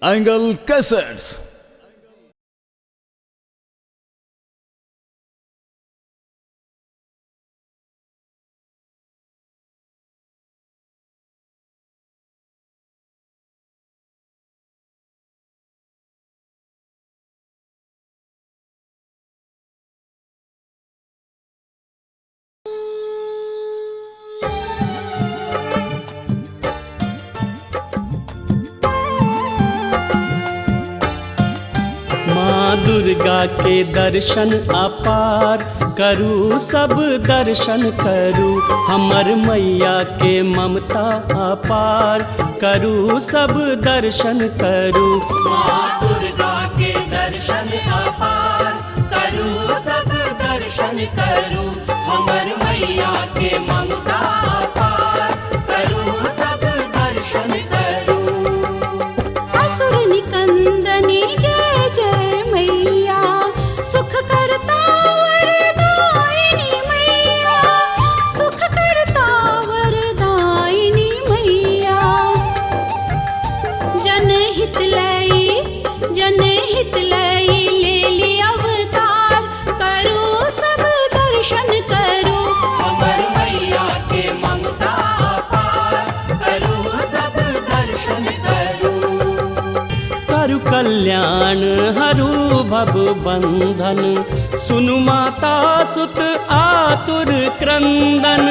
Angle Cassettes. माँ दुर्गा के दर्शन अपार करू, सब दर्शन करू। हमर मैया के ममता अपार करू, सब दर्शन करू। माँ दुर्गा के दर्शन अपार करू, सब दर्शन करू। हमर मैया के ममता अपार करू, सब दर्शन करू। असुर निकंदनी जय जय मैया, सुख करता वरदायिनी मैया, सुख करता वरदायिनी मैया। जनहित लई, जनहित लई लेली अवतार, करू सब दर्शन करू। हमर मैया के ममता अपार करू, सब दर्शन करू। करु कल्याण हरु भव बंधन, सुनु माता सुत आतुर क्रंदन,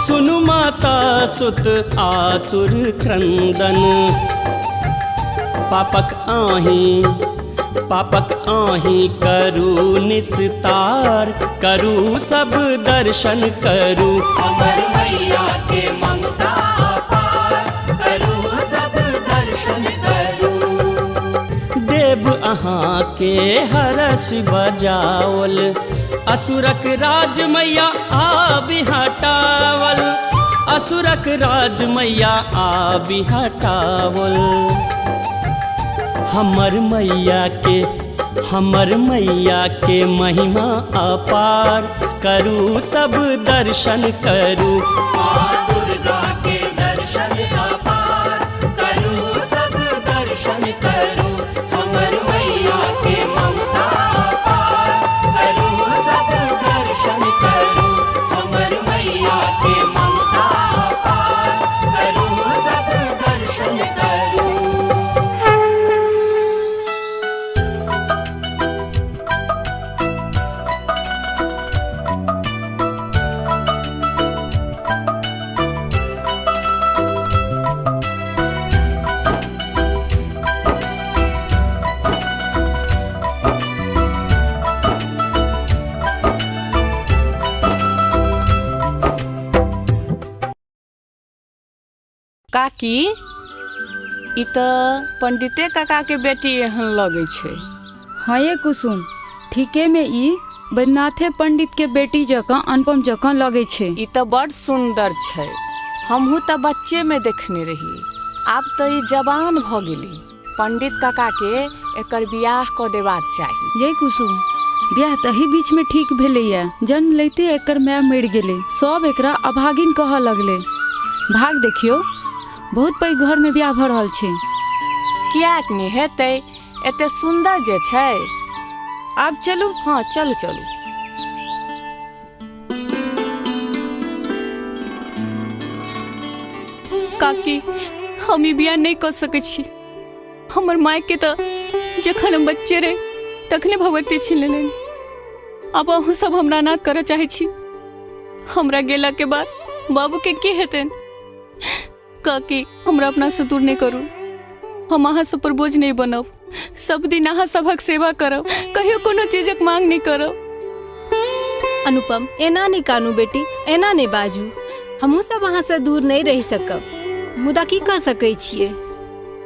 सुनु माता सुत आतुर क्रंदन। पापक आही, पापक आही करू निस्तार, करू सब दर्शन करू। हमर मैया के ममता अपार करू, सब दर्शन करू। देव अहाँ के हरस बजावल, असुरक राज मैया आबि हटावल, असुरक राज मैया आबि हटावल। हमर मैया के, हमर मैया के महिमा अपार करू, सब दर्शन करू। माँ दुर्गा के दर्शन अपार करू, सब दर्शन करू। हमर मैया के ममता अपार करू, सब दर्शन करू। हमर मैया के ममता अपार करू, सब दर्शन करू। काकी, ई तऽ पंडिते काका के बेटी एहन लगै छै। हाँ ये कुसुम, ठीके में ई बैद्यनाथे पंडित के बेटी जकाँ अनुपम जकाँ लगै छै। ई तऽ बड़ सुन्दर छै, हमहूँ तऽ बच्चे में देखने रहियै, आब तऽ ई जवान भऽ गेली। पंडित काका के एकर बियाह कऽ देबाक चाही। ये कुसुम, ब्याह तही बीच में ठीक भेलैया, जन्म लैते एकर माय मरि गेलै, सब एकरा अभागिन कहऽ लगलै। भाग देखियौ, बहुत पैघ घर में ब्याह भऽ रहल छै। किएक नहि हेतै, एते सुन्दर जे छै। आब चलू। हाँ चलू चलू। काकी, हम ई बियाह नहि कऽ सकै छी। हमर माय के तऽ जखन हम बच्चे रहे तखने भगवती छीन लेलनि। आब अहूँ सब हमरा अनाथ करऽ चाहै छी। हमरा गेला के बाद बाबू के की हेतनि? काकी, हमरा अपना से दूर नहि करू, हम अहाँ सब पर बोझ नहि बनब, सब दिन अहाँ सभक सेवा करब, कहियो कोनो चीजक मांग नहि करब। अनुपम, एना नहि कानू बेटी, एना नहि बाजू। हमहूँ सब अहाँसँ दूर नहि रहि सकब, मुदा की कऽ सकै छियै?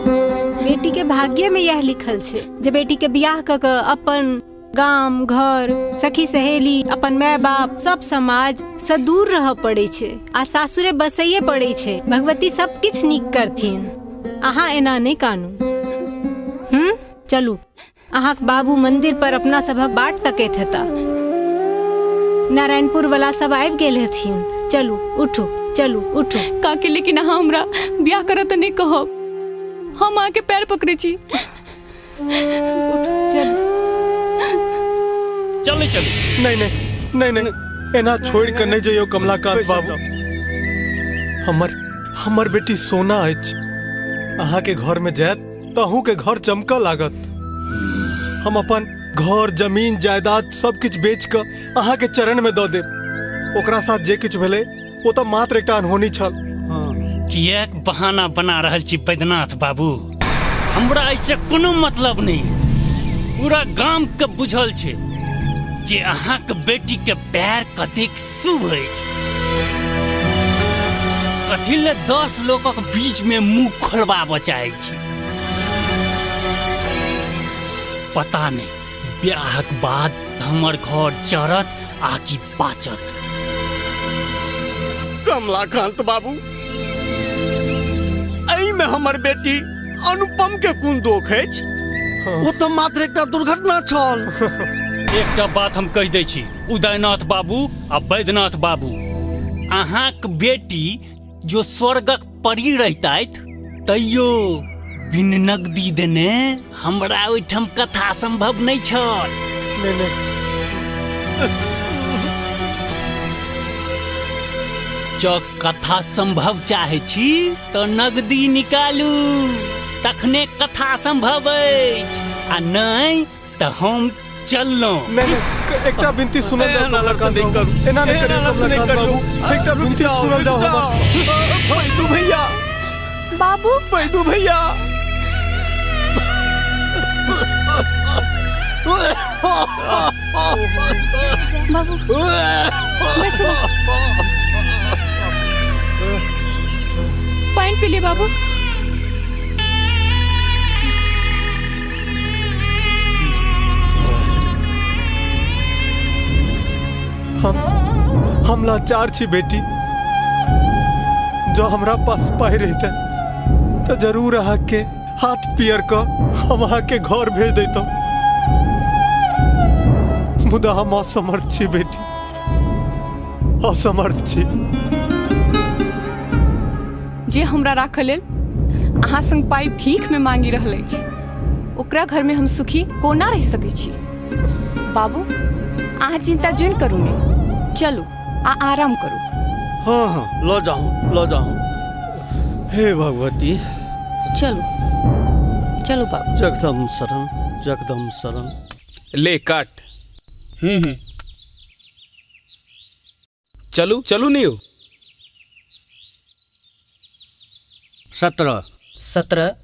बेटीके भाग्यमे इएह लिखल छै जे बेटीके बियाह कऽ कऽ अपन गाम घर, सखी सहेली, अपन माय बाप, सब समाज सँ दूर रहऽ पड़ै छै आ सासुरे बसैये पड़ै छै। भगवती सब किछु नीक करथिन, अहाँ एना नहि कानू। चलू, अहाँक बाबू मंदिर पर अपना सभक बाट तकैत हेता। नारायणपुर वाला सब आबि गेल हेथिन। चलू उठू, चलू उठू। काकी, लेकिन अहाँ हमरा बियाह करऽ तऽ नहि कहब। हम अहाँके पैर पकड़ै छी। उठू चल। चल चल। नहीं नहीं नहीं नहीं, एना छोड़ के नहीं जइयो कमलाकांत बाबू। हमर हमर बेटी सोना अछि, अहाँ के घर में जायत त अहूँ के घर चमकऽ लागत। हम अपन घर जमीन जायदाद सब किछु बेच कऽ अहाँ के चरण में दऽ देब। ओकरा साथ जे किछु भेलै ओ तऽ मात्र एकटा अनहोनी छल। किएक बहाना बना रहल छी बैद्यनाथ बाबू? हमरा ऐसे कोनो मतलब नहीं। पूरा गाम के बुझल छै जे अहाँके बेटी के पैर कतेक शुभ अछि। कथी ले 10 लोकक बीच में मुंह खोलबाबऽ चाहै छी? पता नहीं ब्याहक बाद हमर घर जरत आ कि बाचत। कमलाकांत बाबू, एहिमे हमर बेटी अनुपम के कोन दोख अछि? ओ तऽ मात्र एकटा दुर्घटना छल। एकटा बात हम कहि दै छी उदयनाथ बाबू आ बैद्यनाथ बाबू, अहाँक बेटी जो स्वर्गक परी रहितथि तैयो बिन नगदी देने हमरा ओहिठाम कथा संभव नहीं छल। नहीं नहीं। जँ कथा संभव चाहे छी तो नगदी निकालू, तखने कथा संभव अछि, आ नहीं तो हम चललहुँ। नहीं नहीं, एकटा विनती सुनल जाओ कमलाकांत बाबू। एना नहीं करियौ कमलाकांत बाबू, एकटा विनती सुनल जाओ हमर। बैदू भैया, बाबू, बैदू भैया, बाबू बैसो, पानी पी लिए बाबू। हम लाचार छी बेटी, जो हमरा पास पाई रहते तो जरूर अहाँ के हाथ पियर क हम अहाँ के घर भेज देतो, मुदा हम असमर्थ छी बेटी, असमर्थ छी। जे हमरा राखऽ लेल अहाँ संग पाई भीख में मांगी रहल अछि, ओकरा घर में हम सुखी कोना रहि सकै छी? बाबू अहाँ चिंता जुनि करू ने, चलू आ आराम करू। हाँ हाँ, ल जाऊँ ल जाऊँ। हे भगवती, चलू चलू बाबू। जगदम शरण, जगदम शरण। ले काट। चलू चलू नहीं हो। 17 17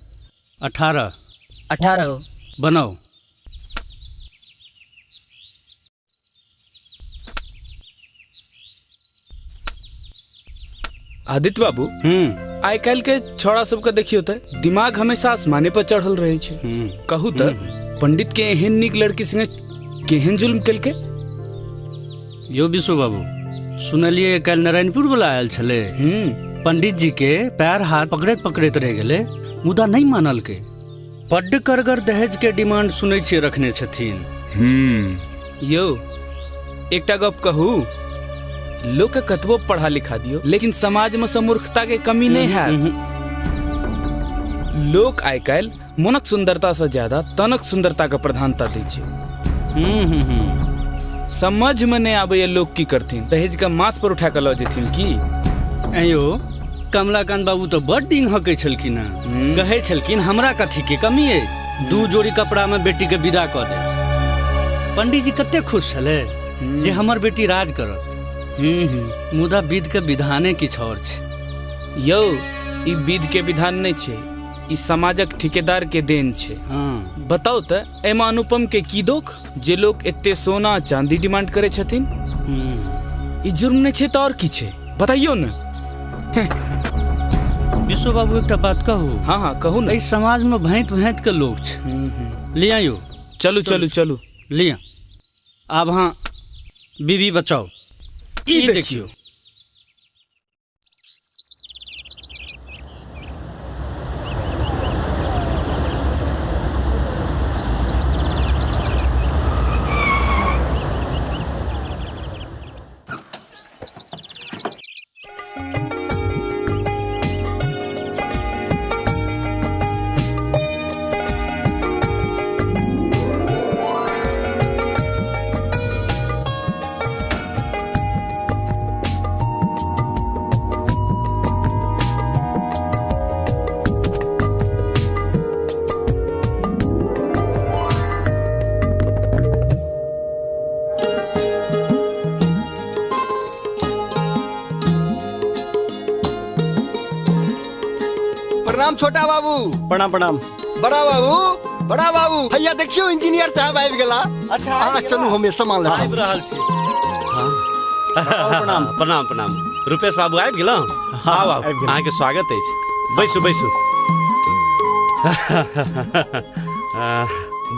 18 18 बनाओ। आदित्य बाबू, आइ काल्हि के छौड़ा सबके देखियो तऽ दिमाग हमेशा आसमाने पर चढ़ल रहे छै। कहू तऽ पंडित के एहन नीक लड़की संगे केहन जुल्म केलकै? यो विश्व बाबू, सुनलिए काल्हि नारायणपुर वाला आयल छलै। पंडित जी के पैर हाथ पकड़ैत पकड़ैत रहि गेलै, मुदा नहीं मानलकै। बड्ड करगर दहेज के डिमांड सुनै छियै रखने छथिन। यो एकटा गप कहू, लोग के कतबो पढ़ा लिखा दियो लेकिन समाज में मूर्खता के कमी नहीं है। लोग आइ काल्हि मनक सुंदरता से ज्यादा तनक सुंदरता के प्रधानता दै छै। समझ में नहीं आबैया लोग की करथिन, दहेज के माथ पर उठा के लऽ जेथिन की? अयो कमलाकांत बाबू तो बड डिंग हकै छलखिन हँ। कहै छलखिन हमरा कथी के कमी अछि, 2 जोड़ी कपड़ा में बेटी के विदा कऽ दे। पंडित जी कते खुश छलै जे हमर बेटी राज करत। मुदा विध के विधाने किछु और छै। यौ ई विध के विधान नहीं छै, ई समाजक ठेकेदार के देन छै। बताउ तऽ एहिमे अनुपम के की दोख जे लोग एते सोना चांदी डिमांड करे छथिन? ई जुर्म नहीं छै तऽ और की छै, बताइयो ने। विश्व बाबू एकटा बात कहू? हाँ हाँ कहू ने। एहि समाज में भाँति भाँति के लोग छै। लिया यो, चलू चलू चलू लिया। आब हाँ बीबी बचाओ, ई देखियो। प्रणाम छोटा बाबू। प्रणाम प्रणाम। बड़ा बाबू, बड़ा बाबू, भैया देखियो इंजीनियर साहब आबि गेला। अच्छा, हाँ, चलू हमें सामान ले आबि रहल छी। प्रणाम प्रणाम प्रणाम। रुपेश बाबू आबि गेलहुँ? आउ आउ, अहाँके स्वागत अछि। बैसू बैसू।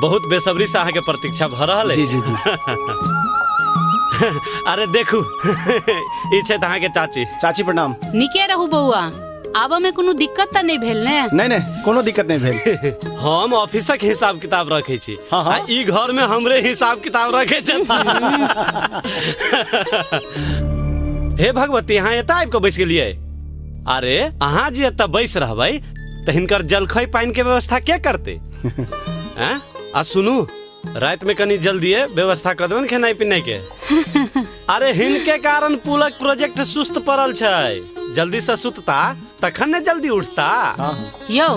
बहुत बेसब्री से अहाँके प्रतीक्षा भऽ रहल अछि। जी जी जी। अरे देखू, ई छथि अहाँके चाची। चाची प्रणाम। नीके रहू बौआ, आबऽ में कोनो दिक्कत तऽ नहि भेल ने? नहीं नहीं, कोनो दिक्कत नहीं भेल। हम ऑफिसक हिसाब किताब रखे छी। हाँ हाँ। आ ई घर में हमरे हिसाब किताब रखे छथि। हे भगवती, अहाँ एतऽ आबि कऽ बैस गेलियै? अरे अहाँ जे एतऽ बैस रहबै तऽ हिनकर जलखै पानि के व्यवस्था के करतै? हैं? आ सुनू, राति में कनी जल्दिए व्यवस्था कऽ देबै ने खेनाइ पिनाइ के। अरे हिनके कारण पुलक प्रोजेक्ट सुस्त पड़ल छै, जल्दी से सुतता तखन ने जल्दी उठता। यौ,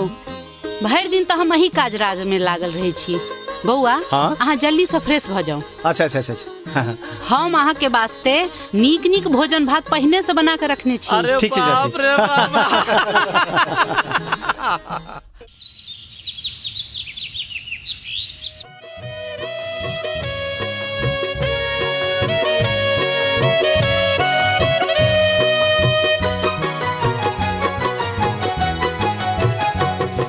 भरि दिन तऽ हम अही काज राज में लागल रहै छी। बौआ, हाँ? अहाँ जल्दी से फ्रेश भऽ जाउ। अच्छा अच्छा अच्छा अच्छा। हाँ, हाँ। हम अहाँ के वास्ते नीक नीक भोजन भात पहिने से बना के रखने छी। अरे ठीक छै चाची। बाप रे बाबा।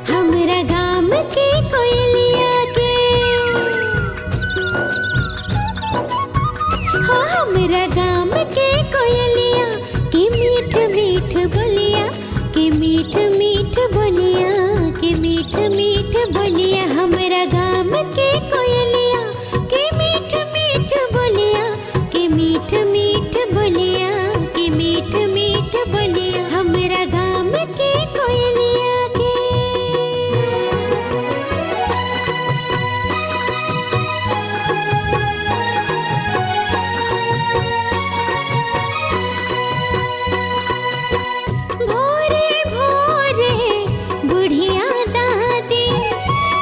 हमरा गाम के कोयलिया के, हो हमरा गाम के कोयलिया के मीठ मीठ बोलिया, के मीठ मीठ बोलिया, के मीठ मीठ बोलिया। हमरा गाम के कोयलिया के मीठ मीठ बोलिया, के मीठ मीठ बोलिया, के मीठ मीठ बोलिया। हमरा गाम के कोयलिया के। भोरे भोरे बुढ़िया दादी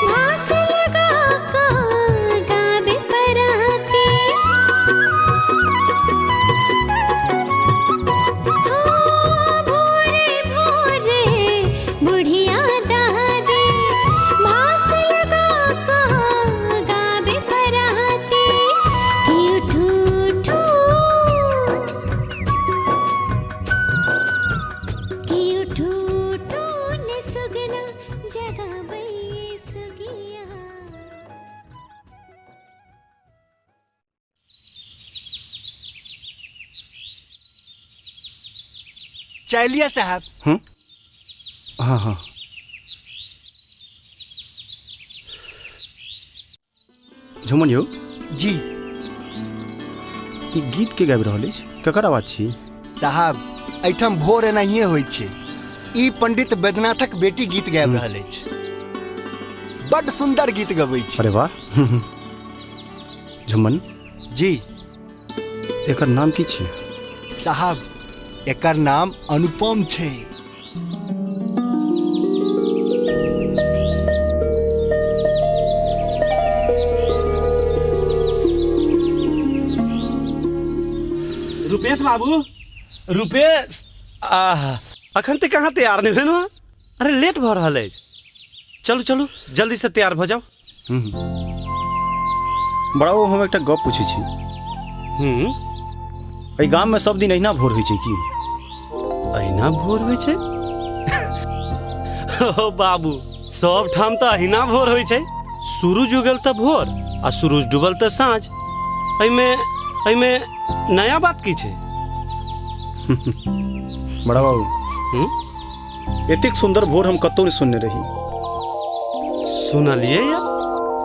भास लगा का गावे पराती। हाँ, भोरे भोरे बुढ़िया दादी भास लगा का गावे पराती। कि उठू उठू, कि उठू उठू ने सुगना जगाबै सुगिया। चलिए साहब। हाँ हाँ। झुमन यौ जी, ई गीत के गाबि रहल अछि? ककर आवाज छी? साहब एहिठाम भोर एनाहिए होइ छै। ई पंडित वैद्यनाथक बेटी गीत गाबि रहल अछि, बड्ड सुंदर गीत गबै छै। अरे वाह। झुमन जी, एकर नाम की छी? साहब एकर नाम अनुपम छै। रुपेश बाबू, रुपेश, आह, अखन तक कहाँ तैयार नहीं भेलहुँ हँ? अरे लेट भऽ रहल अछि। चलू चलू जल्दी से तैयार भऽ जाउ। बड़ा ओ, हम एकटा गप पूछै छी। एहि गाम में सब दिन अहिना भोर होइ छै की? अहिना भोर होइ छै? ओ बाबू, सब ठाम तऽ अहिना भोर होइ छै। सूरज उगल तऽ भोर आ सूरज डूबल तऽ साँझ। एहिमे एहिमे नया बात की छै? बड़ा बाबू, एतेक सुंदर भोर हम कतौ नहि सुनने रही। सुनलियै या?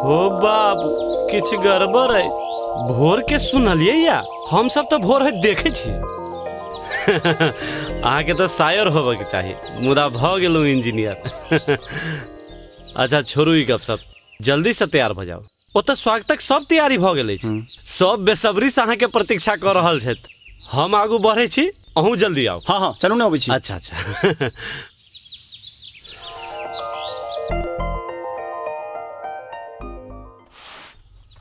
हो बाबू, किछु गड़बड़ है। भोर के सुनलियै या? हम सब तऽ भोर होइत देखै छियै। अहाँके तऽ शायर होबऽके चाही, मुदा भऽ गेलहुँ इंजीनियर। अच्छा छोड़ू ई गपशप, जल्दी से तैयार भऽ जाउ। ओतऽ स्वागतक सब तैयारी भऽ गेल अछि। सब बेसब्री से अहाँके प्रतीक्षा कऽ रहल छथि। हम आगू बढ़ै छी, अहूँ जल्दी आउ। हाँ हाँ, चलू ने, अबै छी। अच्छा अच्छा।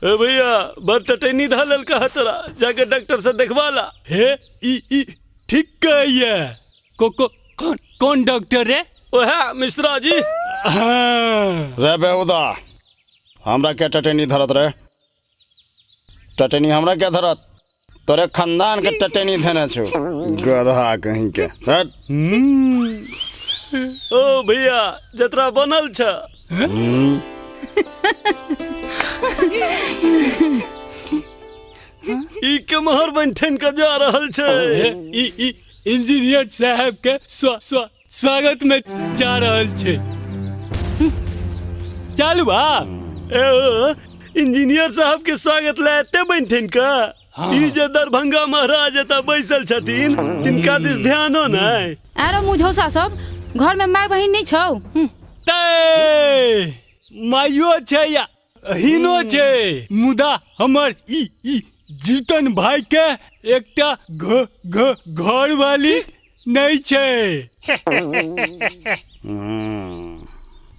ए भैया, बड़ टटैनी धऽ लेलका है तोरा, जाके डॉक्टर से देखवा ला। हे ई ई ठीक कहैया। को को कौन कौन डॉक्टर रे? ओहे मिश्रा जी। रे बेहुदा, हमरा के टटेनी धरत रे? टटेनी हमरा के धरत? तोरे खानदान के टटेनी धने छौ, गधा कहीं के। हट। ओ भैया, जतरा बनल छ। ई केम्हर बनि ठनि के जा रहल छै? ई इंजीनियर साहब के स्वागत में जा रहल छै। चल बा। इंजीनियर साहब के स्वागत ला एते बनि ठनि के? ई जे दरभंगा महाराज एतऽ बैसल छथिन तिनका दिस ध्यानो नहि। आरो मुझौसा सब, घर में माय बहिन नहीं छौ? ते माइयो छै या हीनो छै, मुदा हमर ई ई जीतन भाई के एकटा घ घ घर वाली नहीं छै।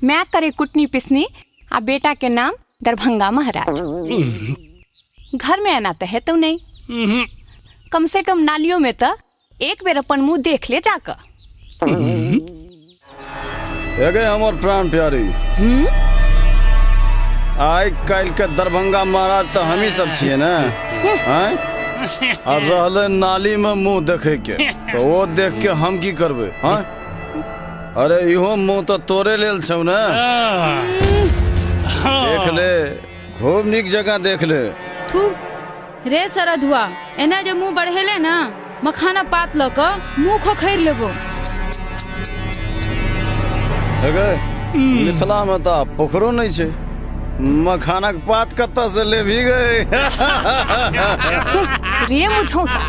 मैं करे कुटनी पिसनी आ बेटा के नाम दरभंगा महाराज। घर में आना तो है तो नहीं, कम से कम नालियों में तो एक बेर अपन मुंह देख ले जाकर। एगे हमर प्राण प्यारी, आइ काल्हि के दरभंगा महाराज तो हमी सब छियै ने, आँय? आ रहले नाली में मुंह देखे के, तो वो देख के हम की करबै? हाँ, अरे इहो मुंह तो तोरे लेल छौ ने। देख ले, खूब नीक जगह देख ले। थू रे सरधुआ, एना जे मुंह बढ़ेले ना, मखाना पात ल क मुंह खोखैर लेबो। एगे मिथिला में तो पोखरो नहीं छै, मखानक पात कतऽ से लेबही गए? रे मुझौसा,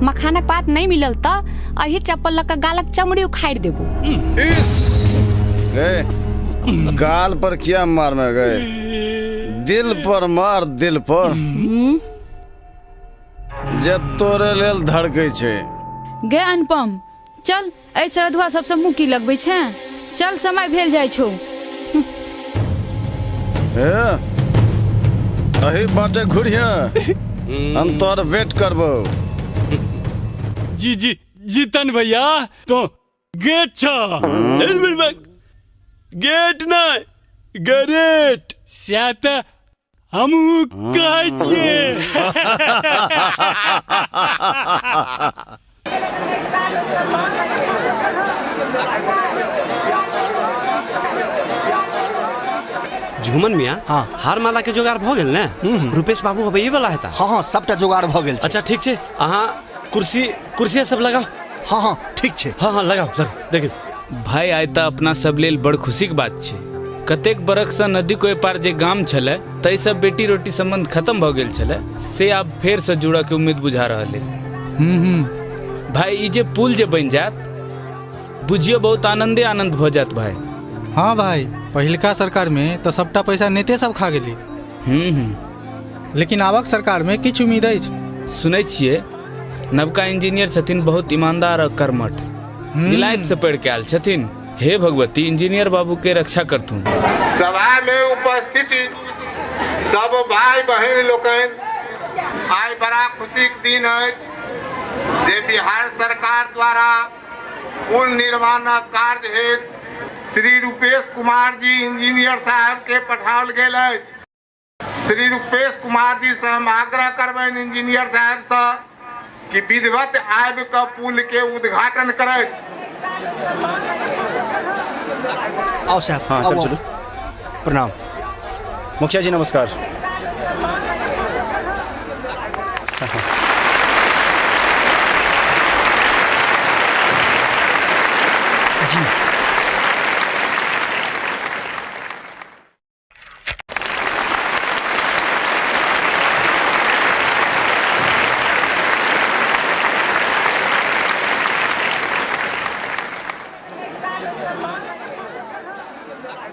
मखानक पात नहीं मिलल त अही चप्पल लक गालक चमड़ी उखाड़ देबो। इस गए गाल पर क्या मार में गए, दिल पर मार, दिल पर जे तोरे लेल धड़कै छै। गे अनुपम, चल एहि सरधुआ सबसे मुँह की लगबै छै, चल समय भेल जाइ छौ। अही बाटे घुरिया, हम तोर वेट करबो। जी जी जीतन भैया, तो गेट छ। गेट नहीं, गरेट। से त हम कहै छियै। झुमन मियाँ, हाँ, हार माला के जोगाड़ भ गेल ने? रुपेश बाबू अबैये वाला हेता। हाँ हाँ, सबटा जोगाड़ भ गेल छै। अच्छा ठीक छै, अहाँ कुर्सी कुर्सी सब लगाओ। हाँ हाँ ठीक छै। हाँ हाँ लगाओ लगाओ। देखियौ भाई, आइ तऽ अपना सब लेल बड़ खुशीके बात छै। कतेक बरखसँ नदी के ओहि पार जे गाम छलै ताहिसँ बेटी रोटी संबंध खत्म भऽ गेल छलै, से आब फेरसँ जुड़ऽके उम्मीद बुझा रहल है। भाई, ई जे पुल जे बनि जायत, बुझियो बहुत आनंदे आनंद भऽ जायत भाई। हाँ भाई, पहिलका सरकार में तो सबटा पैसा नेते सब खा गेली। लेकिन आबक सरकार में किछु उम्मीद अछि। सुनै छियै नवका इंजीनियर छथिन, बहुत ईमानदार और कर्मठ, विलायत से पढ़ के आयल छथिन। हे भगवती, इंजीनियर बाबू के रक्षा करथुन। सभा में उपस्थित सब भाई बहन लोकनि, आइ बड़ा खुशी के दिन अछि जे बिहार सरकार द्वारा पुल निर्माणक कार्य हेतु श्री रूपेश कुमार जी इंजीनियर साहब के पठाओल गेल अछि। श्री रूपेश कुमार जी से हम आग्रह करबनि इंजीनियर साहब से कि विधिवत आबि कऽ पुल के उद्घाटन करैत। आओ साहब। हाँ चलो चलो। प्रणाम मुखिया जी, नमस्कार। जी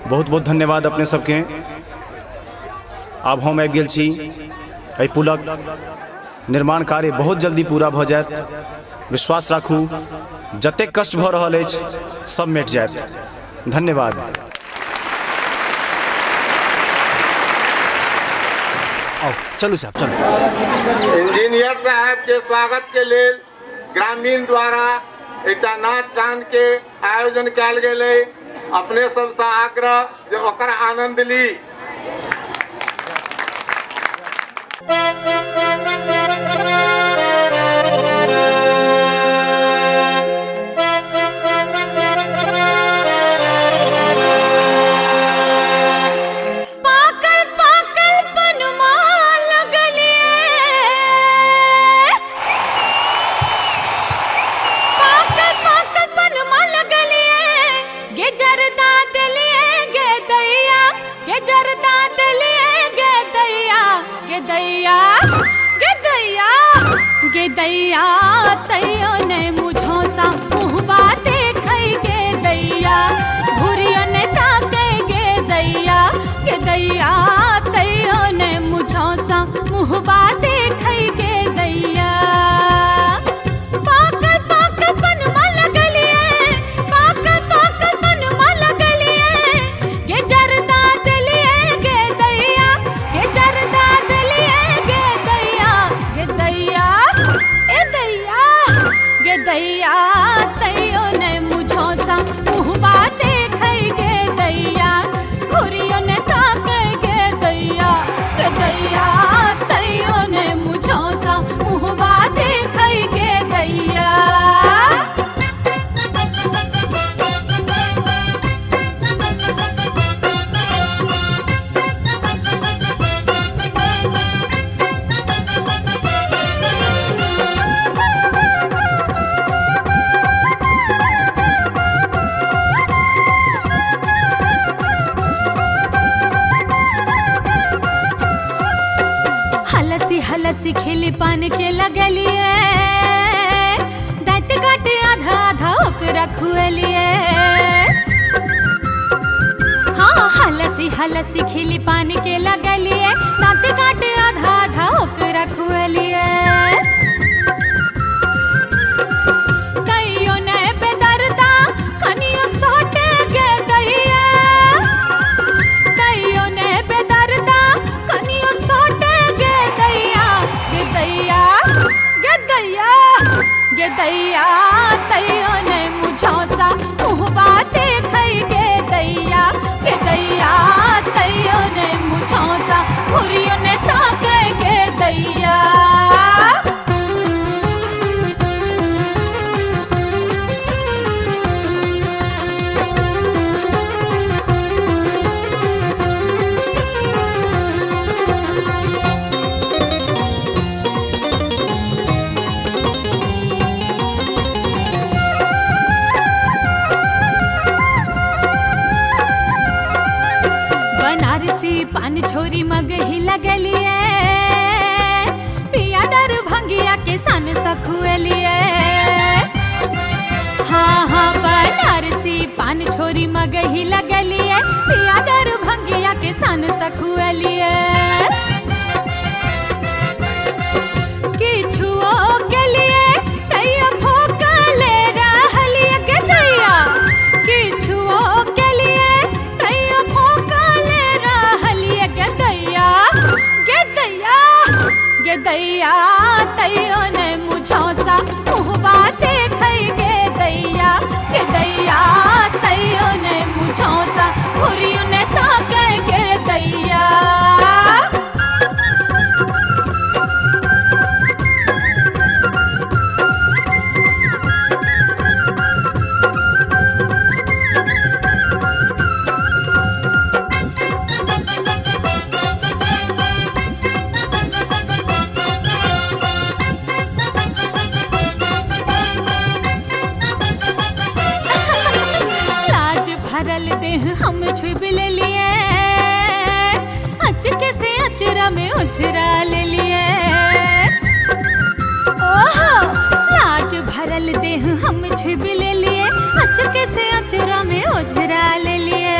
बहुत बहुत धन्यवाद अपने सबके। आब हम आबि गेल छी। एहि पुलक निर्माण कार्य बहुत जल्दी पूरा भऽ जायत। विश्वास राखू, जतेक कष्ट भऽ रहल अछि सब मिट जायत। धन्यवाद। आओ चलू साहब चलू। इंजीनियर साहब के स्वागत के लेल ग्रामीण द्वारा एकटा नाच गान के आयोजन कयल गेल अइ। अपने सबसँ आग्रह जे ओकर आनंद ली। पाकल पाकल पनमा लगलिए, पाकल पाकल पनमा लगलिए, गे जरदा देलिए गे दैया, गे जरदा देलिए गे दैया, गे दैया, गे दैया, गे दैया, तैयो ने मुझोसा मुहबा देखै गे दैया, घुरियो ने ताकै गे दैया, गे दैया, तैयो ने मुझोसा मुहबा देखै गे दैया। पाकल पाकल पनमा लगलिए, पाकल पाकल पनमा लगलिए, गे जरदा देलिए गे दैया, गे जरदा देलिए गे दैया, गे दैया, ए दैया, गे दैया, तैयो ने मुझोसा मुहबा देखै गे दैया, घुरियो ने ताकै गे दैया, गे दैया, तैयो ने मुझोसा मुहबा देखै गे दैया। हलसी हलसी खिली पान के लगलिए, दाँत काटे आधा आधा ओकरा खुएलिए। हाँ, हलसी हलसी खिली पान के लगलिए, दाँत काटे आधा आधा ओकरा खुएलिए। तैयो ने बेदर्दा कनियो सोटे गे दैया, तैयो ने बेदर्दा कनियो सोटे गे दैया, गे दैया, गे दैया, गे दैया, तैयो ने मुझोसा मुहबा देखै गे दैया, गे दैया, तैयो ने मुझोसा घुरियो ने ताकै गे दैया। बनारसी पान छोरी मगही लगलिए, पिया दर भंगिया के सन सखुएलिए। हाँ हाँ, बनारसी पान छोरी मगही लगलिए, पिया दर भंगिया के सन सखुएलिए। किछुओ के लिए तैयो भोकले रहलिए गे दैया, किछुओ के लिए तैयो भोकले रहलिए गे दैया, गे दैया, गे दैया, तैयो ने मुझोसा मुहबा देखै गे दैया, गे दैया, तैयो ने मुझोसा घुरियो ने ताकै गे दैया। लाज भरल देह हम छुब लेलिए, अचके से अचरा में उछरा लेलिए। ओहो, लाज भरल देह हम छुब लेलिए, अचके से अचरा में उछरा लेलिए।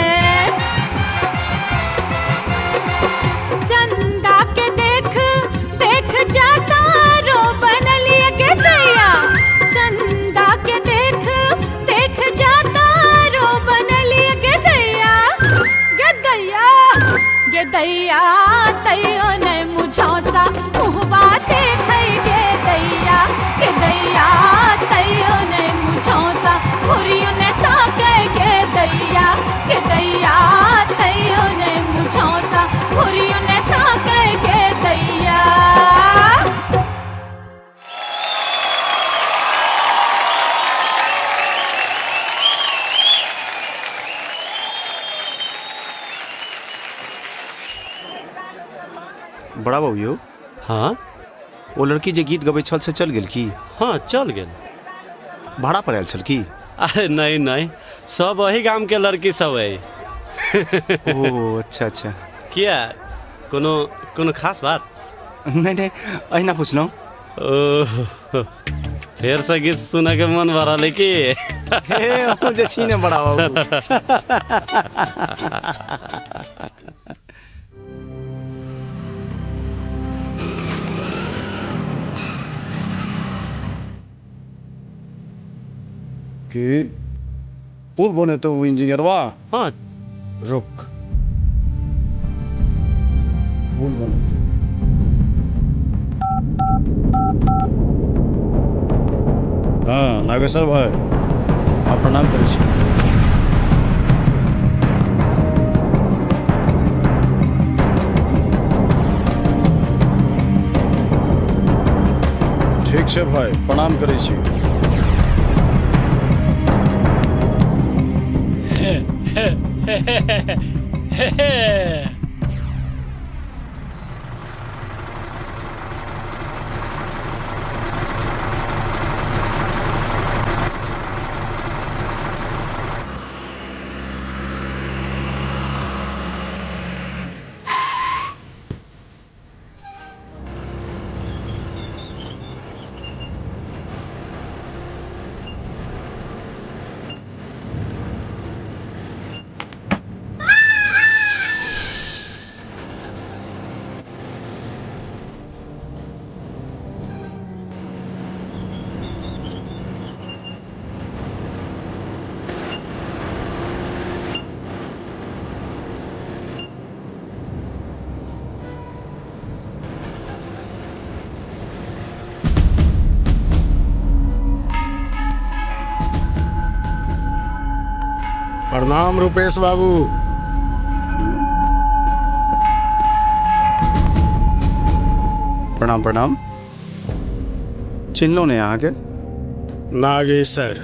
चंदा के देख देख जाता रो बनलिए गे दैया, चंदा के देख देख जाता रो बनलिए गे दैया, गे दैया, गे दैया, तैयो ने मुझोसा बड़ा बाबू यौ। हाँ, ओ लड़की जे गीत गबै छल से चल गेल की? हाँ, चल गेल। भाड़ा पर आयल छल की? अरे नहीं नहीं, सब वही गाम के लड़की सब है। ओ अच्छा अच्छा। किया, कोनो कोनो खास बात? नहीं नहीं, अहिना पुछलहुँ। ओ, फेर से गीत सुने के मन भऽ रहल है की? हे, हम जे छी ने बड़ा बाबू। कि पुल बने तो वो इंजीनियरवा? हाँ। रुक, पुल बने। हाँ नागेश्वर भाई, आप प्रणाम करै छी। ठीक छै भाई, प्रणाम करै छी। प्रणाम रुपेश बाबू। प्रणाम प्रणाम। चिन्हलो ने अहाँके? नागेश्वर,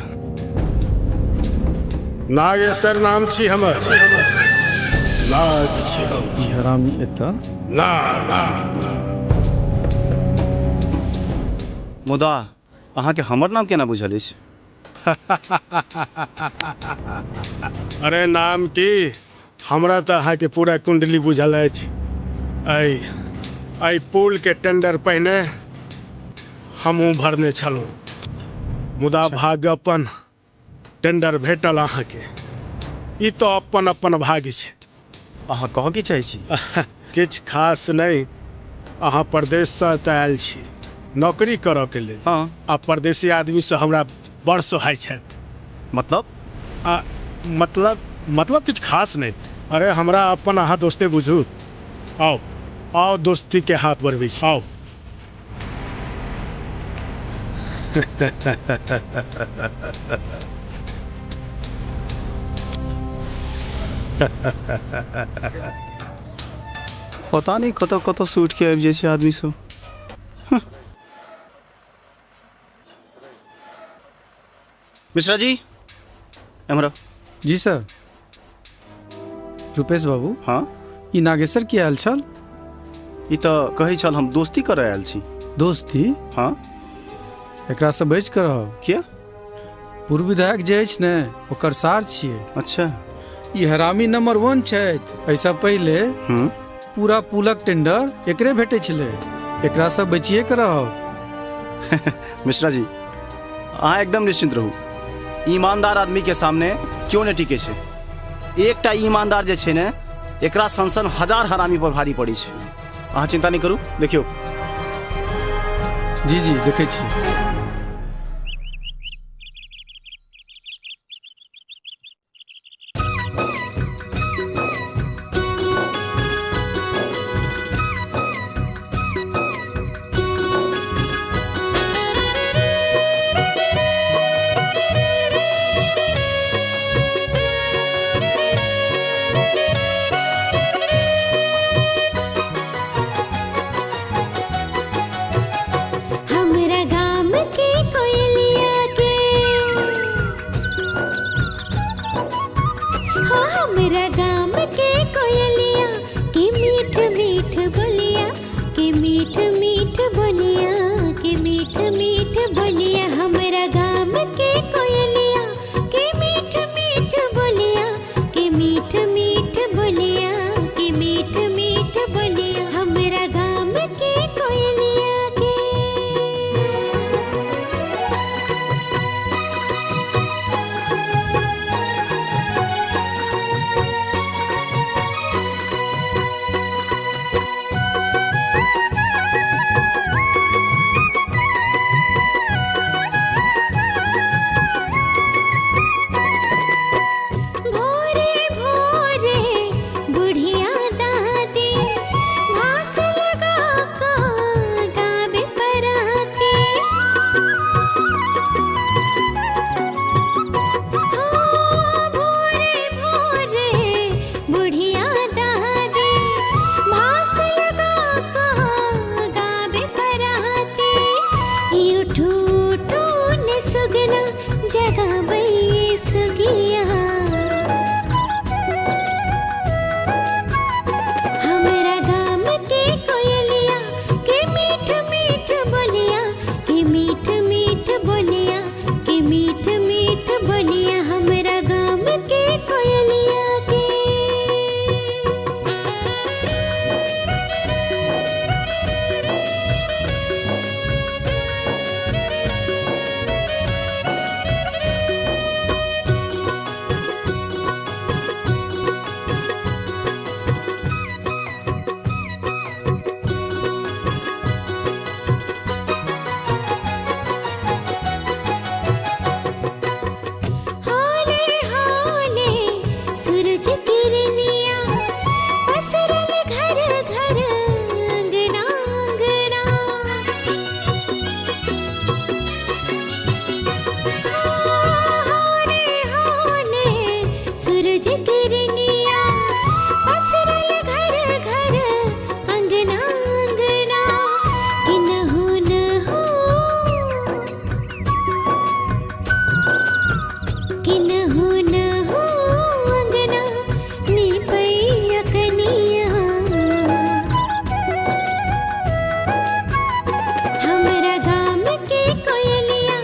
नागेश्वर नाम छी हमर। नाग छी हम। हरामी एतऽ ना ना। मुदा अहाँके हमर नाम केना बुझल अछि? अरे नाम की, हमरा तऽ अहाँके पूरा कुंडली बुझल अछि। एहि एहि पुल के टेंडर पहिने हमहूँ भरने छलहुँ, मुदा भाग्य अपन टेंडर भेटल अहाँके। ई तऽ अपन अपन भाग्य छै। अहाँ कहऽ की चाहै छी? किछु खास नहि, अहाँ परदेशसँ एतऽ आयल छी नौकरी करऽ के लेल। हाँ। आ परदेसी आदमीसँ हमरा बड़ सोहाइ छथि। मतलब? आ मतलब मतलब किछु खास नहि। अरे हमरा अपन अहाँ दोस्ते बुझू। आओ आओ, दोस्ती के हाथ बढ़बै छी, आओ। पता नहि कतऽ कतऽ से उठि के आबि जाइ छै आदमी सब। मिश्रा जी, एम्हर आउ। जी सर। रुपेश बाबू। हाँ, ई नागेश्वर की आयल छल? ई तऽ कहै छल हम दोस्ती करऽ आयल छी। दोस्ती? हाँ। एकरासँ बचि कऽ रहब। किया? पूर्व विधायक जे अछि ने, ओकर सार छियै। अच्छा। ई हरामी नंबर 1 छथि। एहिसँ पहिले पूरा पुलक टेंडर एकरे भेटै छलै। एकरासँ बचिए कऽ रहब। मिश्रा जी, अहाँ एकदम निश्चिंत रहू। ईमानदार आदमी के सामने क्यों नहि टिके छै। एकटा ईमानदार जे छै ने, एकरा सन हजार हरामी पर भारी पड़ै छै। अहाँ चिंता नहि करू, देखियौ। जी जी, देखै छी। हमरा गाम के कोयलिया के, हो हमरा गाम के कोयलिया के मीठ मीठ बोलिया, के किरनिया पसरल घर घर अंगना अंगना कि नहु नहु कि नहु नहु अंगना निपैया कनिया। हमरा गाम के कोयलिया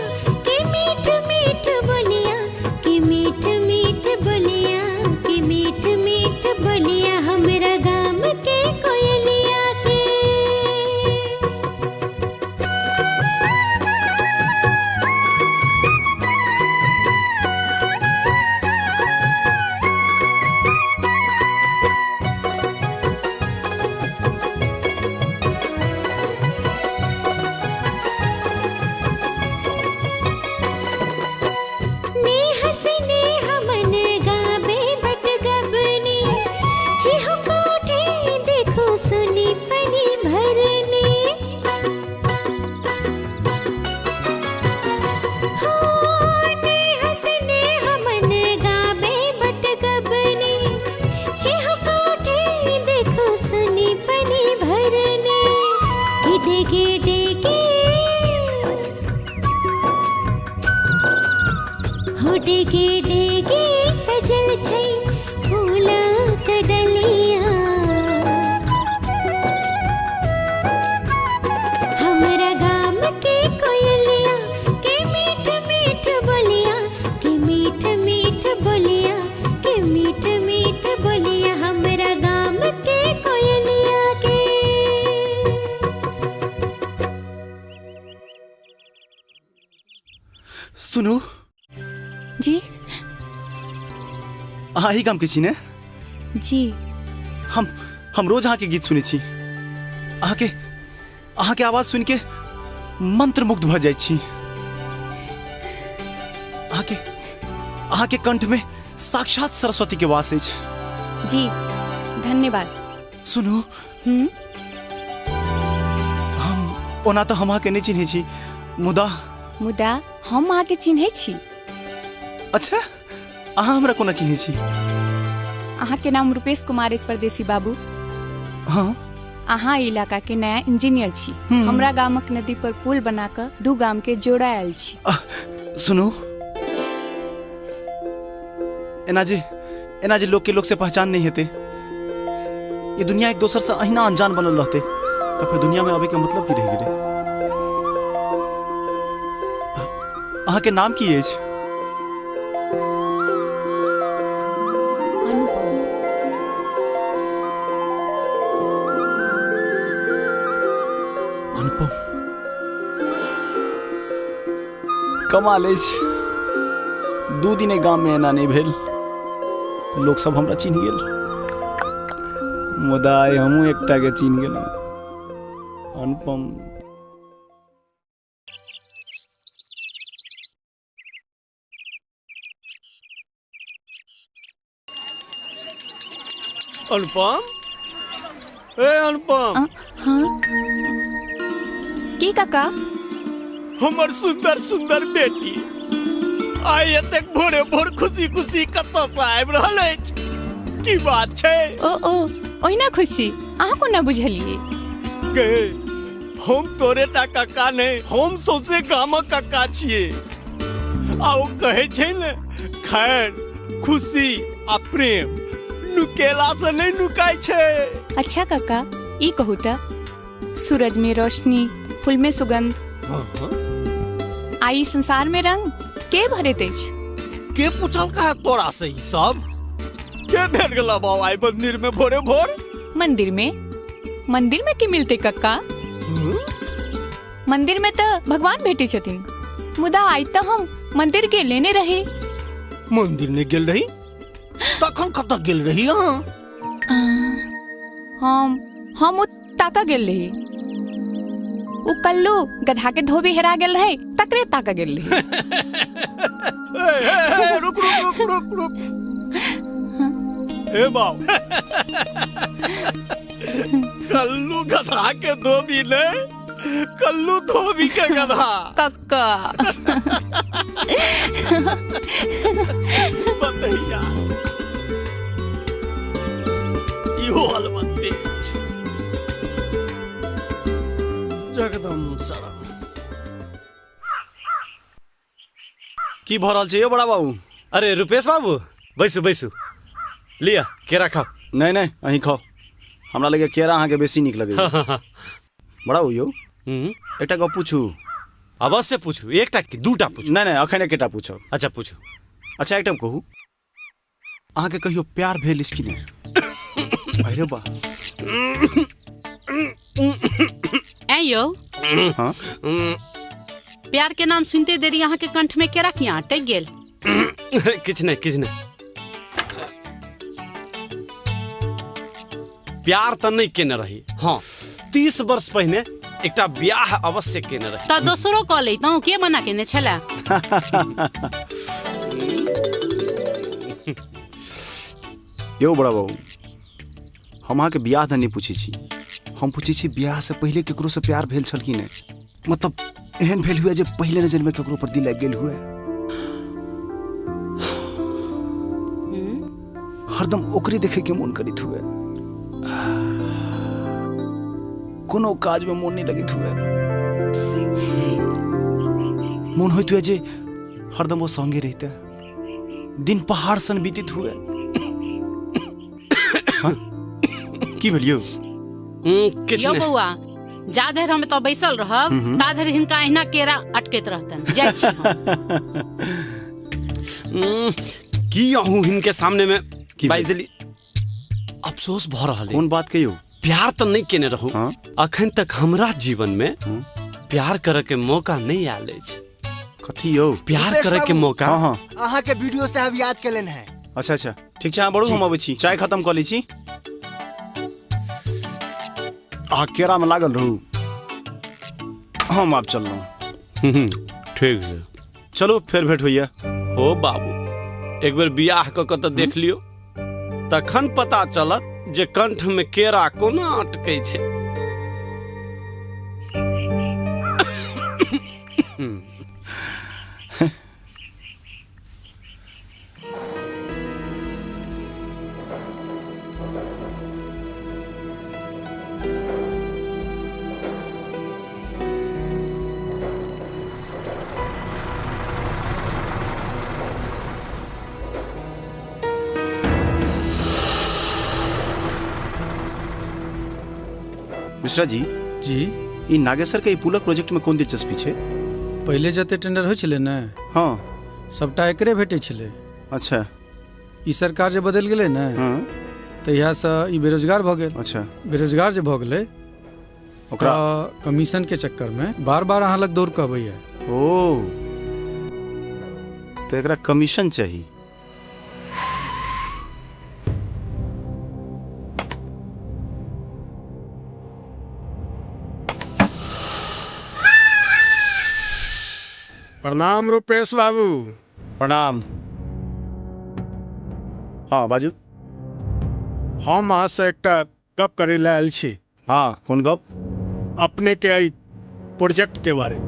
के मीठ मीठ बोलिया के मीठ मीठ बोलिया के मीठ मीठ बोलिया हमरा गाम के कोयलिया के। नेह से नेह मन गाबे बट गबनी चिहुक उठे देखो सुनी पनी भरने। हो नेह से नेह मन गाबे बट गबनी चिहुक उठे देखो सुनी पनी भरने। कि डेगे डेगे हो डेगे डेगे सजल छै फूलक डलिया। हमरा गाम के कोयलिया के मीठ मीठ बोलिया के मीठ मीठ बोलिया के मीठ मीठ बोलिया हमरा गाम के कोयलिया के। सुनू जी अहाँ एही गामके छी ने? जी। हम रोज अहाँके गीत सुनै छी। अहाँके आवाज सुनि के मंत्रमुग्ध भऽ जाइ छी। अहाँके कंठ में साक्षात सरस्वती के वास अछि। जी धन्यवाद। सुनू, हम ओना तऽ हम अहाँके नहि चिन्है छी, मुदा मुदा हम अहाँके चिन्है छी। अच्छा, अहाँ हमरा कोना चिन्है छी? अहाँके नाम रुपेश कुमार अछि परदेसी बाबू। हाँ। अहाँ इलाका के नया इंजीनियर छी। हमरा गामक नदी पर पुल बना कऽ दू गाम के जोड़ा आयल छी। सुनू, एना जे लोक के लोक से पहचान नहीं हेतै, ये दुनिया एक दोसर से अहिना अनजान बनल रहतै, तऽ फेर दुनिया में आबै के मतलब की रहि गेलै? अहाँके नाम की अछि? अनुपम। कमाल अछि, 2 दिन गाम में एना नहीं भेल, लोक सब हमरा चिन्ह गेल, मुदा आइ हमहूँ एकटा के चिन्ह गेलहुँ, अनुपम। अनुपम, ए अनुपम। हाँ की काका? हमर सुंदर सुंदर बेटी आइ एतेक भोरे भोर खुशी खुशी कतऽ से आबि रहल अछि, की बात छै? ओ ओ ओहिना खुशी, अहाँ कोना बुझलियै? गे हम तोरे टा काका नहि, हम सौंसे गामक काका छियै। आ ओ कहै छै ने, खैर खुशी आ प्रेम नुकेला से नहि नुकाइ छै। अच्छा काका, ई कहू तऽ सूरज में रोशनी, फूल में सुगंध, आई संसार में रंग के भरैत अछि? के पूछलका है तोरा से ई सब? के भेट गेला बाबा आई मंदिर में भोरे भोर? मंदिर में? मंदिर में की मिलते कक्का? मंदिर में तऽ भगवान भेटै छथिन, मुदा आइ तऽ हम मंदिर के लेने रही। मंदिर ने गेल रही? तखन कतऽ गेल रही अहाँ? हम ओ ताका गेल रही, ओ कल्लू गधा के धोबी हेरा गेल रहे, तकरे ताका गेल रही। रुक रुक रुक रुक रुक, हे बाप, कल्लू गधा के धोबी ने, कल्लू धोबी के गधा। कक्का बतैया। इहो अलबत्ते अछि। जगदम शरण। की भऽ रहल छै यौ बड़ा बाबू? अरे रुपेश बाबू, बैसू बैसू, लिअ केरा खाउ। नहि नहि, अहीं खाउ, हमरा लगैए केरा अहाँके बेसी नीक लगैए। बड़ा बाबू यौ, एकटा गप पूछू? अवश्य पूछू, एकटा की दूटा पूछू? नहि नहि, अखन एकेटा पूछब। अच्छा पूछू। अच्छा एकटा कहू, अहाँके कहियो प्यार भेल अछि कि नहि? अरे बा। ऐं यौ, हाँ? प्यार के नाम सुनते देरी अहाँ के कंठ में केरा किया अटक गेल? किछु नहि किछु नहि, प्यार तऽ नहि केने रही। हाँ, 30 वर्ष पहिने एकटा ब्याह अवश्य केने रही। तऽ दोसरो कऽ लैतहुँ, के मना केने छला? यौ बड़ा बाबू, हम अहाँके बियाह दान नहि पूछै छी, हम पूछै छी बियाहसँ पहिले ककरोसँ प्यार भेल छल कि नहि? मतलब एहन भेल हुए जे पहिले नजरिमे ककरो पर दिल आबि गेल हुए, हरदम ओकरे देखैके मोन करैत हुए, कोनो काजमे मोन नहि लगैत हुए, मोन होइत हुए जे हरदम ओ संगे रहिते, दिन पहाड़ सन बीतित हुए। हाँ? की भेल यौ? यौ बौआ, जा धरि हम एतऽ बैसल रहब ता धरि हिनका अहिना केरा अटकैत रहतनि। जाइ छी हम। की अहूँ हिनके सामने में बाजि देली, अफसोस भऽ रहल। कोन बात के यौ? प्यार तऽ नहि केने रहू, अखन तक हमरा जीवन में प्यार करऽ के मौका नहि आयल अछि। कथी यौ? प्यार रुपेश करऽ के बाबू, मौका। हाँ हाँ। अहाँ के वीडियो साहब याद केलनि है। अच्छा अच्छा ठीक छै, अहाँ बढ़ू, हम अबै छी, चाय खत्म कऽ लै छी। अहाँ केरामे लागल रहू, हम आब चललहुँ। ठीक छै। चलू फेर भेंट होइया। हो बाबू, एक बेर बियाह कऽ कऽ तऽ देख लियौ, तखन पता चलत जे कंठ में केरा कोना अटकै छै। मिश्रा जी। जी। ई नागेश्वर के ई पुलक प्रोजेक्ट में कोन दिलचस्पी छै? पहिले जते टेंडर होइ छलै ने, हाँ, सबटा एकरे भेटै छलै। अच्छा। ई सरकार जे बदलि गेलै ने, तहियासँ ई बेरोजगार भऽ गेल। अच्छा। बेरोजगार जे भऽ गेलै, ओकरा तऽ कमीशन के चक्कर में बार बार अहाँ लग दौड़ कऽ अबैया। ओ तऽ एकरा कमीशन चाही। प्रणाम रुपेश बाबू। प्रणाम। हाँ बाजू। हम अहाँसँ एकटा गप करै लए आयल छी। हाँ, कोन गप? अपने के एहि प्रोजेक्ट के बारे।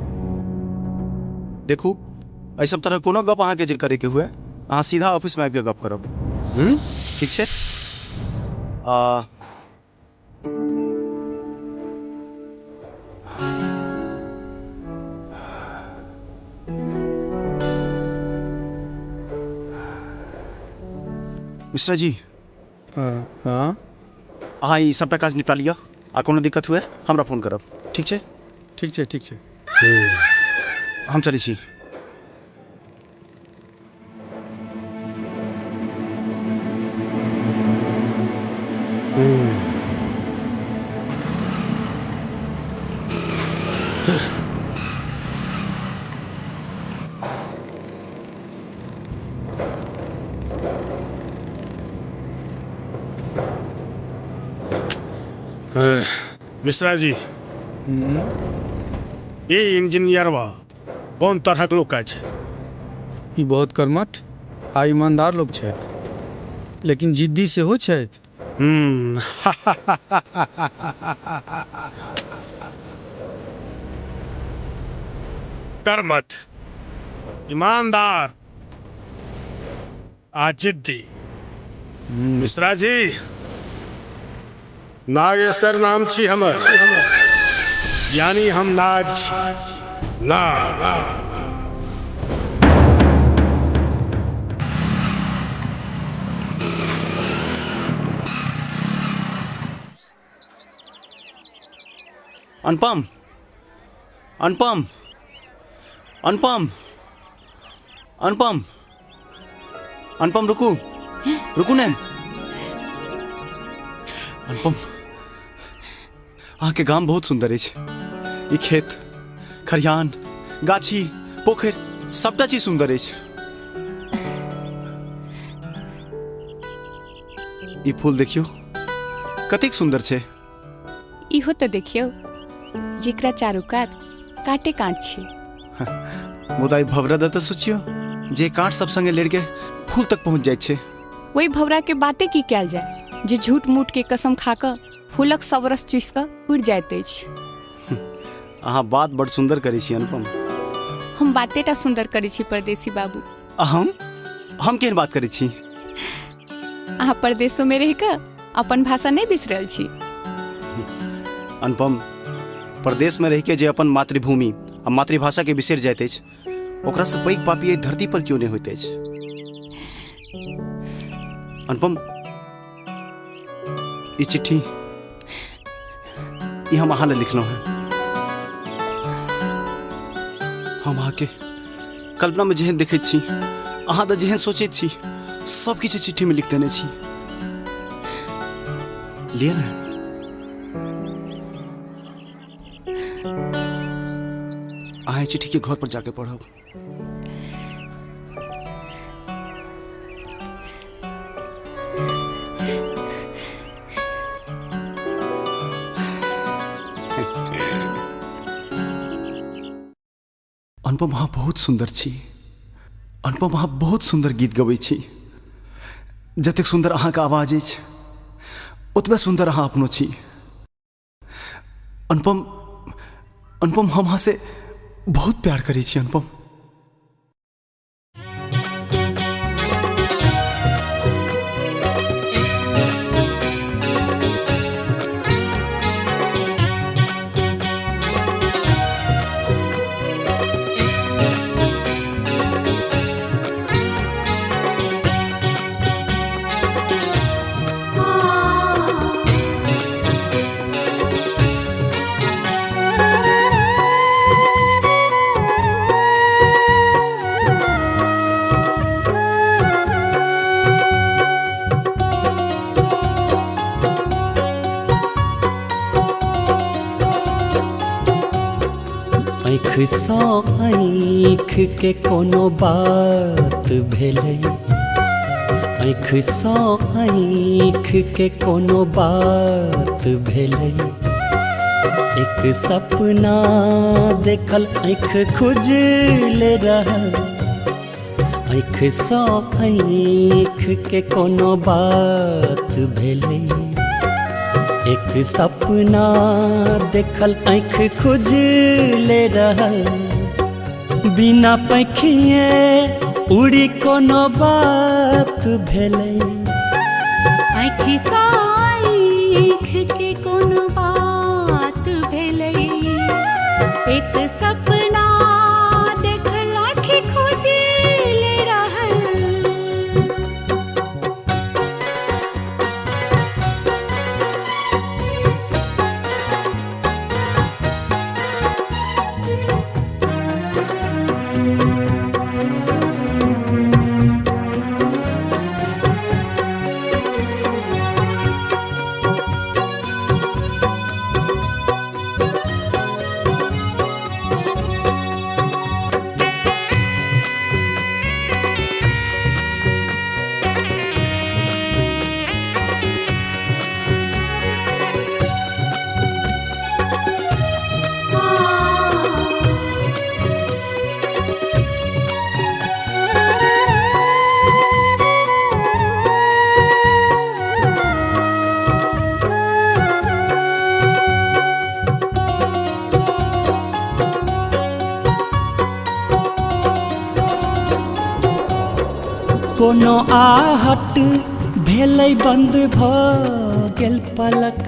देखू, एहि सब तरह कोनो गप अहाँके जे करैके हुए, अहाँ सीधा ऑफिसमे आबि कऽ गप करब, ठीक छै? आ मिश्रा जी। हाँ। अहाँ ई सबटा काज निपटा लिअ, आ कोनो दिक्कत हुए हमरा फोन करब, ठीक छै? ठीक छै ठीक छै। हम चलै छी। मिश्रा जी, ई इंजीनियरवा कोन तरहक लोक अछि? ई बहुत कर्मठ आ ईमानदार लोक छथि, लेकिन जिद्दी सेहो छथि। कर्मठ, ईमानदार आ जिद्दी। मिश्रा जी, नागेश्वर नाम छी हमर, यानी हम नाग छी, नाग। अनुपम, अनुपम, अनुपम, अनुपम, अनुपम, रुकू, रुकू ने। अनुपम, अहाँके गाम बहुत सुंदर अछि। ई खेत, खरिहान, गाछी, पोखरि, सबटा चीज सुंदर अछि। ई फूल देखियौ कतेक सुंदर छै। इहो तऽ देखियौ जेकरा चारू कात काटे काँट छै। मुदा ई भवरा दऽ तऽ सोचियौ जे काँट सब संगे लड़ि के फूल तक पहुँच जाइ छै। ओहि भवरा के बाते की कयल जाय जे झूठ मूठ के कसम खा कऽ फूलक सब रस चूसि कऽ उड़ि जाइत अछि। अहाँ बात बड़ सुंदर करै छी अनुपम। हम बाते टा सुंदर करै छी परदेसी बाबू। आ हम केहन बात करै छी? अहाँ परदेशो में रहि कऽ अपन भाषा नहि बिसरल छी। अनुपम, परदेश में रहि के जे अपन मातृभूमि आ मातृभाषा के बिसरि जाइत अछि, ओकरा से पैघ पापी एहि धरती पर क्यों नहि होइत अछि। अनुपम, ई चिट्ठी ई हम अहाँ लए लिखलहुँ हैं। हम अहाँके कल्पना में जेहन देखैत छी, अहाँ तऽ जेहन सोचैत छी, सब किछु चिट्ठी में लिख देने छी। लिअ ने। अहाँ चिट्ठी के घर पर जाके पढ़ब। अनुपम, अहाँ बहुत सुंदर छी। अनुपम, अहाँ बहुत सुंदर गीत गबै छी। जतेक सुंदर अहाँके आवाज अछि, ओतबे सुंदर अहाँ अपनो छी। अनुपम, अनुपम, हम अहाँ से बहुत प्यार करै छी अनुपम। आँखि सँ आँखि के कोनो बात भेलै, आँखि सँ आँखि के कोनो बात भेलै। एक सपना देखल आँखि खुजले रहल, आँखि सँ आँखि के कोनो बात भेलै। एक सपना देखल आँखि खुजले रहल, बिना पंखिए उड़ी कोनो बात भेलै। आँखि सँ आँखि के कोनो बात भेलै, एक सपना देखल आँखि खुजले रहल। कोनो आहट भेलै बंद भऽ गेल पलक।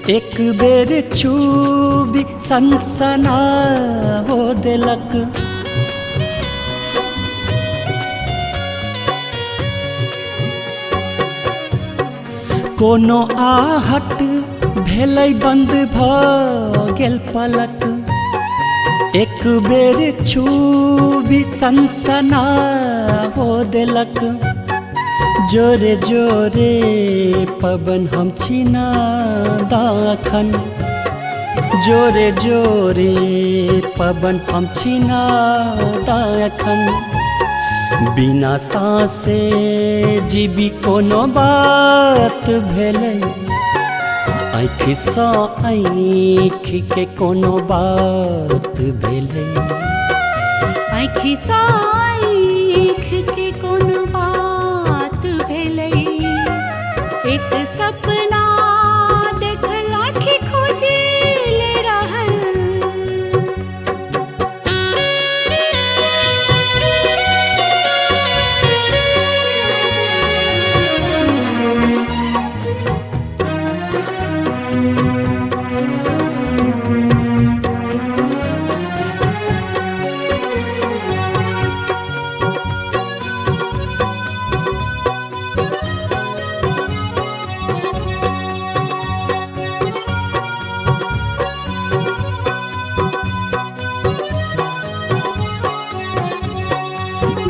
एक बेर छूबी सनसना हो देलक। कोनो आहट भेलै बंद भ गेल पलक। एक बेर छूबी सनसना हो देलक। जोरे जोरे पवन हम छिना दाखन, जोरे जोरे पवन हम छिना दाखन। बिना सांसे जीबी कोनो बात भेलै, आँखिसँ आँखि के कोनो बात भेलै। आँखिसँ आँखि के कोनो बात भेलै। एक सपना देखल आँखि खोजि ले रहल।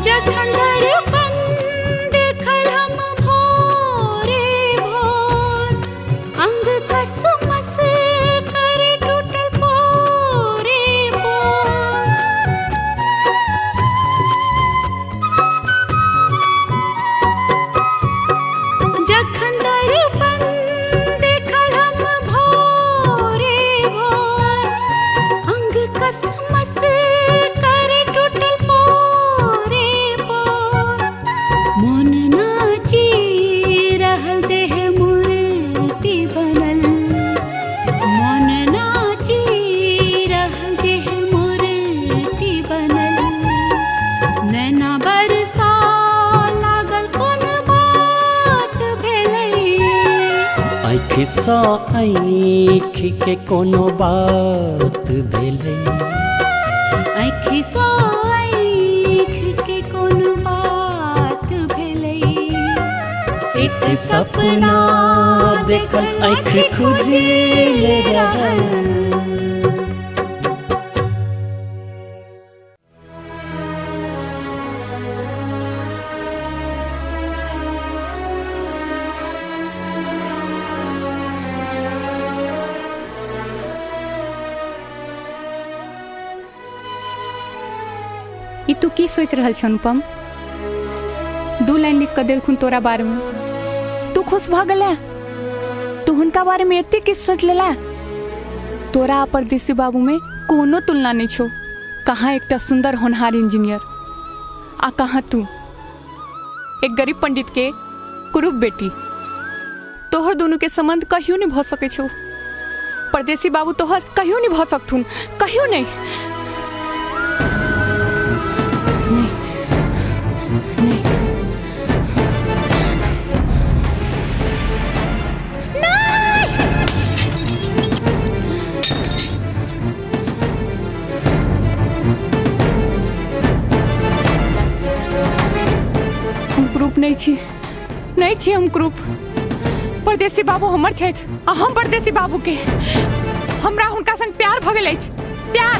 जखन दर्पण देखल हम भोरे भोर, अंग कसमस कर टूटल पोरे पोर। जखन दर्पण देखल हम भोरे भोर, अंग कसमस कर टूटल पोरे पोर। मन नाची रहल देह मूर्ति बनल, मन नाची रहल देह मूर्ति बनल। नैना बरसा लागल कोन बात भेलै। आँखिसँ आँखि के कोनो बात भेलै। आँखिसँ आँखि के कोनो बात भेलै। एक सपना देखल आँखि खुजि रहल। ई तू की सोचि रहल छ अनुपम? 2 लाइन लिख कऽ देलखुन तोरा बारेमे, तू खुश भऽ गेलै? तू हुनका बारेमे एते किछु सोचि लेला? तोरा आ परदेसी बाबूमे कोनो तुलना नहि छौ। कहाँ एकटा सुन्दर होनहार इंजीनियर आ कहाँ तू एक गरीब पंडित के कुरूप बेटी। तोहर दुनू के संबंध कहियो नहीं भऽ सकै छौ। परदेसी बाबू तोहर कहियो नहीं भऽ सकथुन, कहियो नहीं। हम क्रूप नहीं छी, नहीं छी हम क्रूप। परदेसी बाबू हमर छथि आ हम परदेसी बाबू के। हमरा हुनका संग प्यार भऽ गेल अछि, प्यार।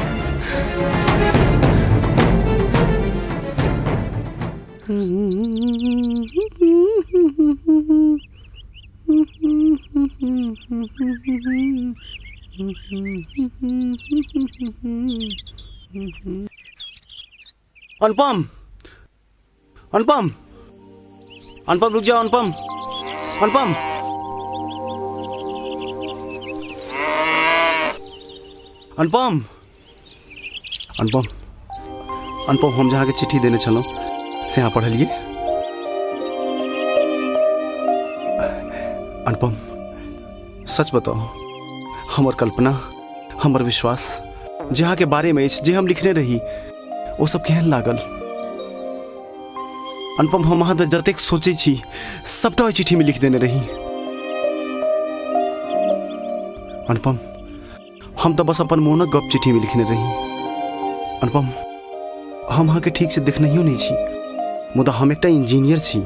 अनुपम, अनुपम, अनुपम रुक जाओ। अनुपम, अनुपम, अनुपम, अनुपम, अनुपम, हम जहाँ के चिट्ठी देने छलहुँ से अहाँ पढ़लिए? अनुपम सच बताओ, हमर कल्पना, हमर विश्वास जे अहाँ के बारे में अछि, जे हम लिखने रही, ओ सब केहन लागल? अनुपम हम अहाँ जतेक सोचै छी सबटा ओहि चिट्ठी में लिख देने रही। अनुपम, हम तऽ बस अपन मोनक गप चिट्ठीमे लिखने रही। अनुपम, हम अहाँके ठीक से देखनहियो नहि छी, मुदा हम एकटा इंजीनियर छी।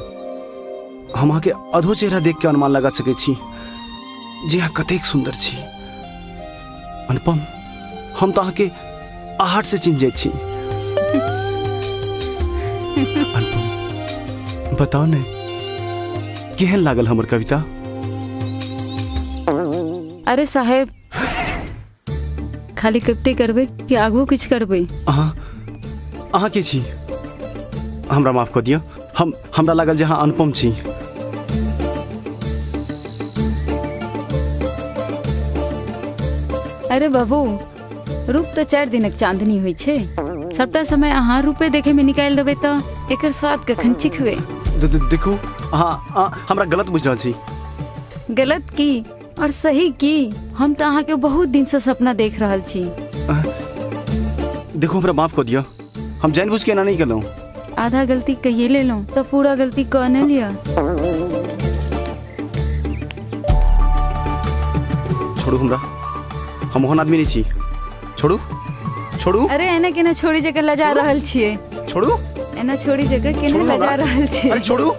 हम अहाँके अधो चेहरा देख के अनुमान लगा सकै छी जे अहाँ कतेक सुंदर छी। अनुपम, हम तऽ अहाँके आहट से चिन्ह जाइ छी। अनुपम, बताउ ने केहन लागल हमर कविता? अरे साहेब, खाली कविते करबै कि आगू किछु करबै? अहाँ अहाँ के छी? हमरा माफ कऽ दिअ, हम हमरा लागल जे अहाँ अनुपम छी। अरे बाबू, रूप तऽ 4 दिनक चांदनी होइ छै। सबटा समय अहाँ रूपे देखे में निकालि देबै तऽ एकर स्वाद कखन चिखबै? देखू, अहाँ हमरा गलत बुझि रहल छी। गलत की और सही की? हम तऽ अहाँके बहुत दिन से सपना देख रहल छी। देखू, हमरा माफ कऽ दिअ, हम जानि बुझि के एना नहि केलहुँ। आधा गलती कहिए लेलहुँ तऽ पूरा गलती कऽ नहि लिअ। छोड़ू हमरा, हम ओहन आदमी नहीं छी। छोड़ू छोड़ू। अरे एना केना छोड़ी जगह लजा रहल छियै? छोड़ू। एना छोड़ी जगह केना लजा रहल छियै? अरे छोड़ू।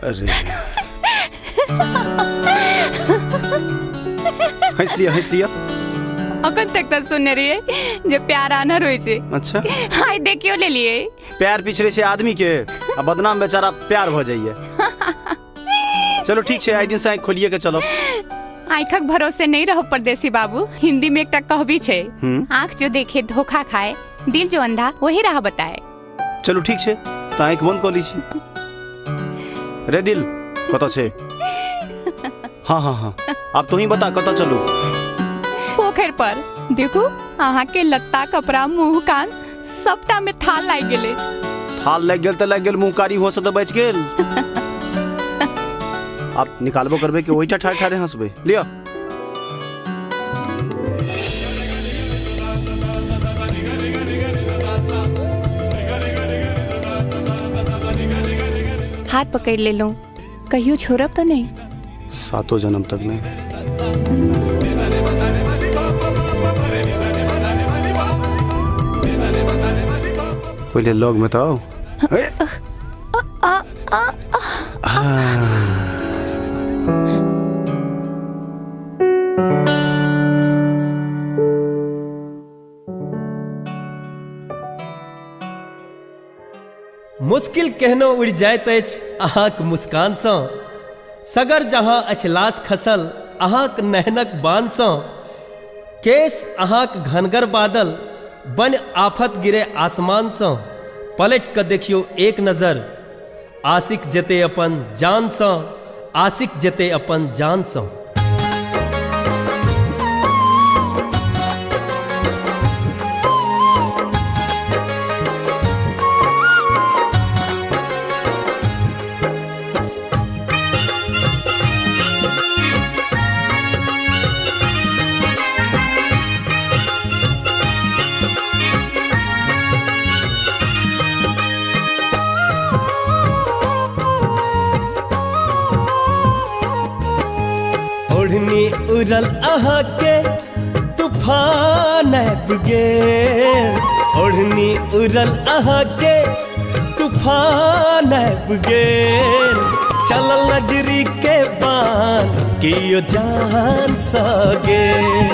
अरे हंस लिया, हंस लिया। अखन तक तऽ सुनने रहियै जे प्यार आनर होइ छै। अच्छा, हाय देखियो लेलिए। प्यार पिछड़े छै आदमी के आ बदनाम बेचारा प्यार भ जाइए। चलो ठीक छै, आइ दिन से आँखि खोलिए के चलो। आँखक भरोसे नहीं रहो परदेसी बाबू। हिंदी में एकटा कहबी छै, आँख जो देखे धोखा खाए, दिल जो अंधा वही राह बताए। चलो ठीक छै, तऽ आँखि बंद कऽ लै छी। रे दिल कतऽ छै? हाँ हाँ हाँ, आब तू ही बता कतऽ चलू? पोखरि पर। देखू अहाँ के लत्ता कपड़ा मुंह कान सबटा में थाल लागि गेल अछि। थाल लागि गेल तऽ लागि गेल, मुंह कारी हो से तऽ बचि गेल। आप निकालबो करबै कि ओहिटा ठाढ़े ठाढ़े हंसबै? लिअ। हाथ पकड़ लेलहुँ, कहियो छोड़ब तऽ नहीं? सातों जन्म तक नहीं। पहले लॉग में तो आओ। मुश्किल केहनो उड़ि जाइत अछि अहाँक मुस्कानसँ, सगर जहाँ अछि लाश खसल अहाँक नहनक बानसँ, केश अहाँक घनगर बादल बनि आफत गिरे आसमानसँ, पलटि कऽ देखियौ एक नजर आशिक जेतै अपन जानसँ, आशिक जेतै अपन जानसँ। ओढ़नी उड़ल अहाँ के तूफान आबि गेल, ओढ़नी उड़ल अहाँ के तूफान आबि गेल, चलल नजरी के बान कियो जान सँ गेल,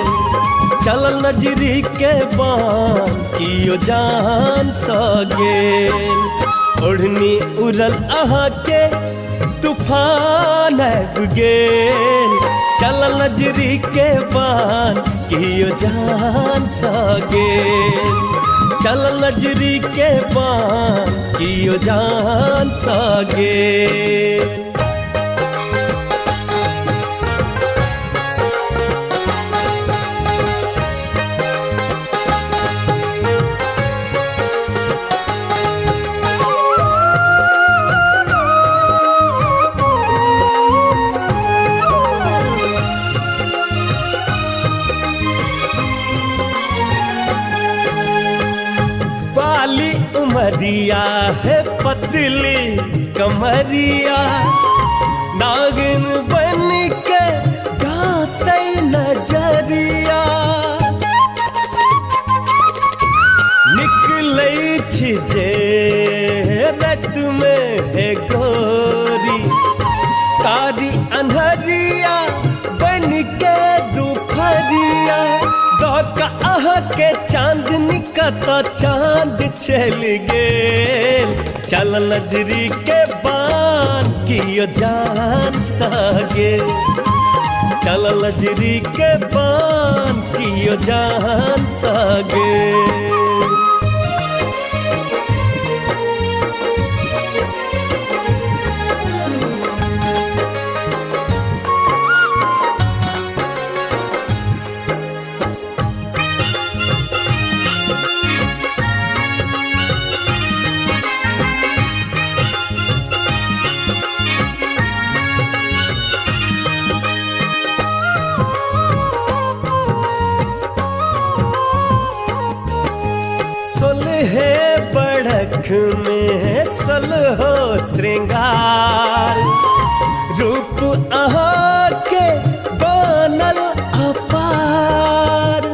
चलल नजरी के बान कियो जान सँ गेल, ओढ़नी उड़ल अहाँ के तूफान आबि गेल, चलल नजरी के बान कियो जान सँ गेल, चलल नजरी के बान कियो जान सँ गेल। उमरिया है पतली कमरिया, नागिन बन के घासै नजरिया। निकलै छी जे रात में हे गोरी, कारी अन्हरिया बन के दुपहरिया। दऽ अहाँ के चांदनी कतऽ चांद चलि गेल, चल नजरी के बान कियो जान सा गेल। चल नजरी के बान कियो जान सा गेल। सोलहे बड़ख में सलहो श्रृंगार, रूप अहाँ के बनल अपार।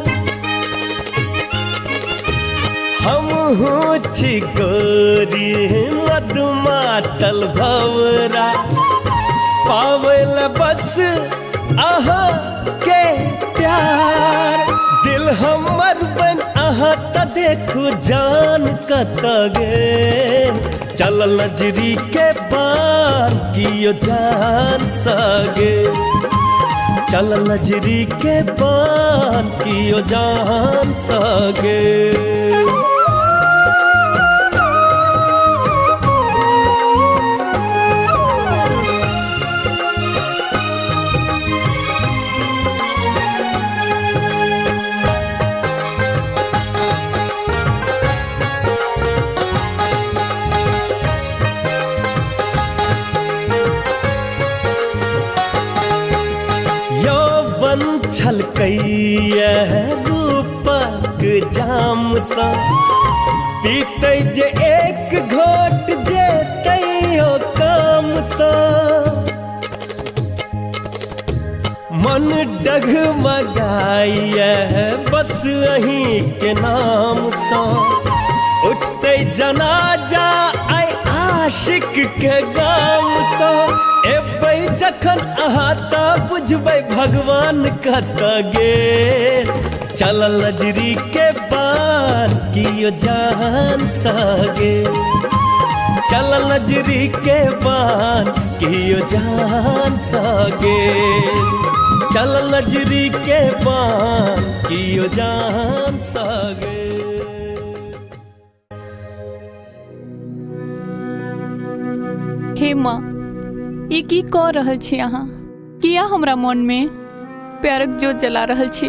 हमहूँ छी गोरी मधुमातल भवरा, पावल बस अहाँ के प्यार। दिल हमर बन अहाँ त देखू जान कत गेल, चल नजरी के बान कियो जान सा गेल। चल नजरी के बान कियो जान सा गेल। छलकैया रूपक जाम सा, पीतै जे एक घोट जेतै ओ काम सा। मन डगमगाइया बस अहीं के नाम सा, उठतै जनाजा आइ आशिक के गाम सा। एबै जखन अहाँ त बुझबै भगवान कत गेल, चल नजरी के बान कियो जान सा गेल। चल नजरी के बान कियो जान सा गेल। चल नजरी के बान कियो जान सा गेल। हे माँ, ई की कऽ रहल छी अहाँ? किया हमरा मन में प्यारक जोत जला रहल छी?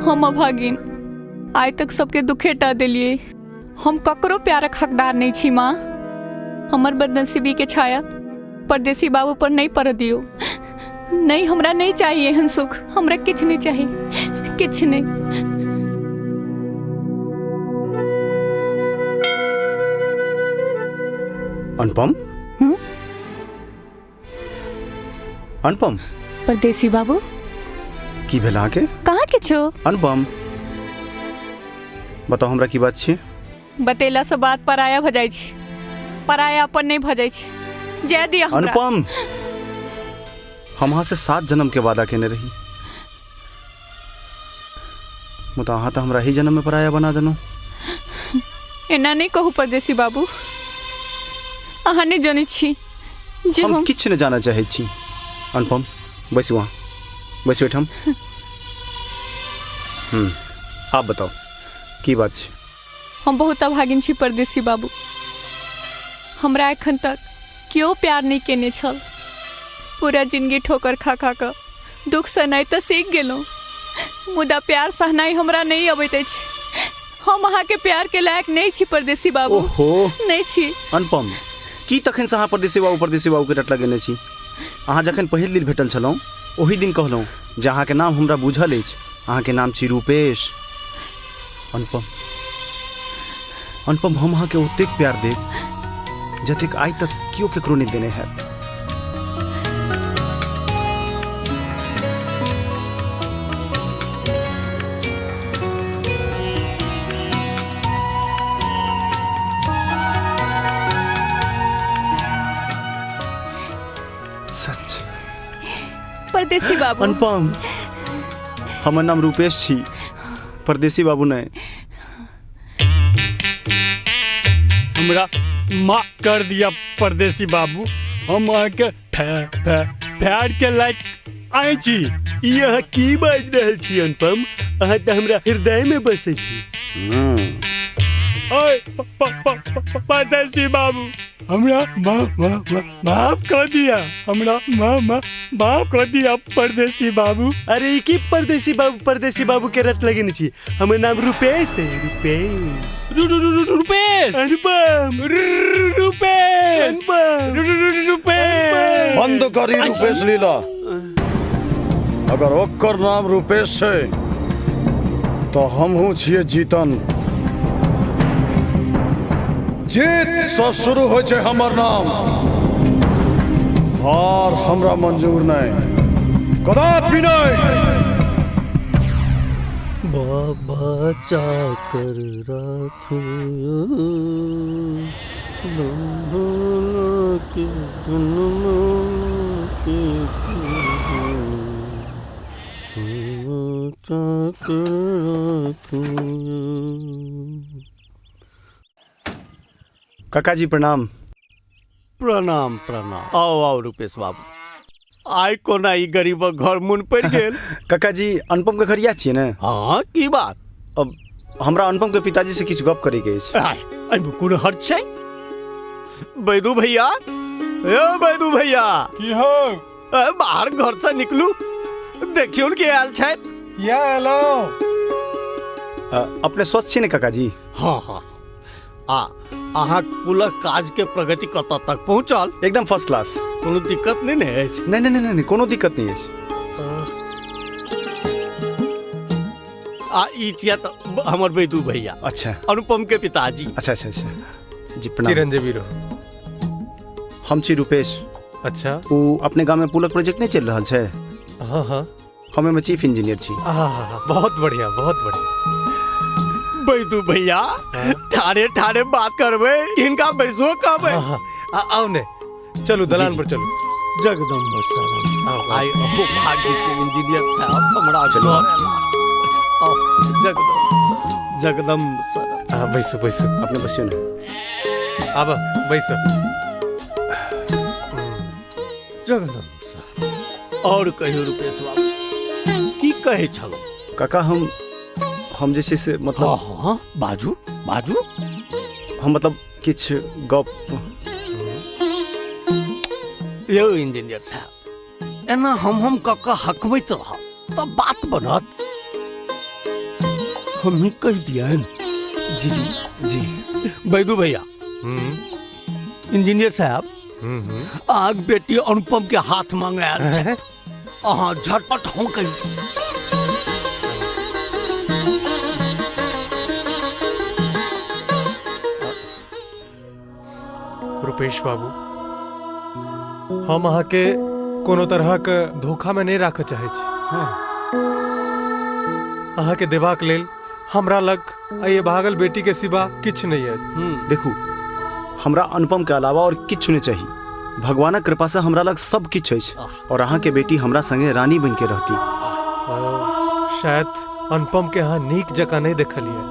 हम अभागिन आइ तक सबके दुखे टा देलिए। हम ककरो प्यारक हकदार नहीं छी माँ। हमर बदनसीबी के छाया परदेसी बाबू पर नहीं पड़ दियो। नहीं, हमरा नहीं चाहिए एहन सुख, हमरा किछु नहीं चाहिए, किछु नहीं। अनुपम, अनुपम। परदेसी बाबू, की भेल अहाँके? कहाँ के छो? अनुपम, बताओ हमरा की बात छी? बतेला से बात पराया भ जाइ छी, पराया अपन नहीं भ जाइ छी। जय दिया हमरा। अनुपम, हम अहाँ से 7 जन्म के वादा केने रही, मुदा अहाँ तऽ हमरा ही जन्म में पराया बना देलहुँ। एना नहीं कहू परदेसी बाबू, अहाँ नहीं जनै छी जे हम किछु नहि जानऽ चाहै छी। अनुपम, बैसू अहाँ, बैसू एहिठाम। आप बताओ की बात छै? हम बहुत अभागिन छी परदेसी बाबू। हमरा एखन तक केओ प्यार नहीं केने छल। पूरा जिंदगी ठोकर खा खा कऽ दुख सहनाइ तऽ सीख गेलहुँ, मुदा प्यार सहनाइ हमरा नहीं अबैत अछि। हम अहाँके प्यार के लायक नहीं छी परदेसी बाबू। ओहो, नहीं छी। अनुपम, की तखन से अहाँ परदेसी बाबू परदेसी बाबू के रट लगेने छी? अहाँ जखन पहिल दिन भेटल छलहुँ ओही दिन कहलहुँ जे अहाँके नाम हमरा बुझल अछि, अहाँके नाम छी रूपेश। अनुपम, अनुपम, हम अहाँके ओतेक प्यार देब जतेक आइ तक केओ केकरो नहि देने हैत। सच परदेसी बाबू। अनुपम, हमर नाम रूपेश छी, परदेसी बाबू नहीं। हमरा माफ कर दिया परदेसी बाबू, हम अहाँके फैर के लायक आइ छी। ई अहाँ की बाजि रहल छी अनुपम? अहाँ तऽ हमरा हृदय में बसै छी। ओए परदेसी बाबू, हमरा माफ कर दिया, हमरा माफ कर दिया परदेसी बाबू। अरे ई की परदेसी बाबू परदेसी बाबू के रट लगेने छी? हमर नाम रूपेश है, रूपेश। रूपेश। अनुपम। रूपेश। अनुपम। रूपेश। बंद करी रूपेश लीला। अगर ओकर नाम रूपेश है तो हमहू छियै जीतन। जीत से शुरू होइ छै हमर नाम, हार हमरा मंजूर नहीं, कदापि नहीं। बाबा चाकर राखो काका जी प्रणाम। प्रणाम प्रणाम। आओ आओ रूपेश बाबू, आइ कोना ई गरीबक घर मुन पड़ि गेल? काका जी, अनुपम के घर इएह छियै ने? हाँ, की बात? अब हमरा अनुपम के पिताजी से किछु गप करे के अछि। एहिमे कोन हर्ज छै? बैदू भैया, ए बैदू भैया, की हो? बाहर घर से निकलू, देखियौ के आयल छथि। या एलो। अपने स्वस्थ छी ने काका जी? हाँ हाँ। आ अहाँ पुलक काज के प्रगति कतऽ तक पहुँचल? एकदम फर्स्ट क्लास। कोनो दिक्कत नहीं ने अछि? नहीं नहीं नहीं, कोनो दिक्कत नहीं अछि। आ ई छिया तऽ हमर बैदू भैया। अच्छा। अनुपम के पिताजी। अच्छा अच्छा अच्छा जी, प्रणाम। चिरंजीवी रहो। हम छी रूपेश। अच्छा। ओ अपने गांव में पुलक प्रोजेक्ट नहीं चल रहल छै? हाँ हाँ। हम एहिमे चीफ इंजीनियर छी। बहुत बढ़िया बहुत बढ़िया। बैदू भैया, ठारे ठारे बात करबै, हिनका बैसो कहबै। आओ ने, चलू दलान पर चलू। जगदम्ब शरण। आइ अहो भाग्य छै इंजीनियर साहब हमरा घर एला। आओ जगदम्ब शरण, जगदम्ब शरण। हाँ बैसू बैसू, अपने बसियो ने। आब बैसू। जगदम्ब शरण। और कहियो रूपेश बाबू, की कहै छलहुँ? काका, हम जे छै से मतलब। हाँ हाँ, बाजू बाजू। हम मतलब किछु गप। यौ इंजीनियर साहब, एना हम कऽ कऽ हकबैत रहब तऽ बात बनत? हमही कहि दियनि। जी जी जी। बैदू भैया, इंजीनियर साहब अहाँक बेटी अनुपम के हाथ मांगे आयल छथि, अहाँ झटपट हँ कहि। रूपेश बाबू, हम अहाँके कोनो तरहक धोखा में नहीं राखऽ चाहै छी। अहाँके देबाक लेल हमरा लग एहि भागल बेटी के सिवा किछु नहीं अछि। देखू, हमरा अनुपम के अलावा और किछु नहीं चाहिए। भगवानक कृपा से हमरा लग सब किछु अछि और अहाँके बेटी हमरा संगे रानी बन के रहती। शायद अनुपम के अहाँ नीक जकाँ नहीं देखलियै।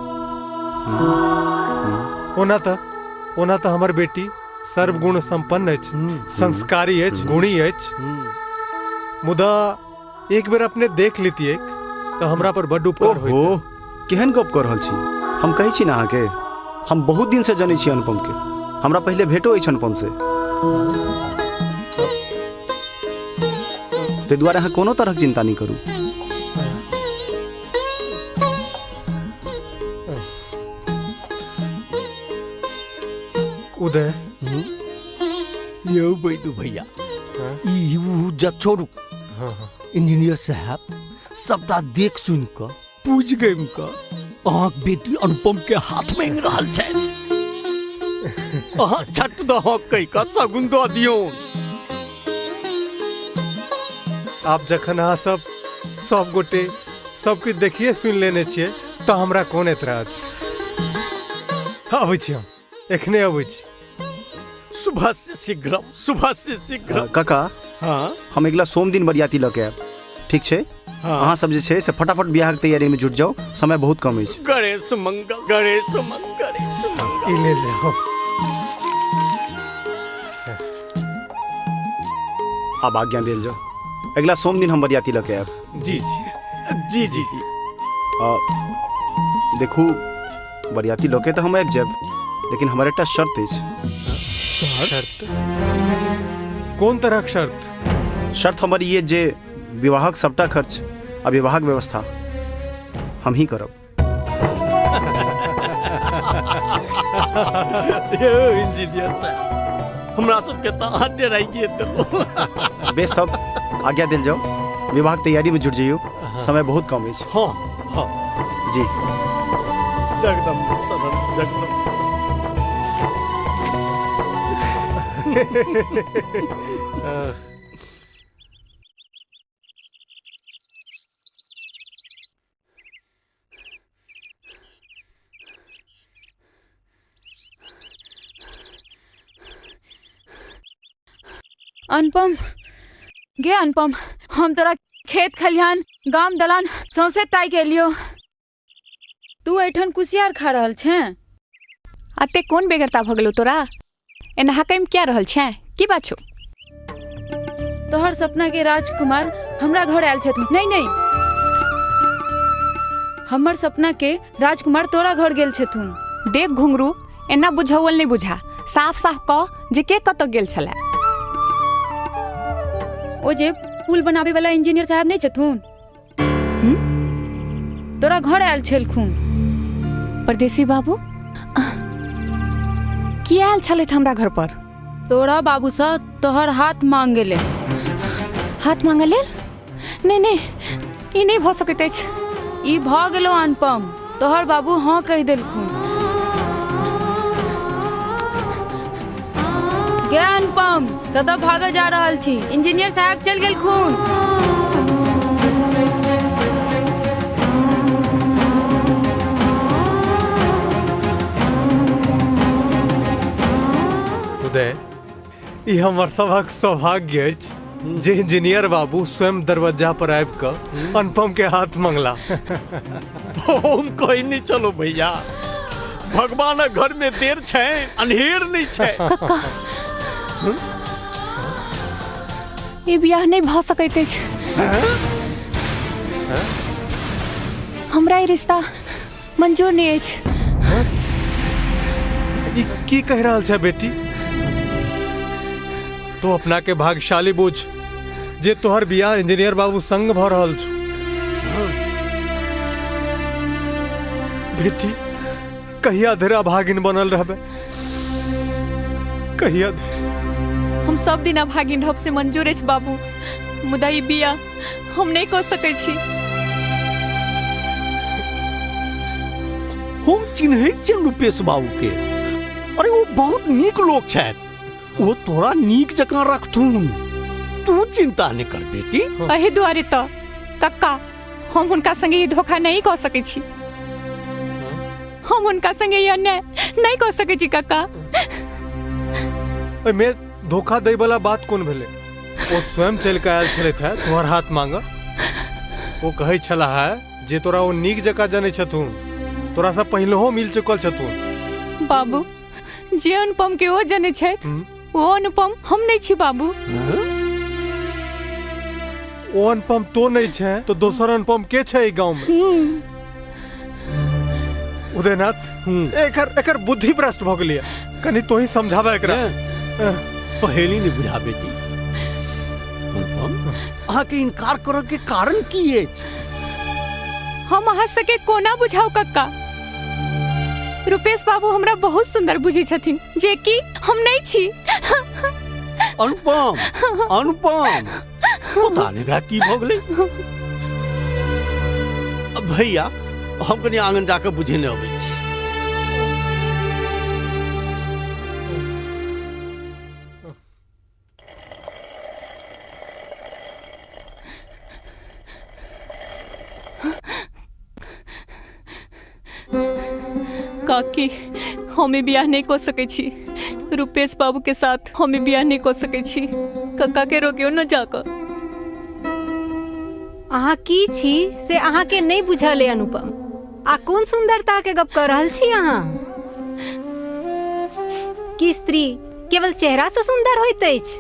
ओना तऽ हमर बेटी सर्वगुण संपन्न अछि, संस्कारी अछि, गुणी अछि, मुदा एक बेर अपने देख लेतियै तऽ हमरा पर बड्ड उपकार होइत। ओहो, केहन गप कऽ रहल छी? हम कहै छी ने अहाँके, हम बहुत दिन से जनै छी अनुपम के। हमरा पहिले भेटो अछि अनुपम से, ताहि दुआरे अहाँ कोनो तरहक चिंता नहि करू। उदय। यौ बैदू भैया, ई जत छोड़ू। इंजीनियर साहब सबटा देख सुन कऽ पूछ गम कऽ अहाँक बेटी अनुपम के हाथ मांगि रहल छथि। अहाँ झट दऽ हँ कहि कऽ सगुन दऽ दियौ। आब जखन अहाँ सब सब गोटे सब किछु देखिए सुनि लेने छियै तऽ हमरा कोन एतराज। अबै छी हम, एखने अबै छी। सुबह से शीघ्रम, सुबह से शीघ्रम। काका, हाँ? हम अगिला सोम दिन बरियाती लऽ के आयब, ठीक छै? हाँ। अहाँ सब जे छै से फटाफट बियाहक तैयारी में जुट जाउ, समय बहुत कम अछि। गणेश मंगल, गणेश मंगल, गणेश मंगल। ई ले जाओ। आब आज्ञा देल जाउ। अगिला सोम दिन हम बरियाती लऽ के आयब। जी जी जी जी जी। देखू, बरियाती लऽ के तऽ हम आबि जायब, लेकिन हमर एकटा शर्त अछि। शर्त? कोन तरहक शर्त? शर्त हमर ई अछि जे विवाहक सबटा खर्च आ विवाहक व्यवस्था हम ही करब। यौ इंजीनियर साहब, हमरा सबके तऽ अहाँ डराइए देलहुँ। बेस, तब आज्ञा देल जाउ, विवाहक तैयारी में जुट जइयौ, समय बहुत कम अछि। हाँ हाँ जी। जगदम्ब शरण, जगदम्ब। अनुपम गे अनुपम, हम तोरा खेत खलिहान गाम दलान सौंसे ताकि एलियो, तू एठन कुसियार खा रहल छें। अते कोन बेगरता भऽ गेलौ तोरा? एना हकैम किया रहल छें? की बात छौ? तोहर सपना के राजकुमार हमरा घर आयल छथुन। नहीं नहीं, हमर सपना के राजकुमार तोरा घर गेल छथुन। देख घुंघरू, एना बुझौल नहीं बुझा, साफ साफ कह जे के कतऽ गेल छलै। ओ जे पुल बनाबे वाला इंजीनियर साहब नहीं छथुन, तोरा घर आयल छलखुन। परदेसी बाबू किया आयल छलथि हमरा घर पर? तोरा बाबू सँ तोहर हाथ मांगे लेल। हाथ मांगे लेल? नहीं नहीं, ई नहीं भऽ सकैत अछि। ई भऽ गेलो अनुपम, तोहर बाबू हाँ कहि देलखुन। गे अनुपम, कतऽ भागऽ जा रहल छी? इंजीनियर साहब चलि गेलखुन। उदय, ई हमर सभक सौभाग्य अछि जे इंजीनियर बाबू स्वयं दरवाजा पर आबि कऽ अनुपम के हाथ मंगला। हम कहीं नहीं चलो भैया, भगवानक घर में देर छै, अन्हेर नहीं छै। कक्का, ई बियाह नहीं भऽ सकैत अछि। हमरा ई रिश्ता मंजूर नहीं अछि। ई की कहि रहल छै बेटी? तू अपना के भाग्यशाली बुझ जे तोहर बियाह इंजीनियर बाबू संग भऽ रहल छौ। बेटी, कहिया धरि अभागिन बनल रहबे? कहिया धरि? हम सब दिन अभागिन रहब से मंजूर अछि बाबू, मुदा ई बियाह हम नहीं कऽ सकै छी। हम चिन्हैत छियनि रूपेश बाबू के। अरे ओ बहुत नीक लोक छथि, ओ तोरा नीक जकाँ रखथुन, तू चिंता नहीं कर बेटी। एहि दुआरे तऽ कक्का, हम हुनका संगे ई धोखा नहीं कऽ सकै छी। हम हुनका संगे ई अन्याय नहीं कऽ सकै छी कक्का। एहिमे धोखा दै वाला बात कोन भेलै? ओ स्वयं चलि कऽ आयल छलथि है तोहर हाथ मांगऽ। ओ कहै छलाह है जे तोरा ओ नीक जकाँ जनै छथुन, तोरा सँ पहिलहो मिल चुकल छथुन। बाबू, जे अनुपम के ओ जनै छथि ओ अनुपम हम नहीं छी बाबू। ओ अनुपम तो नहीं छै तो दोसर अनुपम के छै एहि गाँव में? उदयनाथ, एकर एकर बुद्धि भ्रष्ट भऽ गेलै, कनि तोही समझाबे एकरा। पहेली नहीं बुझा बेटी। अनुपम, अहाँ के इनकार करऽ के कारण की अछि? हम अहाँ सबके कोना बुझाउ कक्का, रूपेश बाबू हमरा बहुत सुंदर बुझै छथिन जे कि हम नहीं छी। अनुपम, अनुपम, पता नहीं एकरा की भऽ गेलै। भैया, हम कनि आंगन जाके बुझेने अबै छी। काकी, हम ई बियाह नहीं कऽ सकै छी। रुपेश बाबू के साथ हम ई बियाह नहीं कऽ सकै छी। कक्का के रोकियो न जाकऽ। अहाँ की छी से अहाँके नहि बुझल अइ अनुपम। आ कोन सुंदरता के गप कऽ रहल छी अहाँ? की स्त्री केवल चेहरा से सुंदर होइत अछि?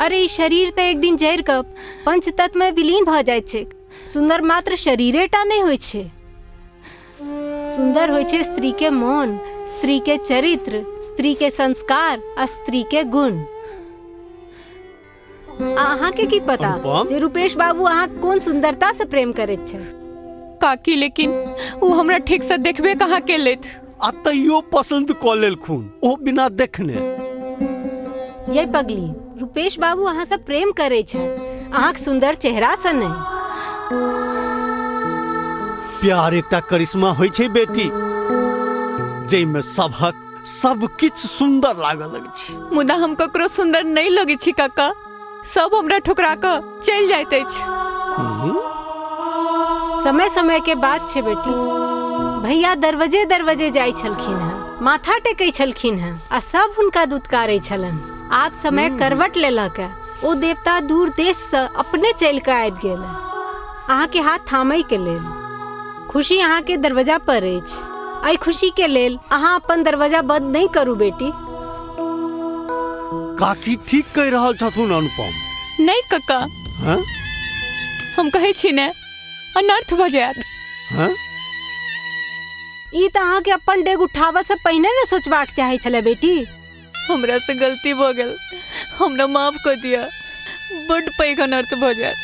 अरे ई शरीर तऽ एक दिन जरि कऽ पंचतत्व में विलीन भऽ जाइत छैक। सुंदर मात्र शरीरे टा नहि होइ छै। सुंदर होइ छै स्त्री के मोन, स्त्री के चरित्र, स्त्री के संस्कार आ स्त्री के गुण। आ अहाँके की पता अनुपम? जे रुपेश बाबू अहाँ कोन सुंदरता से प्रेम करैत छै। काकी, लेकिन ओ हमरा ठीक से देखबे कहाँ केलथि। आ तैयो पसंद कऽ लेलखुन ओ बिना देखने। ये पगली, रुपेश बाबू अहाँ से प्रेम करै छथि, अहाँक सुंदर चेहरा से नहि। प्यार एकटा करिश्मा होइ छै बेटी, जाहिमे सभक सब किछु सुंदर लागऽ लगै छै। मुदा हम ककरो सुंदर नहीं लगै छी काका, सब हमरा ठुकरा कऽ चलि जाइत अछि। समय समय के बात छै बेटी। भैया दरवाजे दरवाजे जाइ छलखिन हेँ, माथा टेकै छलखिन हेँ आ सब हुनका दुत्कारै छलनि। आब समय करवट लेलक है, ओ देवता दूर देश से अपने चलि कऽ आबि गेल है अहाँके हाथ थामै के लेल। खुशी अहाँके दरवाजा पर अछि। एहि खुशी के लेल अहाँ अपन दरवाजा बंद नहीं करू बेटी। काकी ठीक कहि रहल छथुन अनुपम। नहीं कक्का, हाँ? हम कहै छी ने, अनर्थ भऽ जायत। हाँ? ई तऽ अहाँके अपन डेग उठाबऽ से पहिने ने सोचबाक चाही छलै बेटी। हमरा से गलती भऽ गेल, हमरा माफ कऽ दिअ। बड्ड पैघ अनर्थ भऽ जायत।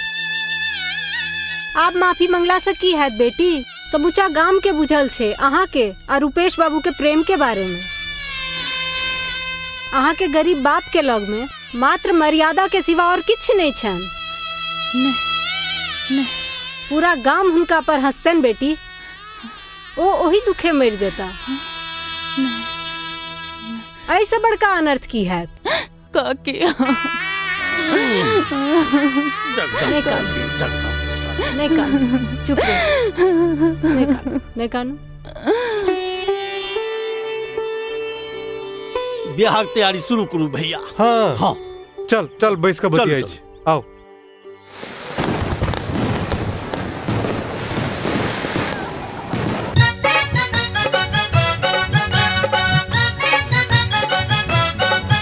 आब माफी मंगला से की हैत बेटी? समूचा गाम के बुझल छै अहाँके आ रुपेश बाबू के प्रेम के बारे में। अहाँके गरीब बाप के लग में मात्र मर्यादा के सिवा और किछु नहीं छनि। नहीं, नहीं। पूरा गाम हुनका पर हंसतनि बेटी, ओ ओही दुखे मरि जेता। एहिसँ बड़का अनर्थ की हैत? काकी, नहीं कानू, नहीं कानू, चुप रहो। नहीं कानू, नहीं कानू। बियाहक तैयारी शुरू करू भैया। हाँ हाँ, चल चल, बैस कऽ बतियाइ चल। छी, आउ।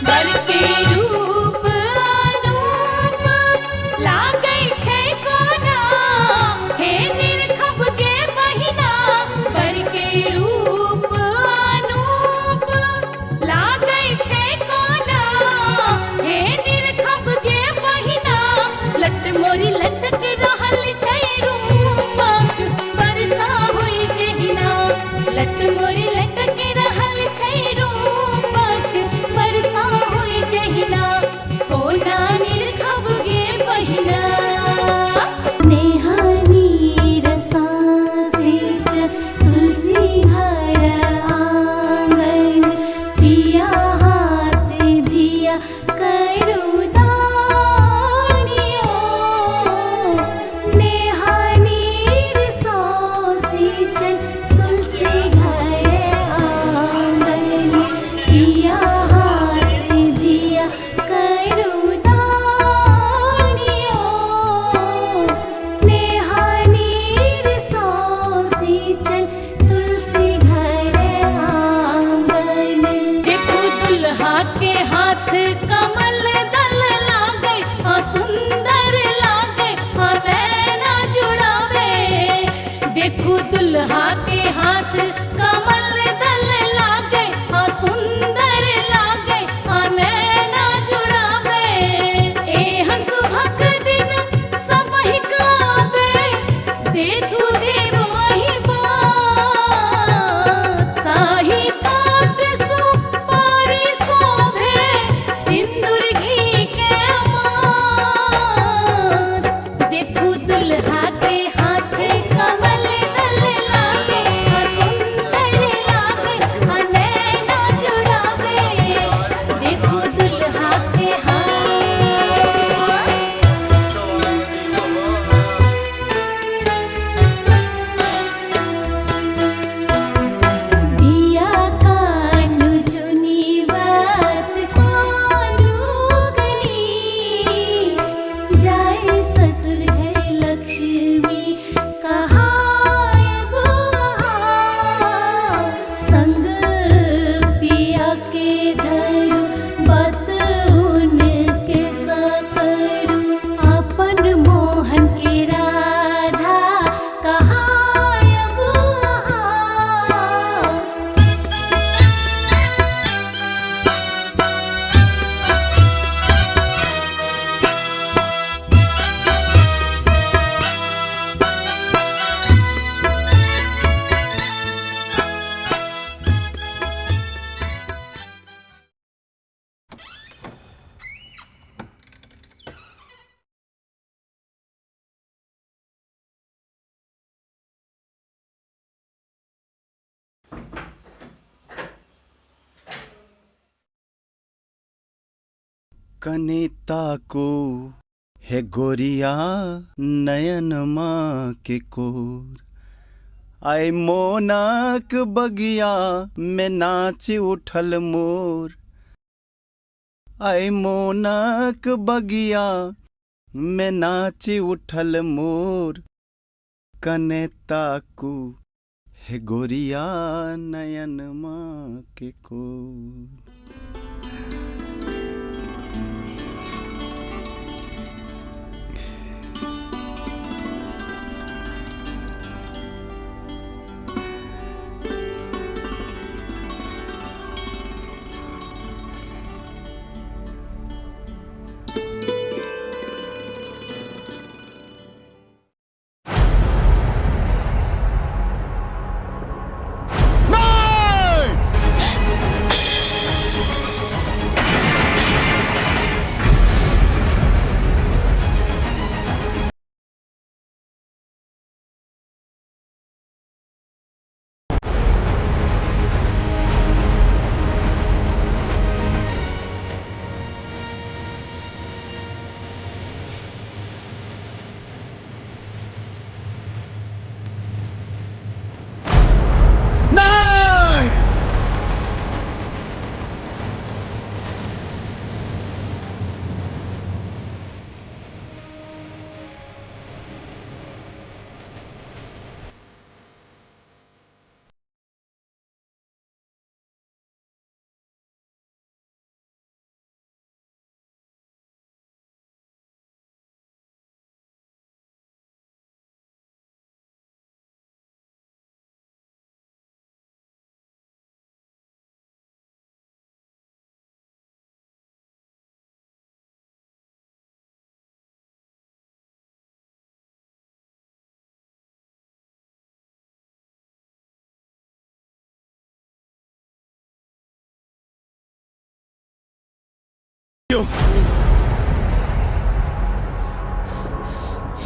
बर के रूप अनूप लागै छै कोना, हे निरखब गे बहिना। बर के रूप अनूप लागै छै कोना, हे निरखब गे बहिना। कने ताको हे गोरिया नयन माँ के कोर, आय मोनाक बगिया में नाच उठल मोर, आय मोनाक बगिया में नाच उठल मोर, कने ताकू हे गोरिया नयन माँ के कोर।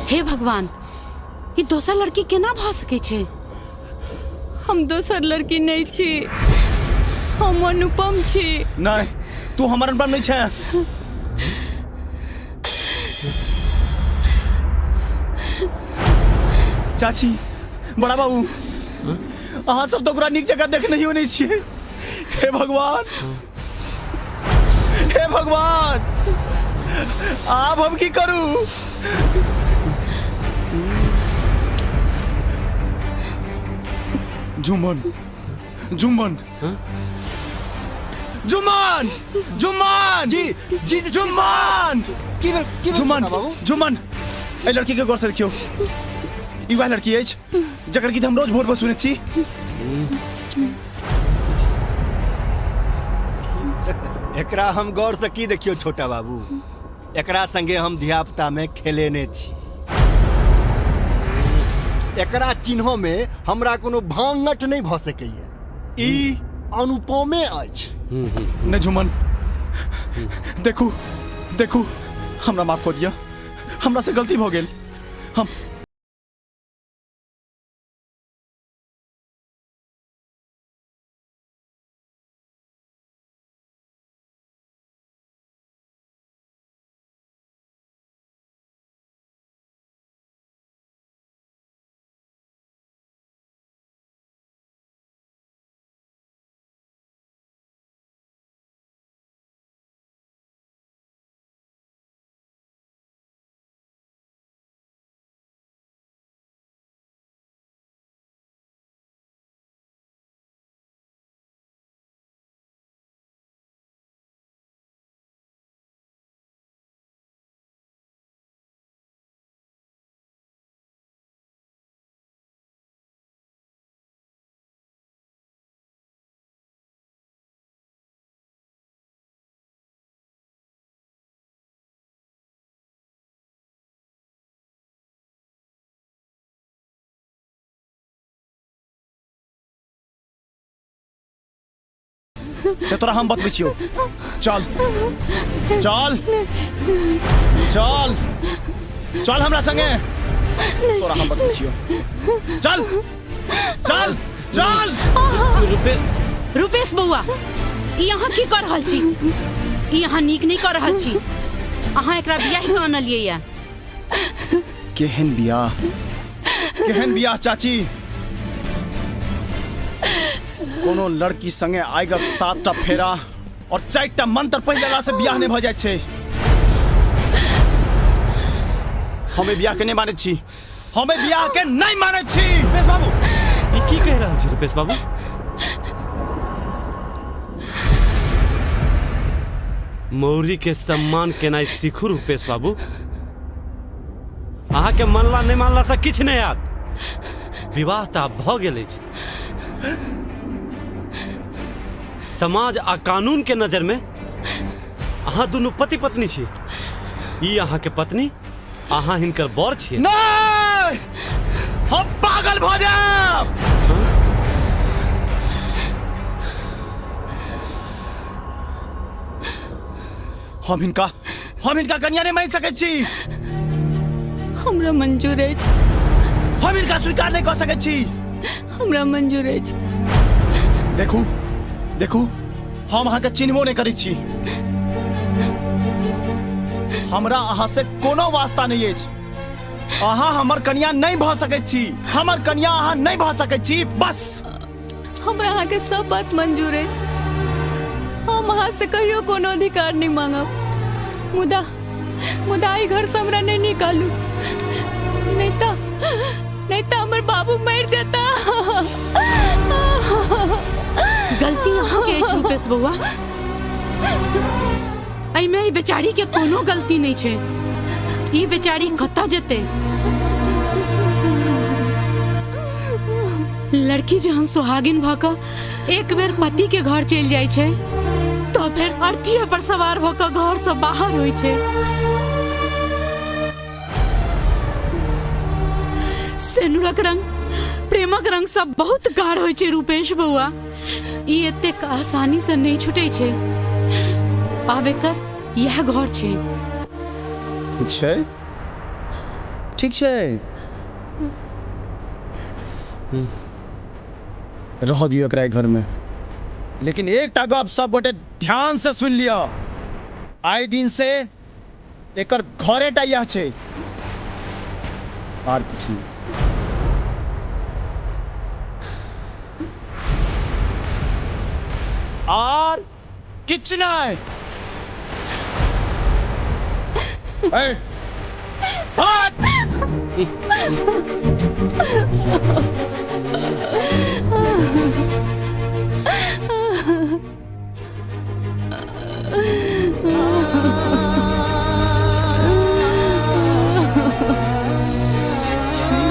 हे भगवान, ई दोसर लड़की केना भऽ सकै छै? हम दोसर लड़की नहीं छी, हम अनुपम छी। नहीं, तू हमर अनुपम नहीं छे। चाची, बड़ा बाबू, अहाँ सब तो ओकरा नीक जगह देखनहियो नहीं छियै। हे भगवान, हे भगवान, आब हम की करू? जुम्मन, जुम्मन, जुम्मन, जुम्मन जी जी जुम्मन, की जुम्मन, जुम्मन, एहि लड़की के गौर से देखियौ। ई वएह लड़की अछि जकर गीत हम रोज भोर पर सुनैत छी। एकरा हम गौर से की देखियो छोटा बाबू, एकरा संगे हम धियापुता में खेलेने छी। एकरा चिन्हो में हमरा कोनो भांगट नहीं भ सकैया। ई अनुपमे अछि। नहीं झुमन, देखू देखू, हमरा माफ कर दिया, हमरा से गलती भ गेल। हम से तोरा हम बतबै छियौ। चल चल चल चल हमरा संगे, तोरा हम बतबै छियौ। चल चल चल। रुपेश बौआ, ई अहाँ की कर रहल छी? ई अहाँ नीक नहि कऽ रहल छी। अहाँ एकरा बियाह कऽ अनलियै या। केहन बियाह, केहन बियाह चाची? कोनो लड़की संगे आइगक 7टा फेरा और 4टा मंत्र पढ़ि लेला से बियाह नहि भऽ जाइ छै। हम एहि बियाह के नहि मानै छी, हम एहि बियाह के नहि मानै छी। रुपेश बाबू, ई की कहि रहल छी रुपेश बाबू? मौरी के सम्मान केनाइ सीखू रुपेश बाबू। अहाँ के मानला नहि मानला से किछु नहि आयत। विवाह तऽ आब भऽ गेल अछि। समाज आ कानून के नजर में अहाँ दुनू पति पत्नी छी। ई अहाँ के पत्नी, अहाँ हिनकर बर छी। नहीं, हम पागल भऽ जायब। हम हिनका कन्या नहीं मान सकै छी। हमरा मंजूर अछि। हम हिनका स्वीकार नहीं कऽ सकै छी। हमरा मंजूर अछि। देखू देखू, हम अहाँके चिन्हबो नहीं करै छी। हमरा अहाँ से कोनो वास्ता नहीं अछि। अहाँ हमर कन्या नहीं भऽ सकै छी। हमर कन्या अहाँ नहीं भऽ सकै छी। बस हमरा अहाँके सब बात मंजूर अछि। हम अहाँ से कहियो कोनो अधिकार नहीं मांगब, मुदा मुदा ई घर से हमरा नहीं निकालू, नहीं तो हमर बाबू मर जाता। गलती अहाँ के अछि रुपेश बौआ। एहिमे ई बेचारी के कोनो गलती नहीं छै। ई बेचारी कतऽ जेतै? लड़की जहन सुहागिन भऽ कऽ एक बेर पति के घर चलि जाइ छै तऽ फेर अर्थीये पर सवार भऽ कऽ घर से बाहर होइ छै। सेनुरक रंग, प्रेमक रंग सब बहुत गाढ़ होइ छै रूपेश बौआ। ई एतेक आसानी से नहीं छूटै छै। आब एकर इएह घर छै। ठीक छै, ठीक छै, रह दियौ एकरा घर में। लेकिन एकटा गप सब गोटे ध्यान से सुन लिअ, आइ दिन से एकर घरेटा इएह छै, आर किछु नहि। आर किछु नहि।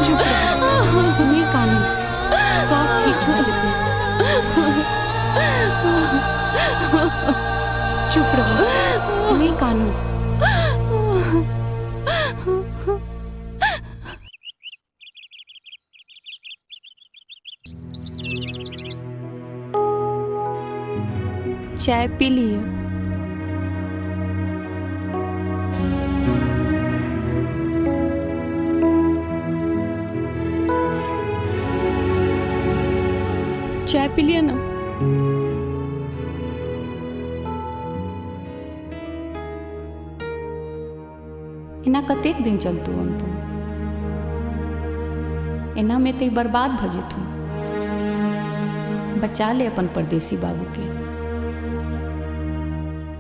चुप रह, नहीं कानू, सब ठीक हो जेतै। चुप रहो, नहीं कानू। चाय पी लिअ। चाय पी लिअ ना। एना कतेक दिन चलतौ अनुपम? एना में तऽ ई बर्बाद भऽ जेथुन। बचा ले अपन परदेसी बाबू के।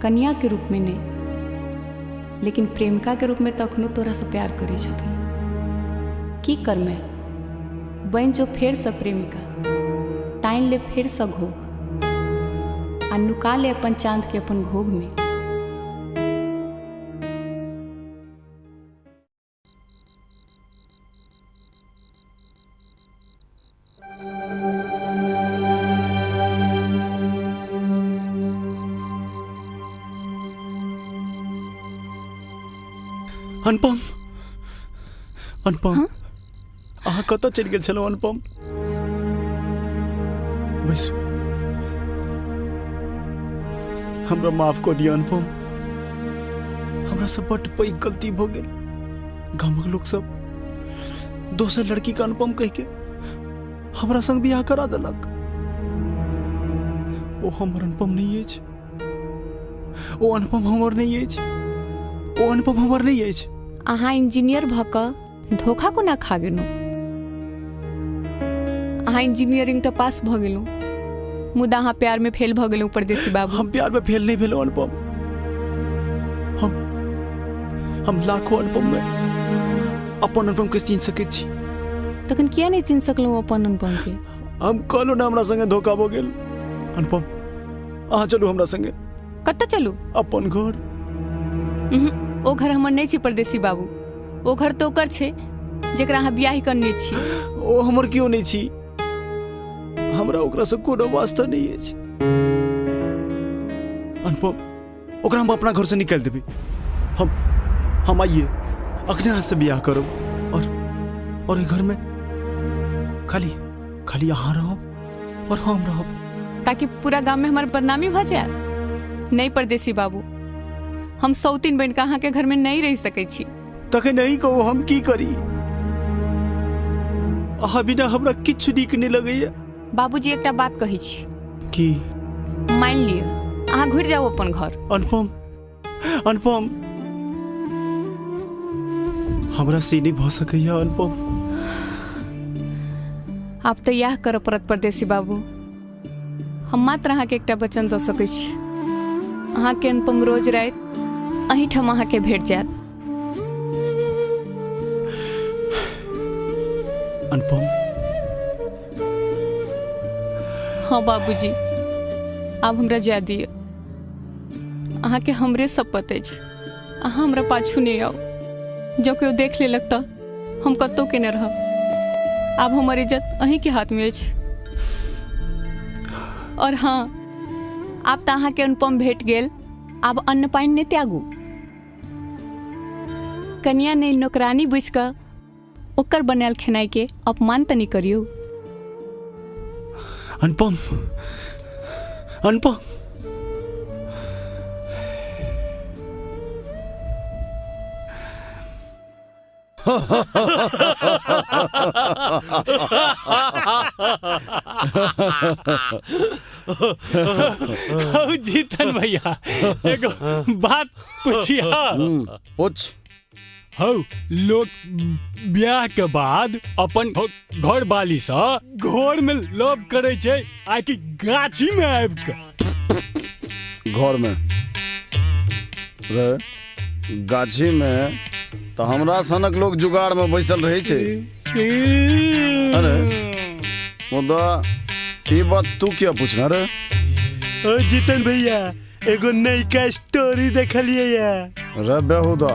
कन्या के रूप में नहीं, लेकिन प्रेमिका के रूप में तऽ अखनो तोरा से प्यार करै छथुन। की करमे, बनि जो फेर से प्रेमिका, तानि ले फेर से घोघ आ नुका ले अपन चांद के अपन घोघ में। अनुपम, अनुपम, अहाँ कतऽ चलि गेल छलहुँ अनुपम? बैसू, हमरा माफ कऽ दिअ अनुपम, हमरा से बड्ड पैघ गलती भऽ गेल। गामक लोक सब दोसर लड़की के अनुपम कहि के हमरा संग बियाह करा देलक। ओ हमर अनुपम नहीं अछि, ओ अनुपम हमर नहि अछि, ओ अनुपम हमर नहि अछि। अहाँ इंजीनियर भऽ कऽ धोखा कोना खा गेलहुँ? अहाँ इंजीनियरिंग तऽ पास भऽ गेलहुँ, मुदा अहाँ प्यार में फेल भऽ गेलहुँ परदेसी बाबू। हम प्यार में फेल नहीं भेलहुँ अनुपम, हम लाखों अनुपम में अपन अनुपम के चिन्ह सकैत छी। तखन किया नहीं चिन्ह सकलहुँ अपन अनुपम के? हम कहलहुँ ना हमरा संगे धोखा भऽ गेल। अनुपम अहाँ चलू हमरा संगे। कतऽ चलू? अपन घर। ओ घर हमर नहीं छै परदेसी बाबू, ओ घर तो ओकर छै जेकरा अहाँ बियाह करने छी। ओ हमर क्यों नहीं छी, हमरा ओकरा से कोनो वास्ता नहीं अछि। अनुपम ओकरा हम अपना घर से निकालि देबै। हम आइए अखने अहाँ से बियाह करब और एहि घर में खाली खाली अहाँ रहब और हम रहब, ताकि पूरा गांव में हमार बदनामी भऽ जाए। नहीं परदेसी बाबू, हम सौतीन बन के अहाँ के घर में नहीं रह सकै छी। तखन नहीं कहू हम की करी, अहाँ बिना हमरा किछु नीक नहीं लगैया। बाबूजी एकटा बात कहै छी। की? मान लिअ अहाँ घुरि जाउ अपन घर। अनुपम, अनुपम हमरा से नहीं भऽ सकैया। अनुपम आब तऽ इएह करऽ पड़त परदेसी बाबू। हम मात्र अहाँके एकटा वचन दऽ सकै छी, अहाँके अनुपम रोज राति अहीँठाम अहाँके भेट जायत। अनुपम। हाँ बाबूजी, आब हमरा जाय दिअ, अहाँके हमरे शपथ अछि, अहाँ हमरा पाछू नहि आउ। जँ केओ देख लेलक तऽ हम कतहु के नहि रहब। आब हमर इज्जत अहीँके हाथमे अछि। और हाँ, आब तऽ अहाँके अनुपम भेट गेल, आब अन्न पानि नहि त्यागू। कनिया नहि नौकरानी बुझि कऽ ओकर बनायल खेनाइके अपमान तऽ नहि करियौ। अनुपम, अनुपम हौ जीतन भैया, एगो बात पूछिया। पूछ। हौ, लोग ब्याह के बाद अपन घर वाली से घर में लव करे छै आ कि गाछी में आबि के? घर में रे, गाछी में तो हमरा सनक लोग जुगाड़ में बैसल रहे छै। अरे मुदा ई बात तू क्या पूछना रे? ओ जीतन भैया, एगो नयका स्टोरी देखलिए या। रे बेहुदा,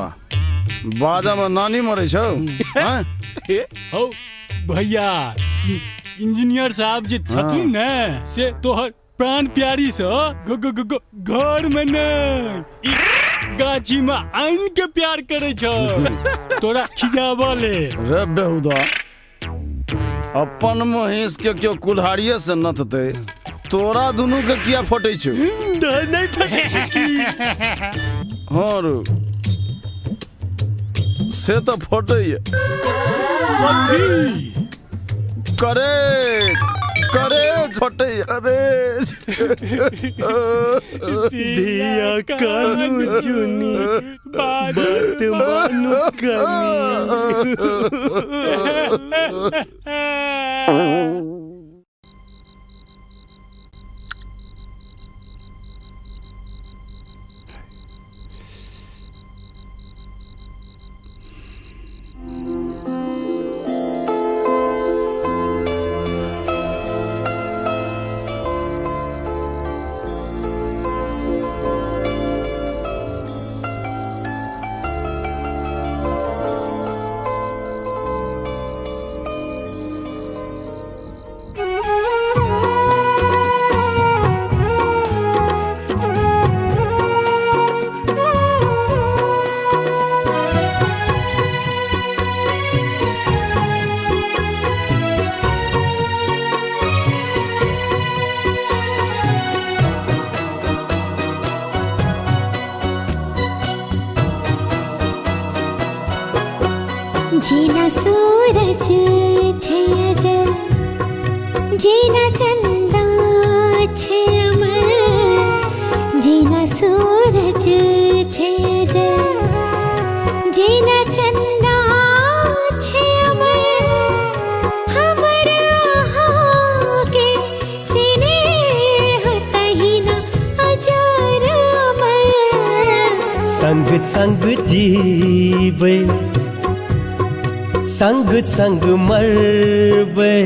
बाजा में नानी मरे छौ? हौ भैया, इंजीनियर साहब जे छथिन ने से तोहर प्राण प्यारी से घर में नहीं गाछी में आन के प्यार करे छौ, तोरा खिजाबऽ ले। रे बेहुदा, अपन महींस के क्यों कुल्हाड़िए से नथते, तोरा दुनू के किया फटे छौ? नहीं फटे छौ की? हाँ रे, से तो फटे। कथी? करे करे फटे। अरे धिया कानू चुनी बात मानू कनी। जेना सूरज छै अजल, जेना चंदा छै अमर, जेना सूरज सूरज छै अजर, जेना चंदा छै अमर। हमर अहाँके स्नेह तहिना अजर अमर। संग संग जीबै, संग संग मरबै,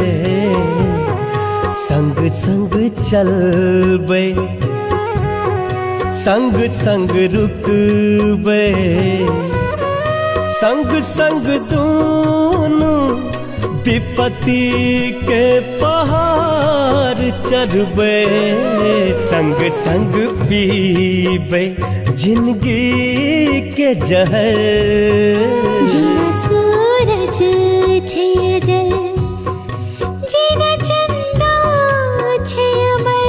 संग संग चलबै, संग संग रुकबै, संग संग दोनों विपत्ति के पहाड़ चढ़बै, संग संग पीबै जिंदगी के जहर। जेना सूरज छै अजर, जेना चंदा छै अमर।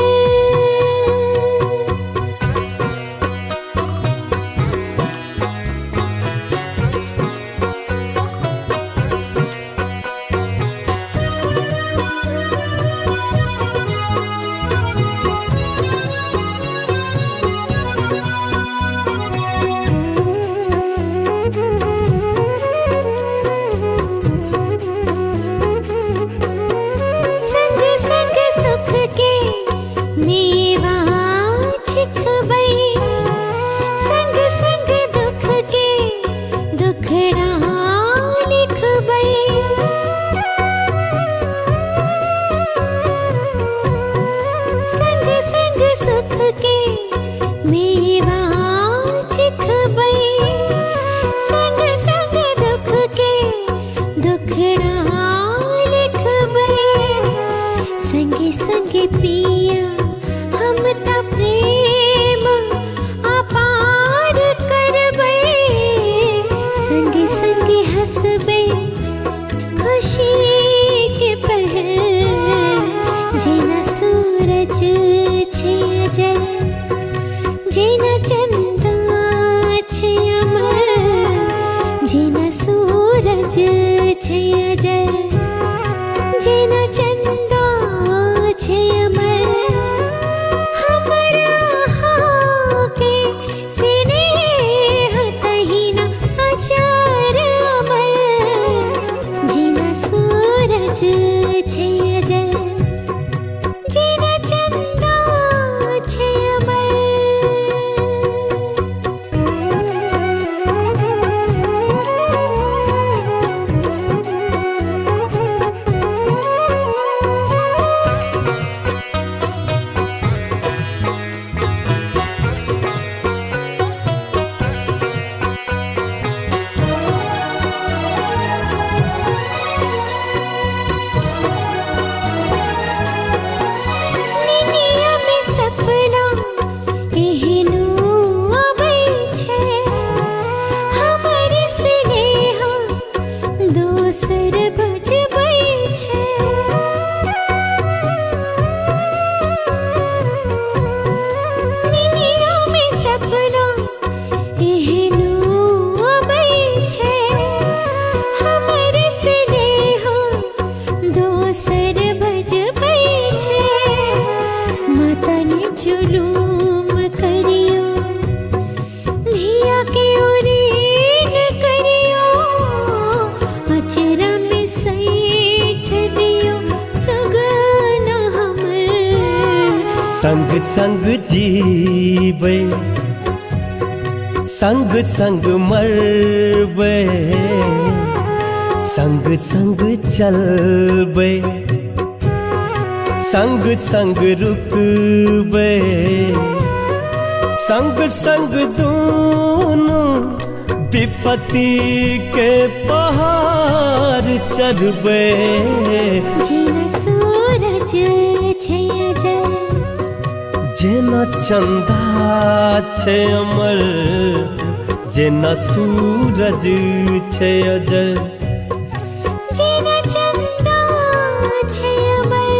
संग संग सुख के मेवा चिखबै, संग संग दुख के दुखड़ा लिखबै। संग संग सुख के मेवा चिखबै, संग संग दुख के दुखड़ा लिखबै। संगे संगे पिया हम त प्रेम अपार करबै, संगे संगे हंसबै खुशी के पहर। जेना सूरज छै अजर, जेना चंदा छै अमर। जेना सूरज छै अजर, जेना चंदा छै अमर। हमर अहाँके स्नेह तहिना अजर अमर। जेना सूरज छै अजर, जेना चंदा छै अमर। निनिया में सपना एहनो अबै छै, हमर स्नेह दोसर बुझबै छै। निनिया में सपना एहनो अबै छै, हमर स्नेह दोसर बजबै छै। माता ने जुलूम करियो, धिया के उरीन करियो, अचरा में सैठ दियो सुगना हमर। संग संग जीबै, संग संग मरबै, संग संग चलबै, संग संग रुकबै, संग संग दोनों विपत्ति के पहाड़ चढ़बै। जेना सूरज छै अजर, जेना चंदा छै अमर, जेना सूरज छै अजर, जेना चंदा छै अमर।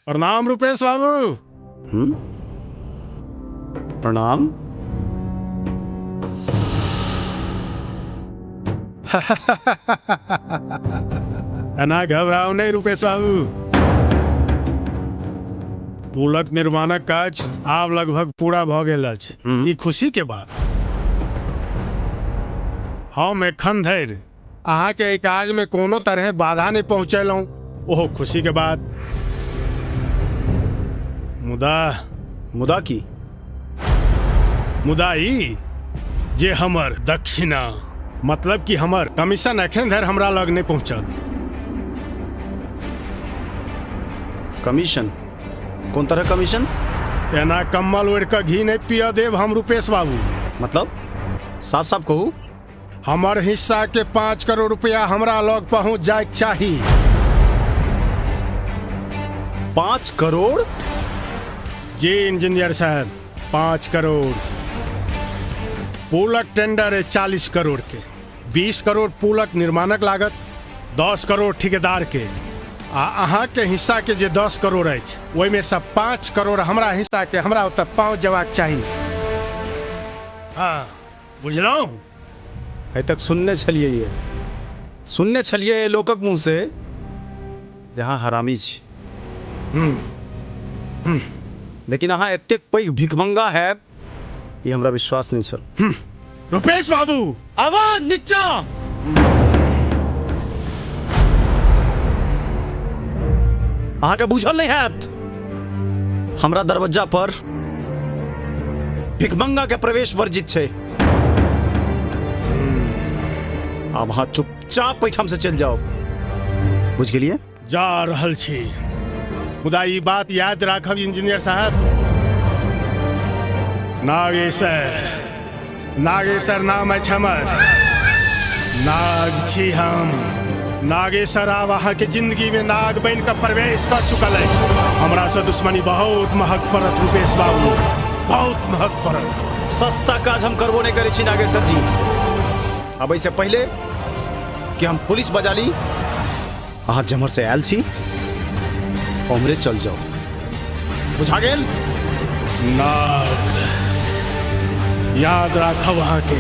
प्रणाम रुपेश बाबू। प्रणाम। एना घबराउ नहि रुपेश बाबू। पुलक निर्माणक काज आब लगभग पूरा भऽ गेल अछि। ई खुशी के बात। हम एखन धरि अहाँके एहि काज में कोनो तरह बाधा नहीं पहुंचेलहुं, ओहो खुशी के बात। मुदा मुदा की? मुदा ई जे हमर दक्षिणा, मतलब कि हमर कमीशन एखन धरि हमरा लग नहीं पहुंचल। कमीशन? कोन तरह कमीशन? एना कम्बल ओढ़ि कऽ घी नहीं पिय देब हम रुपेश बाबू। मतलब साफ साफ कहू। हमर हिस्सा के 5 करोड़ रुपया हमरा लग पहुंच जाए चाही। 5 करोड़? जी इंजीनियर साहब, 5 करोड़। पुलक टेंडर है 40 करोड़ के, 20 करोड़ पुलक निर्माणक लागत, 10 करोड़ ठेकेदार के, आ अहाँ के हिस्सा के जे 10 करोड़ अछि ओहिमे से 5 करोड़ हमरा हिस्सा के हमरा ओतऽ पहुँच जबाक चाही। हाँ बुझलहुँ? आइ तक सुनने छलियै, सुनने छलियै लोकक मुँह से जे अहाँ हरामी छी, लेकिन अहाँ एतेक पैघ भिखमंगा हैब ई हमरा विश्वास नहीं छल। रुपेश बाबू आवाज नीचा। अहाँके बुझल नहीं हैत, हमरा दरवाजा पर भिखमंगा के प्रवेश वर्जित छै। आब अहाँ चुपचाप एहिठाम से चलि जाओ, बुझ गेलियै? जा रहल छी, मुदा ई बात याद राखब इंजीनियर साहब, नागेश्वर, नागेश्वर नाम अछि हमर, नाग छी हम। नागेश्वर आब अहाँ के जिंदगी में नाग बनि कऽ प्रवेश कर चुकल अछि। हमरा से दुश्मनी बहुत महग पड़त रुपेश बाबू, बहुत महग पड़त। सस्ता काज हम करबो नहीं करै छी नागेश्वर जी। अब एहिसँ पहिले कि हम पुलिस बजा ली, अहाँ जमहर से आयल छी उम्हरे चल जाओ, बुझा गेल? नाग याद राखब अहाँ के।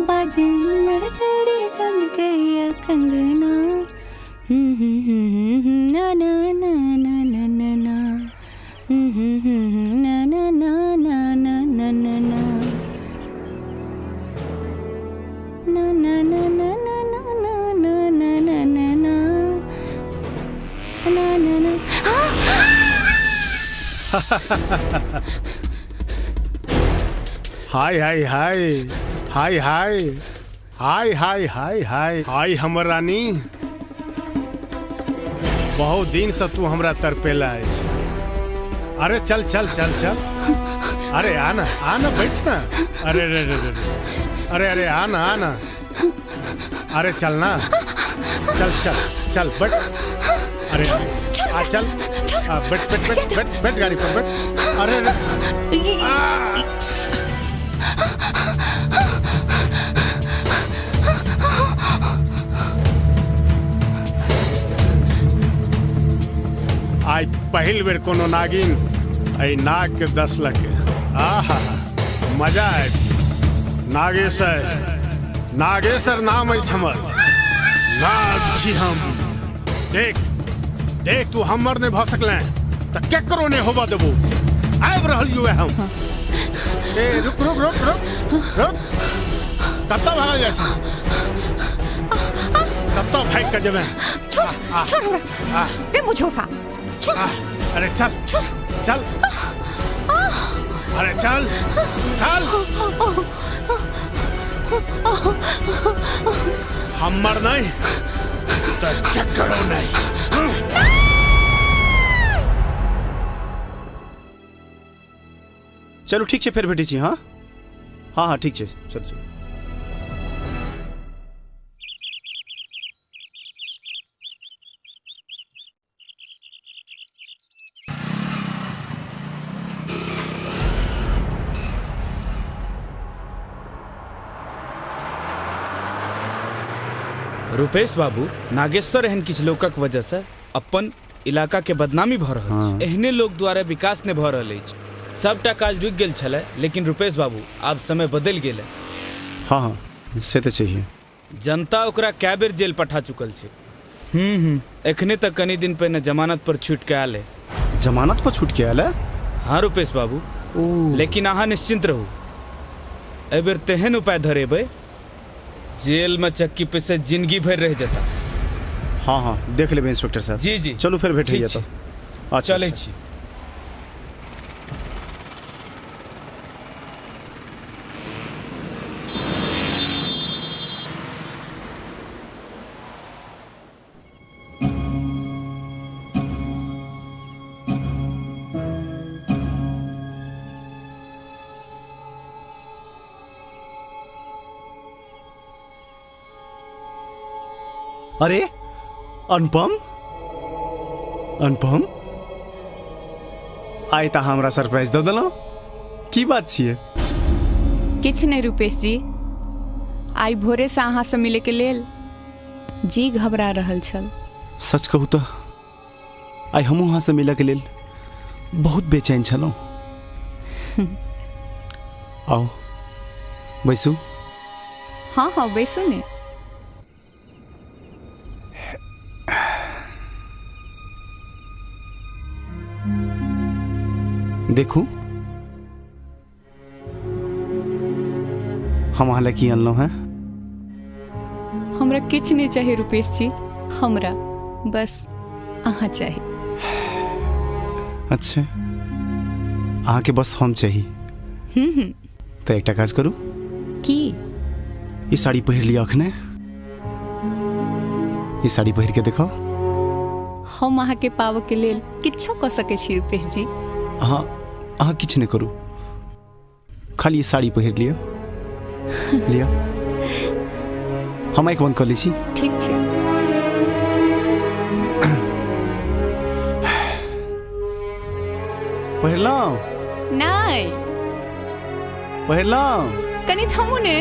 बाजिंदर चढ़ी चमकैया कंगना, ना ना ना ना ना ना ना, ना ना ना ना ना ना ना ना, ना ना ना ना ना ना ना ना ना ना ना ना ना ना। हाय हाय हाय हाय हाय हाय हाय हाय हाय हाय हमर रानी, बहुत दिन से तू हमरा तरपेला अछि। अरे चल चल चल चल, अरे आना आना बैठ ना, अरे रे रे रे, अरे अरे आना आना, अरे चलना, चल चल चल बैठ, अरे आ चल, आ बैठ बैठ बैठ बैठ बैठ गाड़ी पर बैठ, अरे रे। आइ पहिल बेर कोनो नागिन एहि नाग के डसलक। आहा मजा आबि। नागेश्वर, नागेश्वर नाम अछि हमर, नाग छी हम। देख देख तू हमर नहीं भऽ सकले तऽ केकरो नहीं होबऽ देबो। आबि रहल यौ हम। ए रुक रुक रुक रुक रुक, कतऽ भागल जाइ छी? कतऽ भागि कऽ जेबै? छोड़ छोड़ हमरा, रे मुझोसा, छोड़। अरे चल चल, अरे चल चल। हमर नहीं तऽ केकरो नहीं। चलू ठीक छै, फेर भेटै छी। हाँ हाँ हाँ ठीक छै, चलू चलू। रुपेश बाबू, नागेश्वर एहन किछु लोकक वजह से अपन इलाका के बदनामी भऽ रहल छै। एहने लोक द्वारा विकास नहि भऽ रहल अछि। सबटा काज रुकि गेल छलै, लेकिन रुपेश बाबू आब समय बदलि गेल है। हाँ हाँ, से तऽ चाहिए। जनता ओकरा कए बेर जेल पठा चुकल छै। हम्म, एखने तक कनी दिन पहिने जमानत पर छूट के आयल है। जमानत पर छूट के आयल है? हाँ रुपेश बाबू, लेकिन अहाँ निश्चिंत रहू, एहि बेर तेहन उपाय धरेबै जेल में चक्की पे से जिंदगी भरि रह जेता। हाँ हाँ, देख लेबै इंस्पेक्टर साहब। जी जी, चलू फिर भेट ठीक होइए छै। तऽ। अच्छा, चलै अच्छा। छी। अरे अनुपम, अनुपम, आइ तऽ अहाँ हमरा सरप्राइज दऽ देलहुँ। की बात छियै? किछु नहि रुपेश जी, आइ भोरेसँ अहाँसँ मिलैके लेल जी घबरा रहल छल। सच कहू तऽ आइ हमहूँ अहाँसँ मिलऽके लेल बहुत बेचैन छलहुँ। आउ बैसू। हाँ हाँ बैसू ने। देखू हम अहाँ लए की अनलहुँ हेँ। हमरा किछु नहि चाही रुपेश जी, हमरा बस अहाँ चाही। अच्छा, अहाँके बस हम चाही? हम्म। तऽ एकटा काज करू। की? ई साड़ी पहिर लिअ अखने, ई साड़ी पहिर के देखो। हम अहाँके पाबऽ के लेल किछो कऽ सकै छी रुपेश जी। अहाँ अहाँ किछु नहि करू, खाली ई साड़ी पहिर लिअ। लिअ, हम आँखि बंद कऽ लै छी। ठीक छै। पहिरलहुँ? नहि। पहिरलहुँ? कनि थमू ने।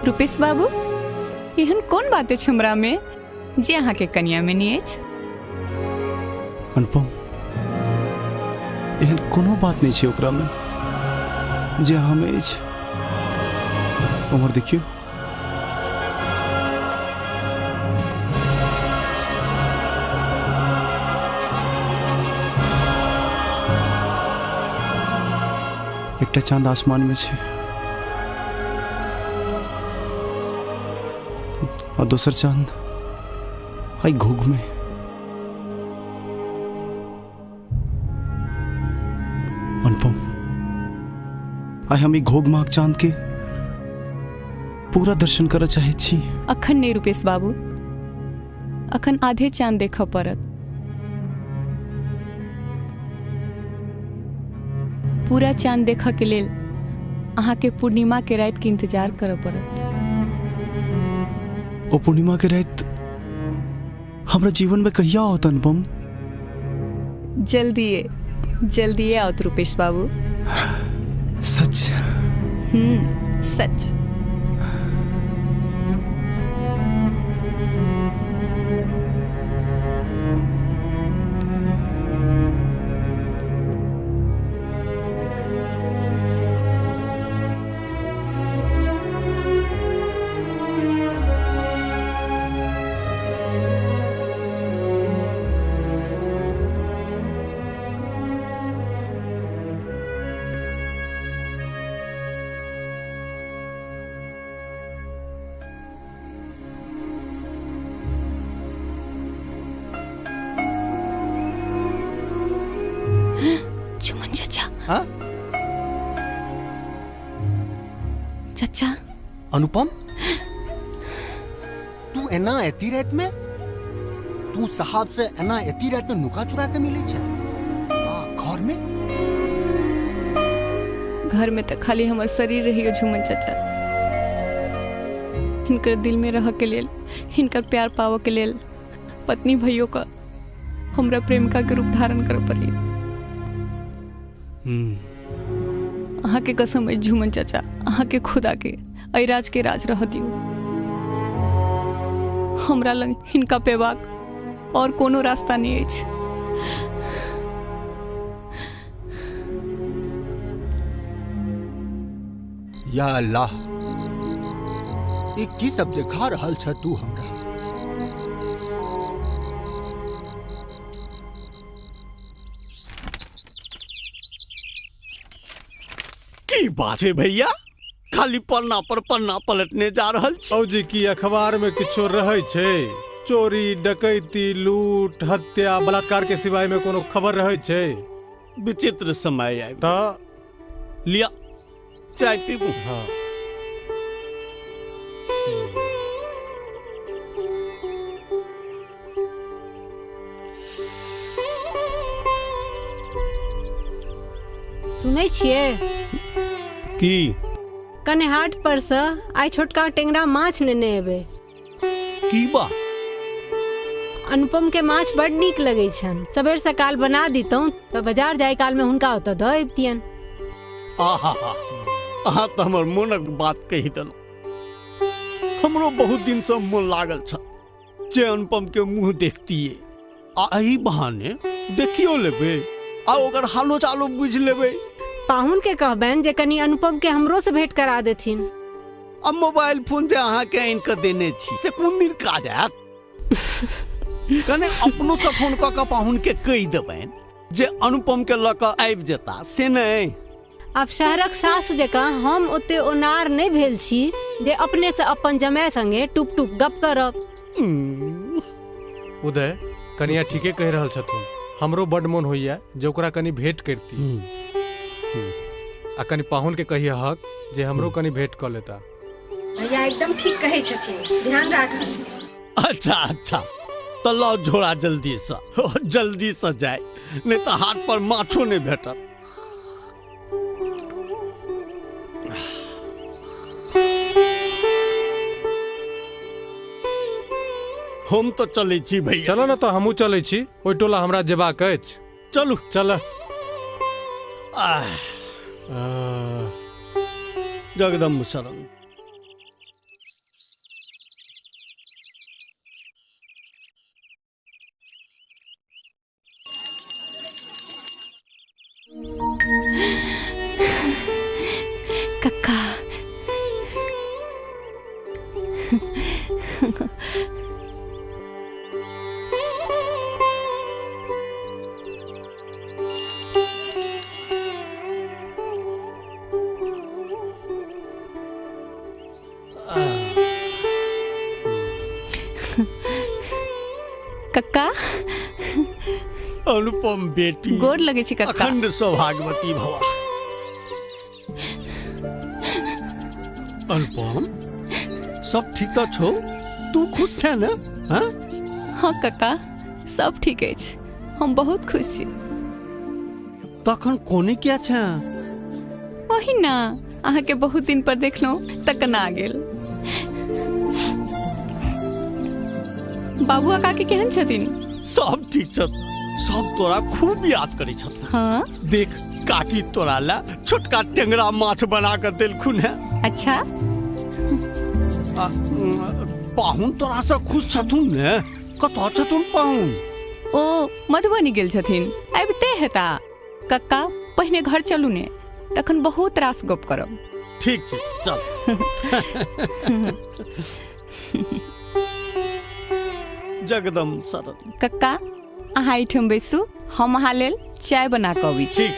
रुपेश बाबू, एहन कोन बात अछि हमरा में जे अहाँके कनिया में नहि अछि? अनुपम, एहन कोनो बात नहि छै ओकरामे जे अहाँमे अछि। उम्हर देखियौ। एकटा चांद आसमान में छै और दोसर चांद आई घोघ में। अनुपम, आइ हम ई घोघ महक चांद के पूरा दर्शन करऽ चाहै छी। अखन नहि रुपेश बाबू, अखन आधे चांद देखऽ पड़त। पूरा चांद देखऽ के लेल अहाँके पूर्णिमा के राति के इंतजार करऽ पड़त। ओ पूर्णिमा के राति हमरा जीवन में कहिया आओत अनुपम? जल्दिए, जल्दिए आओत रुपेश बाबू। सच? सच। चुमन चाचा। हाँ? चाचा। अनुपम, तू एना एती रात में, तू साहब से एना एती रात में नुका चुरा के मिले छे आ घर में? घर में तऽ खाली हमर शरीर रहियो झुमन चाचा, हिनकर दिल में रह के लेल, हिनकर प्यार पाबऽ के लेल पत्नी भैयो का हमरा प्रेमिका के रूप धारण करऽ पड़ली। अहाँ के कसम अछि झुमन चाचा, अहाँ के खुदा के एहि राज के राज रह दियौ। हमरा लग हिनका पेबाक और कोनो रास्ता नहीं अछि। या अल्लाह, ई की सब देखा रहल छ तू हमरा? की बात है भैया, खाली पन्ना पर पन्ना पलटने जा रहल छी। औजी की अखबार में किछो रहै छै? चोरी डकैती लूट हत्या बलात्कार के सिवाय में कोनो खबर रहै छै? विचित्र समय आबि त लिया चाय पीबू। हाँ। सुनै छियै की? कने हाट पर से आइ छोटका टेंगरा माछ नेने एबै। की बा? अनुपम के माछ बड नीक लगै छनि, सबेर सकाल बना दितहुँ तऽ बाजार जाय काल में हुनका ओतऽ दऽ अबितियनि। आहा, अहाँ तऽ हमर मोनक बात कहि देलहुँ। हमरो बहुत दिन से मोन लागल छल जे अनुपम के मुँह देखतियै, आ एहि बहाने देखियो लेबै आ ओकर हालो चालो बुझि लेबै। पाहुन के कहबनि जे कनि अनुपम के हमरो से भेंट करा देथिन। आ मोबाइल फोन जे अहाँके आनि कऽ देने छी से कोन दिन काज आयत? कने अपनो से फोन कऽ कऽ पाहुन के कहि देबनि जे अनुपम के लऽ कऽ आबि जेता, से नहि? आब शहरक सासु जकाँ हम ओते ओनार नहि भेल छी जे अपने से अपन जमाय संगे टुप टुप गप करब। उदय, कनिया ठीके कहि रहल छथुन। हमरो बड मोन होइया जे ओकरा कनि भेंट करती, आ कनि पाहुन के कहिए हक जे हमरो कनि भेंट कऽ लेता। भैया एकदम ठीक कहै छथिन, ध्यान राखब। अच्छा अच्छा, तऽ लाउ झोरा जल्दी से, जल्दी से जाय, नहीं तऽ हाट पर माछो नहीं भेटत। हम तऽ चलै छी भैया। चलो ने तऽ हमहूँ चलै छी, ओहि टोला हमरा जेबाक अछि। चलू चल। जगदम्ब शरण। कक्का, कक्का। अनुपम बेटी, गोर लगे छी कक्का। अखंड सौभाग्यवती भवा। अनुपम, सब ठीक तो छो? तू खुश है ना? हाँ? हाँ कक्का, सब ठीक अछि, हम बहुत खुश छी। तखन कोने किया छे? ओही ना, अहाँ के बहुत दिन पर देखलहुँ तखन आ गेल। बाबू आ काकी केहन छथिन? सब ठीक छथ, सब तोरा खूब याद करै छथुन। हाँ? देख काकी तोरा ला छोटका टेंगरा माछ बना कऽ देलखुन है। अच्छा। पाहुन तोरा से खुश छथुन ने? कतऽ छथुन पाहुन? ओ मधुबनी गेल छथिन, आबिते हेता। कक्का पहिने घर चलू ने, तखन बहुत रास गप करब। ठीक छै, चल। जगदम शरण। कक्का अहाँ एहिठाम बैसू, हम अहाँ लेल चाय बना कऽ अबै छी। ठीक।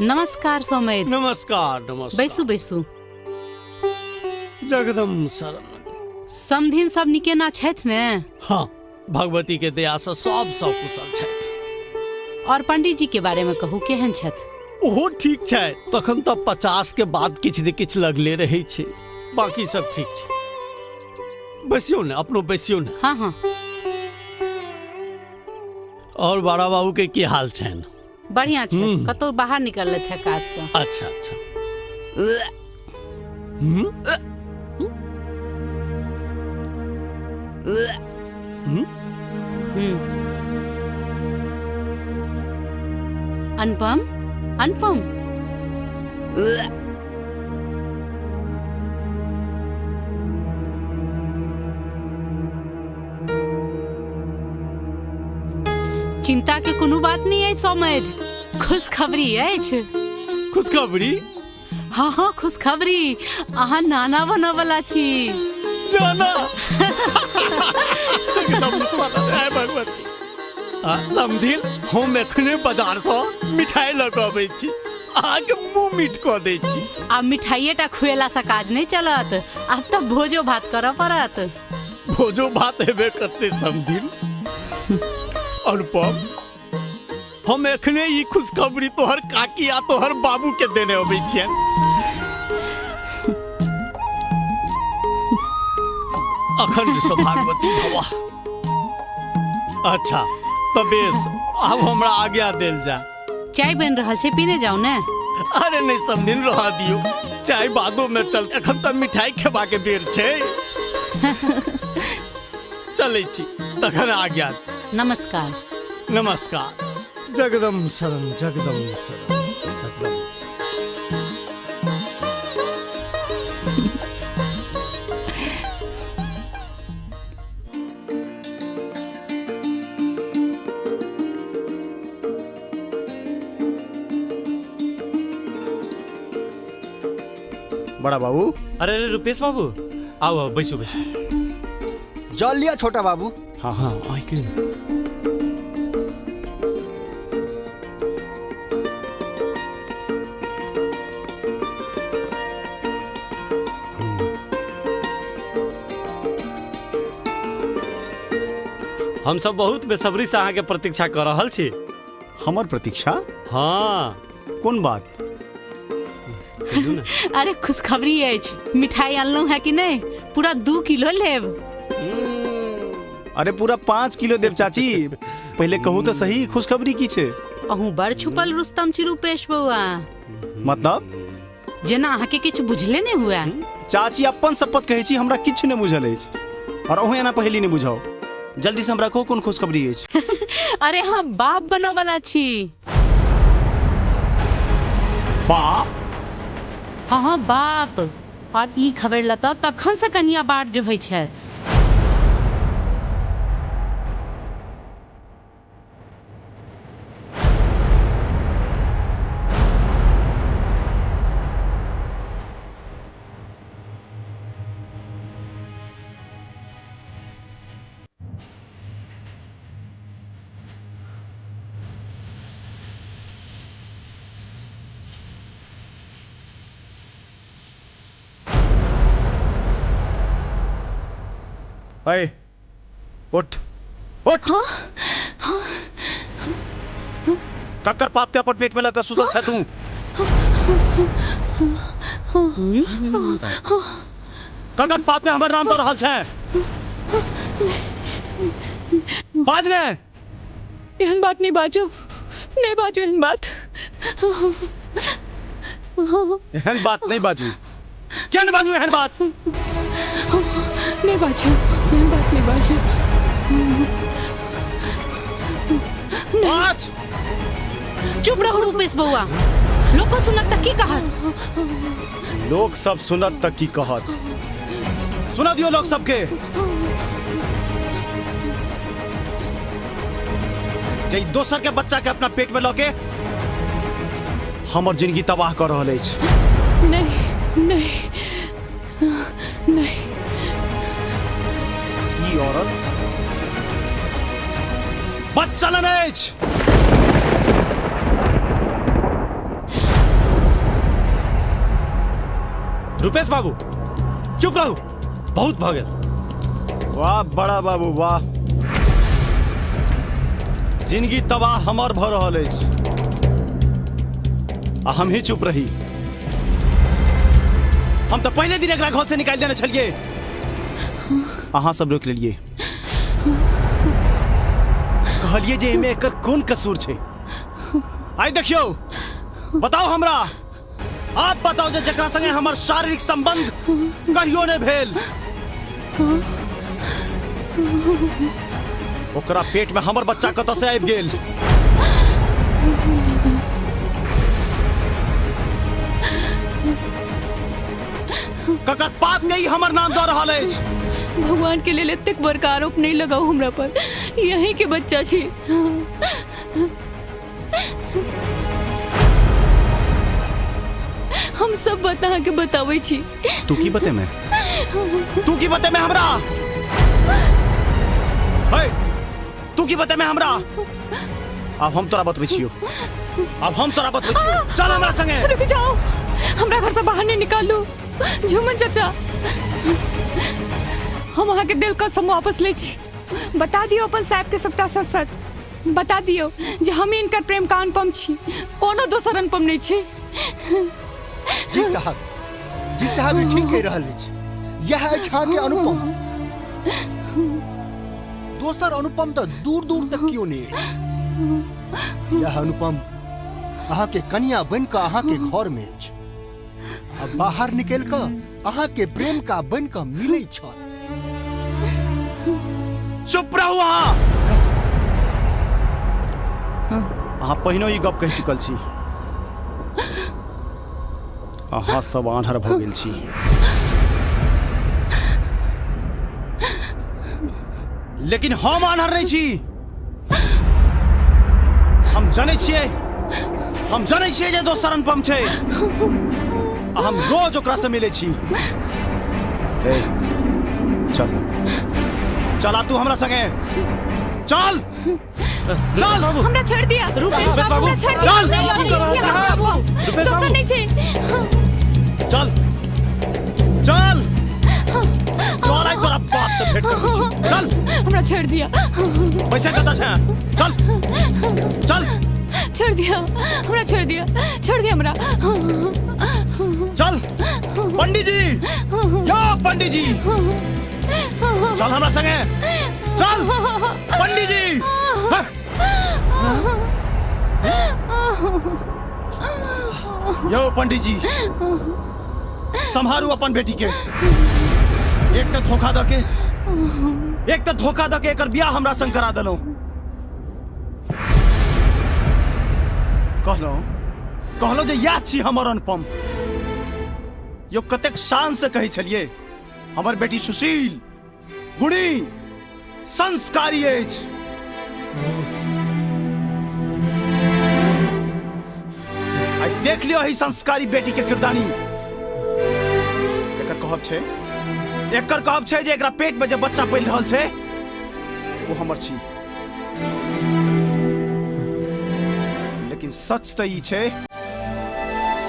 नमस्कार सौमेद। नमस्कार नमस्कार। बैसू बैसू। जगदम शरण। समधिन सब निकेना छथि ने? हाँ, भगवती के दया से सब सब कुशल छथि। और पंडित जी के बारे में कहू, केहन छथि? ओहो ठीक छै, तखन तऽ 50 के बाद किछु ने किछु लगले रहै छै, बाकी सब ठीक छै। बैसियौ ने, अपनो बैसियौ ने। हाँ हाँ। और बड़ा बाबू के की हाल छनि? बढ़िया छै, कतौ बाहर निकलले थे काज से। अच्छा अच्छा। अनुपम, अनुपम, चिंता के कोनो बात नहीं है सौमद, खुशखबरी अछि। खुशखबरी? हाँ हाँ खुशखबरी, अहाँ नाना बनऽ वाला छी। नाना? भगवती समधिन, हम एखने बाजार से मिठाई लऽ कऽ अबै छी, अहाँके मुँह मीठ कऽ दै छी। आब मिठाइए टा खुएला से काज नहीं चलत, आब तऽ भोजो भात करऽ पड़त। भोजो भात हेबे करतै समधिन। अनुपम, हम एखने ई खुशखबरी तोहर काकी आ तोहर बाबू के देने अबै छियनि। अखंड सौभाग्यवती भवा। अच्छा तऽ बेस, आब हमरा आज्ञा देल जाय। चाय बनि रहल छै, पीने जाउ ने। अरे नहीं समधिन, रह दियौ, चाय बादो में चल, एखन तऽ मिठाई खेबा के बेर छै। चलै छी तखन आज्ञा। नमस्कार। नमस्कार। जगदम शरण, जगदम शरण, जगदम। बड़ा बाबू। अरे अरे रुपेश बाबू, आओ आओ बैसू बैसू। जल लिया छोटा बाबू। हाँ हाँ आई क्यों। हम सब बहुत बेसब्री से अहाँके प्रतीक्षा कर रहल छी। हमर प्रतीक्षा? हाँ। कोन बात? अरे खुशखबरी अछि, मिठाई अनलहुँ है कि नहीं? पूरा 2 किलो लेब। अरे पूरा 5 किलो देब चाची, पहले कहू तो सही खुशखबरी की छे? अहूँ बड़ छुपल रुस्तम छी रुपेश बउआ। मतलब? जेना अहाँके किछु बुझले नहीं हुआ। चाची अपन शपथ कहै छी, हमरा किछु नहीं बुझल अछि, और अहूँ एना पहेली नहीं बुझाओ। जल्दी से हमरा कहू कोन खुशखबरी अछि। अरे हम बाप बनऽ वाला छी। बाप? हाँ हाँ बाप। और ई खबर लता तखन से कनिया बाट जो होइ छै। अरे उठ उठ। हाँ हाँ। कक्कर पाप के अपन पेट में लगा सुतल छ तू। कक्कर पाप में हमर नाम तो रहल छै। बाज ने। एहन बात नहीं बाजू, नहीं बाजू एहन बात। एहन बात नहीं बाजू। क्या नहीं बाजू एहन बात? नहीं बाजू, एहन बात नहीं बाजू। बाज। चुप रहो रूपेश बउआ, लोको सुनत त की कहत? लोग सब सुनत त की कहत? सुना दियो लोग सबके। जे दोसर के बच्चा के अपना पेट में लके हमर जिंदगी तबाह कर रहल अछि। नहीं नहीं नहीं, ई औरत बच्चा लेने अछि। रुपेश बाबू चुप रहू, बहुत भऽ गेल। वाह बड़ा बाबू वाह, जिंदगी तबाह हमर भऽ रहल अछि आ हम ही चुप रही। हम तो पहले दिन एकरा घर से निकालि देने छलियै, अहाँ सब रोकि लेलियै। कहलिए जे एमे एकर कोन कसूर छै। आइ देखियौ, बताओ हमरा, आप बताओ जे जकरा संगे हमर शारीरिक संबंध कहियो नहि भेल, ओकरा पेट में हमर बच्चा कतऽ से आबि गेल? ककर पाप के ई हमर नाम दऽ रहल अछि? भगवान के लेल एतेक बड़का आरोप नहीं लगाओ हमरा पर, यही के बच्चा छी। हम सब बात अहाँ के बताबै छी। तू की बते मैं? तू की बते मैं हमरा? हे, तू की बते मैं हमरा? अब हम तोरा बतबै छियौ, अब हम तोरा बतबै छियौ। चल हमरा संगे। रुक जाओ, हमरा घर से बाहर नहीं निकालू। झुमन चाचा, हम अहाँ के दिल कसम वापस ले छी। बता दियौ अपन साहब के सबटा सच सच बता दियौ जे हम ही इनकर प्रेम का अनुपम छी, कोनो दोसर अनुपम नहीं छी। जी साहब, जी साहब, ई ठीक कहि रहल अछि। यह अछि अहाँके अनुपम। दोसर अनुपम तऽ दूर दूर तक केओ नहि अछि। यह अनुपम अहाँके कनिया बनि कऽ अहाँके घर में अछि आ बाहर निकलि कऽ अहाँके प्रेम का बनि कऽ मिलै छल। चुप रहू अहाँ। अहाँ पहिनो ई गप कहि चुकल छी। अहाँ सब आन्हर भऽ गेल छी। लेकिन हम आन्हर नहीं छी। हम जनै छियै, हम जनै छियै जे दोसर अनुपम छै आ हम रोज ओकरा से मिलै छी। ए, चल चल आ तू हमरा संगे चल चल। हमरा छोड़ दिया रुपेश बाबू, हमरा छोड़ दिया। चल। नहीं, नहीं, नहीं, बाबू, दोसर नहीं छै। चल चल चल, आइ तोरा बाप से भेंट करबै छी। चल। हमरा छोड़ दिया। पैसा कतऽ छै? चल चल। छोड़ दिया हमरा, छोड़ दिया, छोड़ दिया हमरा। चल पंडित जी, या पंडित जी, चल हमरा संगे चल पंडित जी। यो पंडित जी, सम्हारू अपन बेटी के। एक तऽ धोखा दऽ के, एक तऽ धोखा दऽ के एकर बियाह हमरा संग करा देलहुँ। कहलहुँ कहलहुँ जे इएह छी हमर अनुपम। यो कतेक शान से कहै छलियै हमर बेटी सुशील, गुणी, संस्कारी अछि। आइ देख लियौ एहि संस्कारी बेटी के किरदानी। एकर कहब छै, एकर कहब छै जे एकरा पेट में जे बच्चा पलि रहल छै ओ हमर छी। लेकिन सच तऽ ई छै,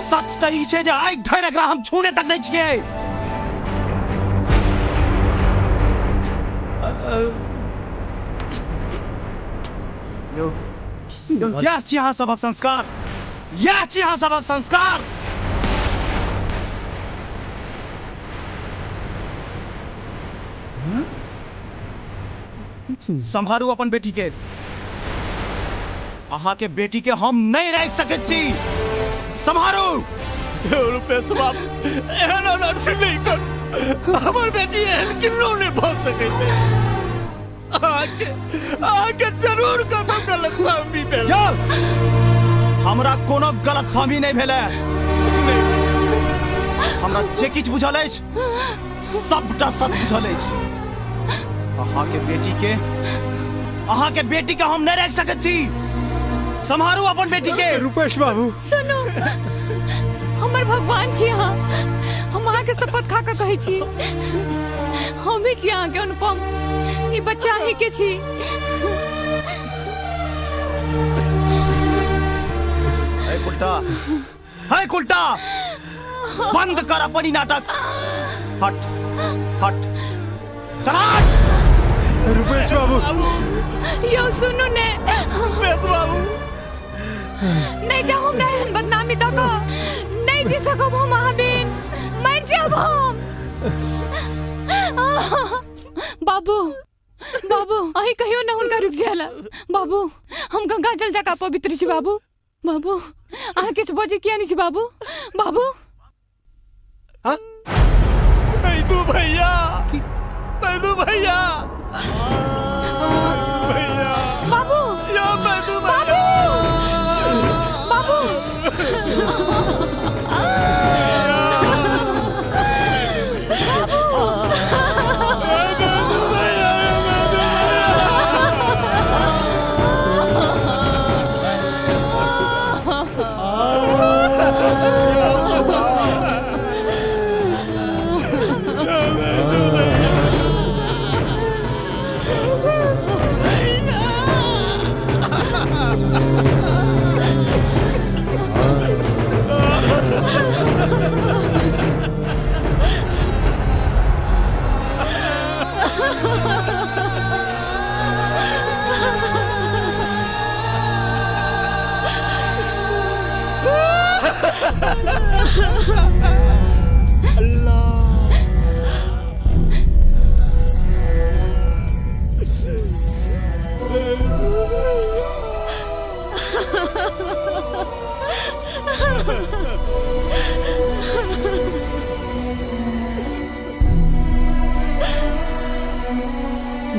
सच तऽ ई छै जे आइ धरि एकरा हम छूने तक नहि छियै। यौ, यैह छी अहाँ सभक संस्कार, यैह छी अहाँ सभक संस्कार। सम्हारू अपन बेटी के। अहाँ के बेटी के हम नहीं राखि सकैत छी। सम्हारू। रुपेश बाबू, एहन अनर्थ नहीं कर। हमर बेटी एहन किन्नो नहीं भऽ सकैत अछि। अहाँके अहाँके जरूर कोनो गलतफहमी भेल। यौ, हमरा कोनो गलतफहमी नहीं भेलै। हमरा जे किछु बुझल अछि सबटा सच बुझल अछि। अहाँ के बेटी के, अहाँ के बेटी के हम नहीं राखि सकैत छी। सम्हारू अपन बेटी के। रुपेश बाबू सुनू, हमर भगवान छी अहाँ। हम अहाँके शपथ खा कऽ कहै छी, हम ही छी अहाँके अनुपम। ई बच्चा अहीं के छी। हे कुलटा, हे कुलटा, बंद कर अपन ई नाटक। हट हट, चला। रुपेश बाबू। यौ सुनू ने। रुपेश बाबू, नहीं जाओ, हमरा एहन बदनामी दऽ कऽ नहीं जी सकब हम। अहाँ बिन मरि जाब हम। बाबू बाबू अहीं कहियो ना हुनका रुकि जाला। बाबू हम गंगा जल जका पवित्र छी बाबू। बाबू अहाँ किछु बजै किया नहि छी बाबू? बाबू बैदू भैया, बैदू भैया, भैया, बाबू, या बैदू भैया, बाबू,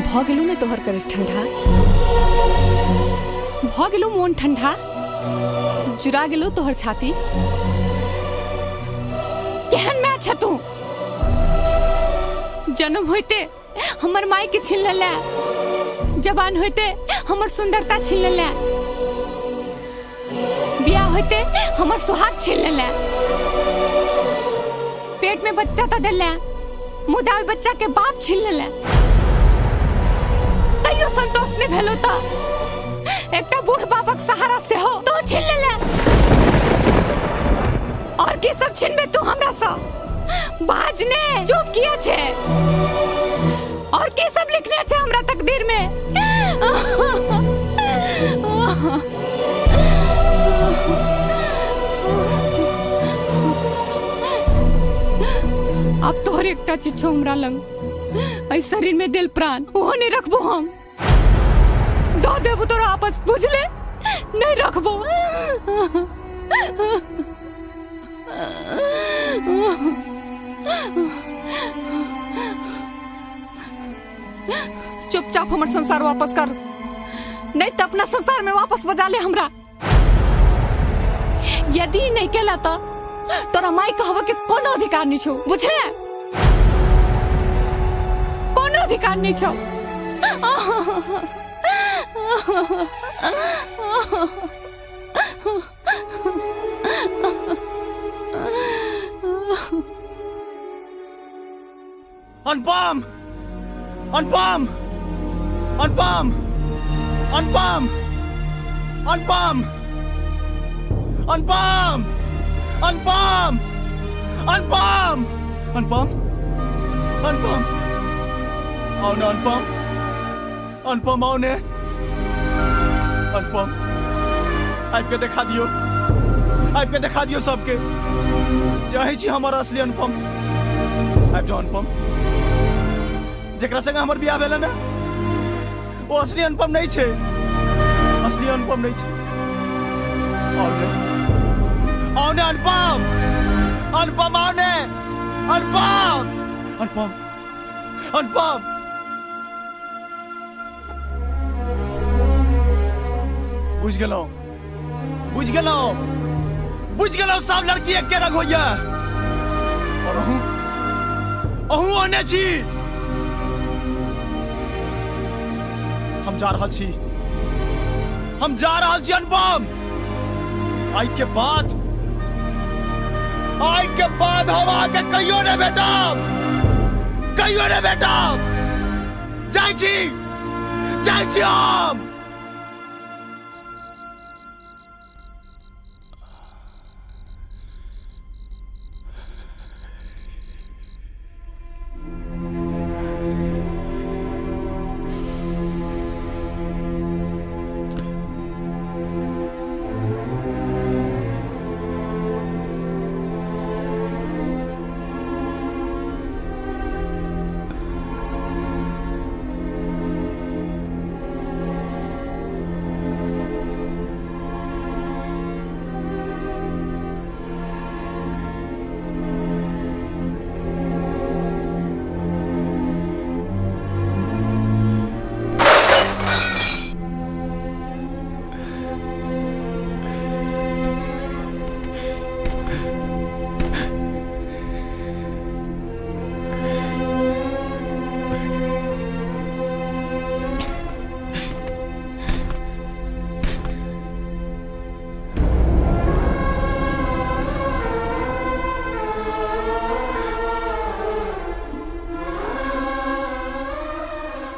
भऽ गेलू ने तोहर करेज ठंडा, भऽ गेलू मोन ठंडा, जुड़ा गेलू तोहर छाती। केहन माय छ तू? जन्म होइते हमर माय के छीन लेले, जवान होइते हमर सुंदरता छीन लेले, बियाह होइते हमर सुहाग छीन लेले, पेट में बच्चा तो देले मुदा बच्चा के बाप छीन लेले। तैयो संतोष नहीं भेलो त एकटा बूढ़ बापक सहारा सेहो तो छीन लेले। और की सब छीनबे तू हमरा सँ? बाजने चुप किया छे? और की सब लिखने छे हमरा तकदीर में? अब तोहर एकटा चीज छौ हमरा लंग, एहि शरीर में दिल प्राण ओहो नहीं रखबो हम। दो देबो तोरा आपस, बुझले? नहीं रखबो। चुपचाप हमर संसार वापस कर, नहीं तो अपना संसार में वापस बजा ले हमरा। यदि नहीं केला तो तोरा माई कहबो के कोनो अधिकार नहीं छौ, बुझले? कोनो अधिकार नहीं छौ। अनुपम, अनुपम, अनुपम, अनुपम, अनुपम, अनुपम, अनुपम, अनुपम, अनुपम, अनुपम, आओ ना अनुपम, अनुपम आओ ने, अनुपम आबि के देखा दियो, आबि के देखा दियो सबके। चाहे छी हमर असली अनुपम, आबि जाओ अनुपम। जेकरा संगे हमर बियाह भेलै ने ओ असली अनुपम नहीं छे, असली अनुपम नहीं छे। आओ ने, आओ ने अनुपम, अनुपम आओ ने, अनुपम, अनुपम, अनुपम। बुझ गेलौं, बुझ गेलौं, बुझ गेलौं, सब लड़की एके रंग होइया और अहूँ, अहूँ ओहने छी। हम जा रहल छी, हम जा रहल छी अनुपम। आइ के बाद, आइ के बाद हम अहाँके कहियो नहि भेटब, कहियो नहि भेटब। जाइ छी, जाइ छी हम।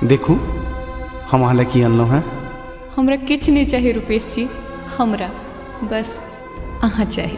देखू हम अहाँ लए की अनलहुँ हेँ। हमरा किछु नहि चाही रुपेश जी, हमरा बस अहाँ चाही।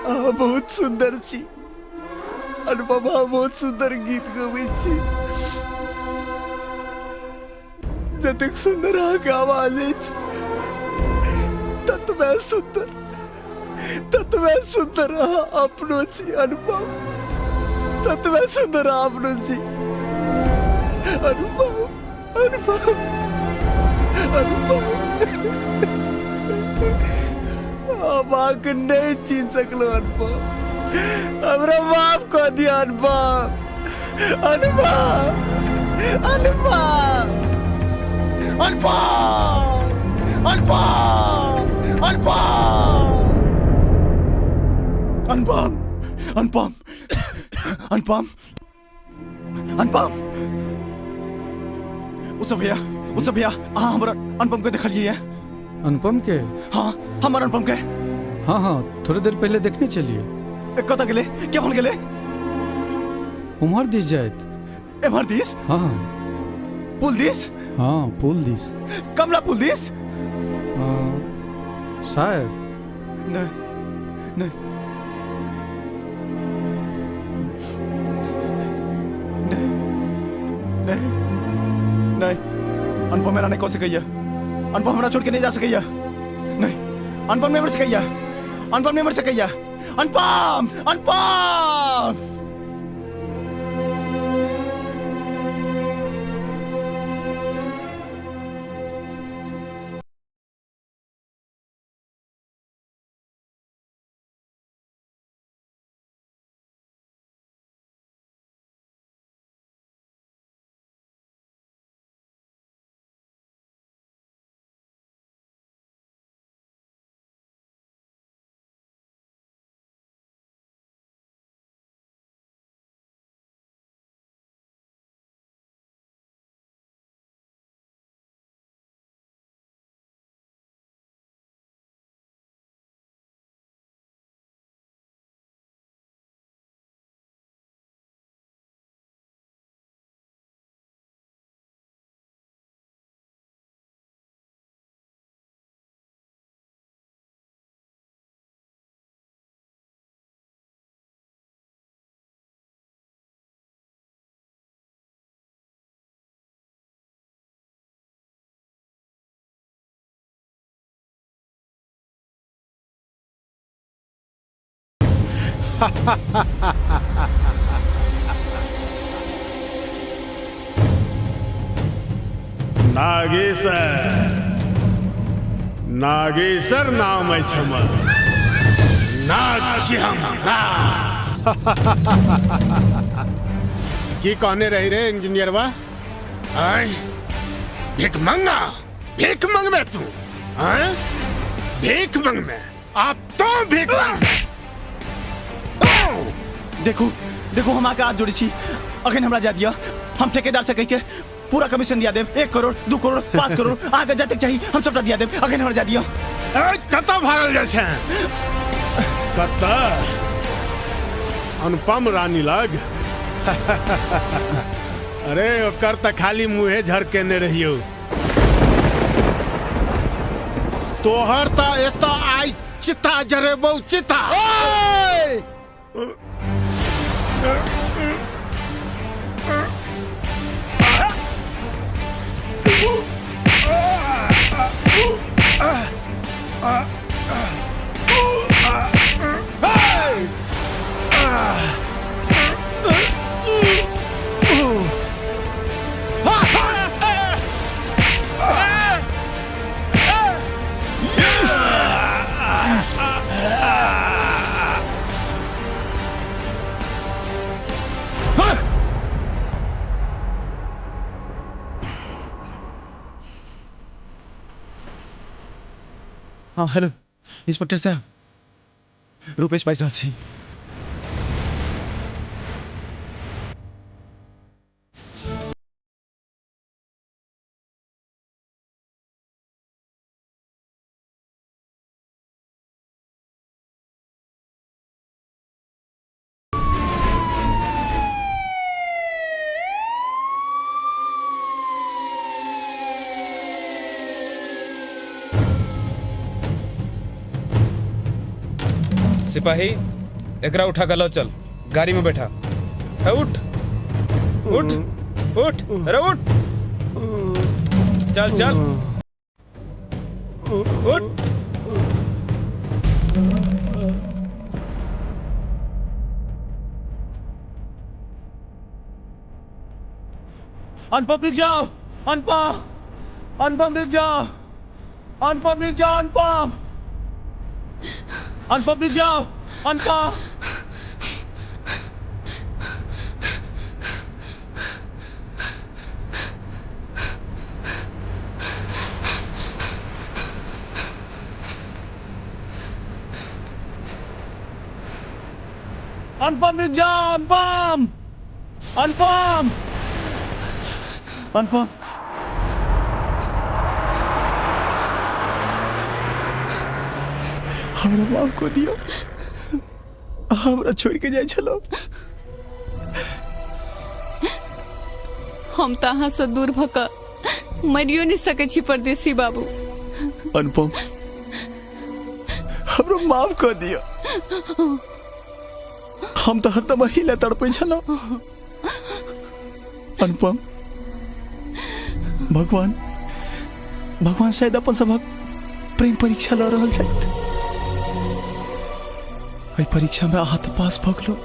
अहाँ बहुत सुंदर छी अनुपम, अहाँ बहुत सुंदर गीत गबै छी। जतेक सुंदर अहाँके आवाज अछि ततबे सुंदर, ततबे सुंदर अहाँ अपनो छी अनुपम, ततबे सुंदर अहाँ अपनो छी अनुपम, अनुपम, अनुपम। हम अहाँके नहि चिन्ह सकलहुँ अनुपम, हमरा माफ कऽ दिअ अनुपम, अनुपम, अनुपम, अनुपम, अनुपम, अनुपम, अनुपम, अनुपम, अनुपम, अनुपम। उत्सव भैया, उत्सव भैया, अहाँ हमर अनुपम के देखलियै? अनुपम के? हाँ, हमर अनुपम के। हाँ हाँ, थोड़ी देर पहले देखने चलिए। कतऽ गेलै? केम्हर गेलै? उम्हर दिस जाइत। एम्हर दिस? हाँ हाँ। Pull this? हाँ, pull this. Kamla pull this? हाँ, शायद। नहीं नहीं नहीं नहीं नहीं, अनुपम मेरा नहीं कह सकैया, अनुपम हमरा छोड़ के नहीं जा सकैया। नहीं, अनुपम नहीं मर सकैया, अनुपम नहीं मर सकैया। अनुपम, अनुपम। नागेश्वर, नागेश्वर नाम अछि हमर, नाग छी हम नाग। की कहने रही रे इंजीनियरवा? आय भीख मंगा, भीख मंगमे तू, आय भीख मंगमे, आप तो भीख मंगमे। देखू देखू, हम आके हाथ जोड़ी छी, अखन हमरा जा दिया, हम ठेकेदार से कह के पूरा कमीशन दिया देब, 1 करोड़ 2 करोड़ 5 करोड़ अहाँके जतेक चाही हम सबटा दिया देब, अखन हमरा जा दिया। कतऽ भागल जाइ छै? कतऽ? अनुपम रानी लग? अरे ओकर तऽ खाली मुँहे झरकेने रहियौ। तोहर तऽ एतऽ आइ चिता जरेबौ, चिता। हाँ हेलो इंस्पेक्टर साहब, रूपेश बाजि रहल छी। सिपाही एकरा उठा के लो चल, गाड़ी में बैठा। उठ उठ उठ, अरे उठ, चल चल उठ। अनुपम रुक जाओ, अनुपम, अनुपम रुक जाओ, अनुपम रुक जाओ, अनुपम, अनुपम रुक जाओ, अनुपम। अनुपम रुक जाओ, अनुपम, अनुपम, अनुपम। हमरा माफ कऽ दियौ, हमरा छोड़ि के जाइ छलहुँ। हम तऽ अहाँसँ दूर भऽ कऽ मरियो नहि सकै छी परदेसी बाबू। अनुपम हमरो माफ कऽ दियौ, हम तऽ हरदम अही लए तड़पै छलहुँ। अनुपम, भगवान भगवान शायद अपन सभक प्रेम परीक्षा लऽ रहल छथि। एहि परीक्षा में अहाँ तऽ पास भऽ गेलहुँ,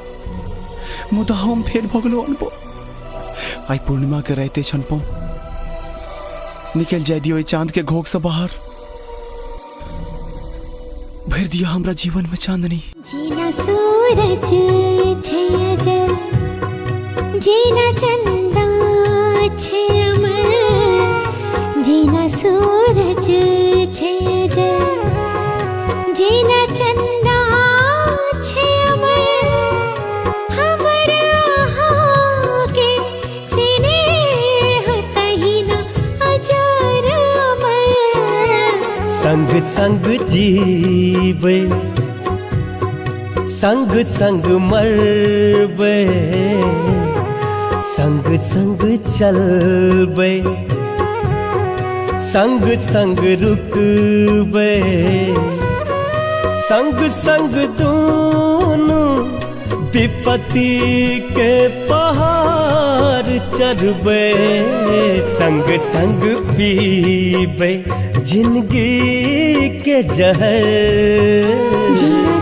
मुदा हम फेल भऽ गेलहुँ। अनुपम, आइ पूर्णिमा के राति अछि। अनुपम, निकलि जाय दियौ एहि चांद के घोघ से बाहर, भरि दियौ हमरा जीवन में चांदनी। जेना सूरज छै अजल, जेना चंदा छै अमर, जेना सूरज छै अजल, जेना चंदा छै अमर, हमर अहाँके स्नेह तहिना अजर अमर। संग संग जीबै, संग संग मरबै, संग संग चलबै, संग संग रुकबै, संग संग दोनों विपत्ति के पहाड़ चढ़बै, संग संग पीबै जिंदगी के जहर। जेना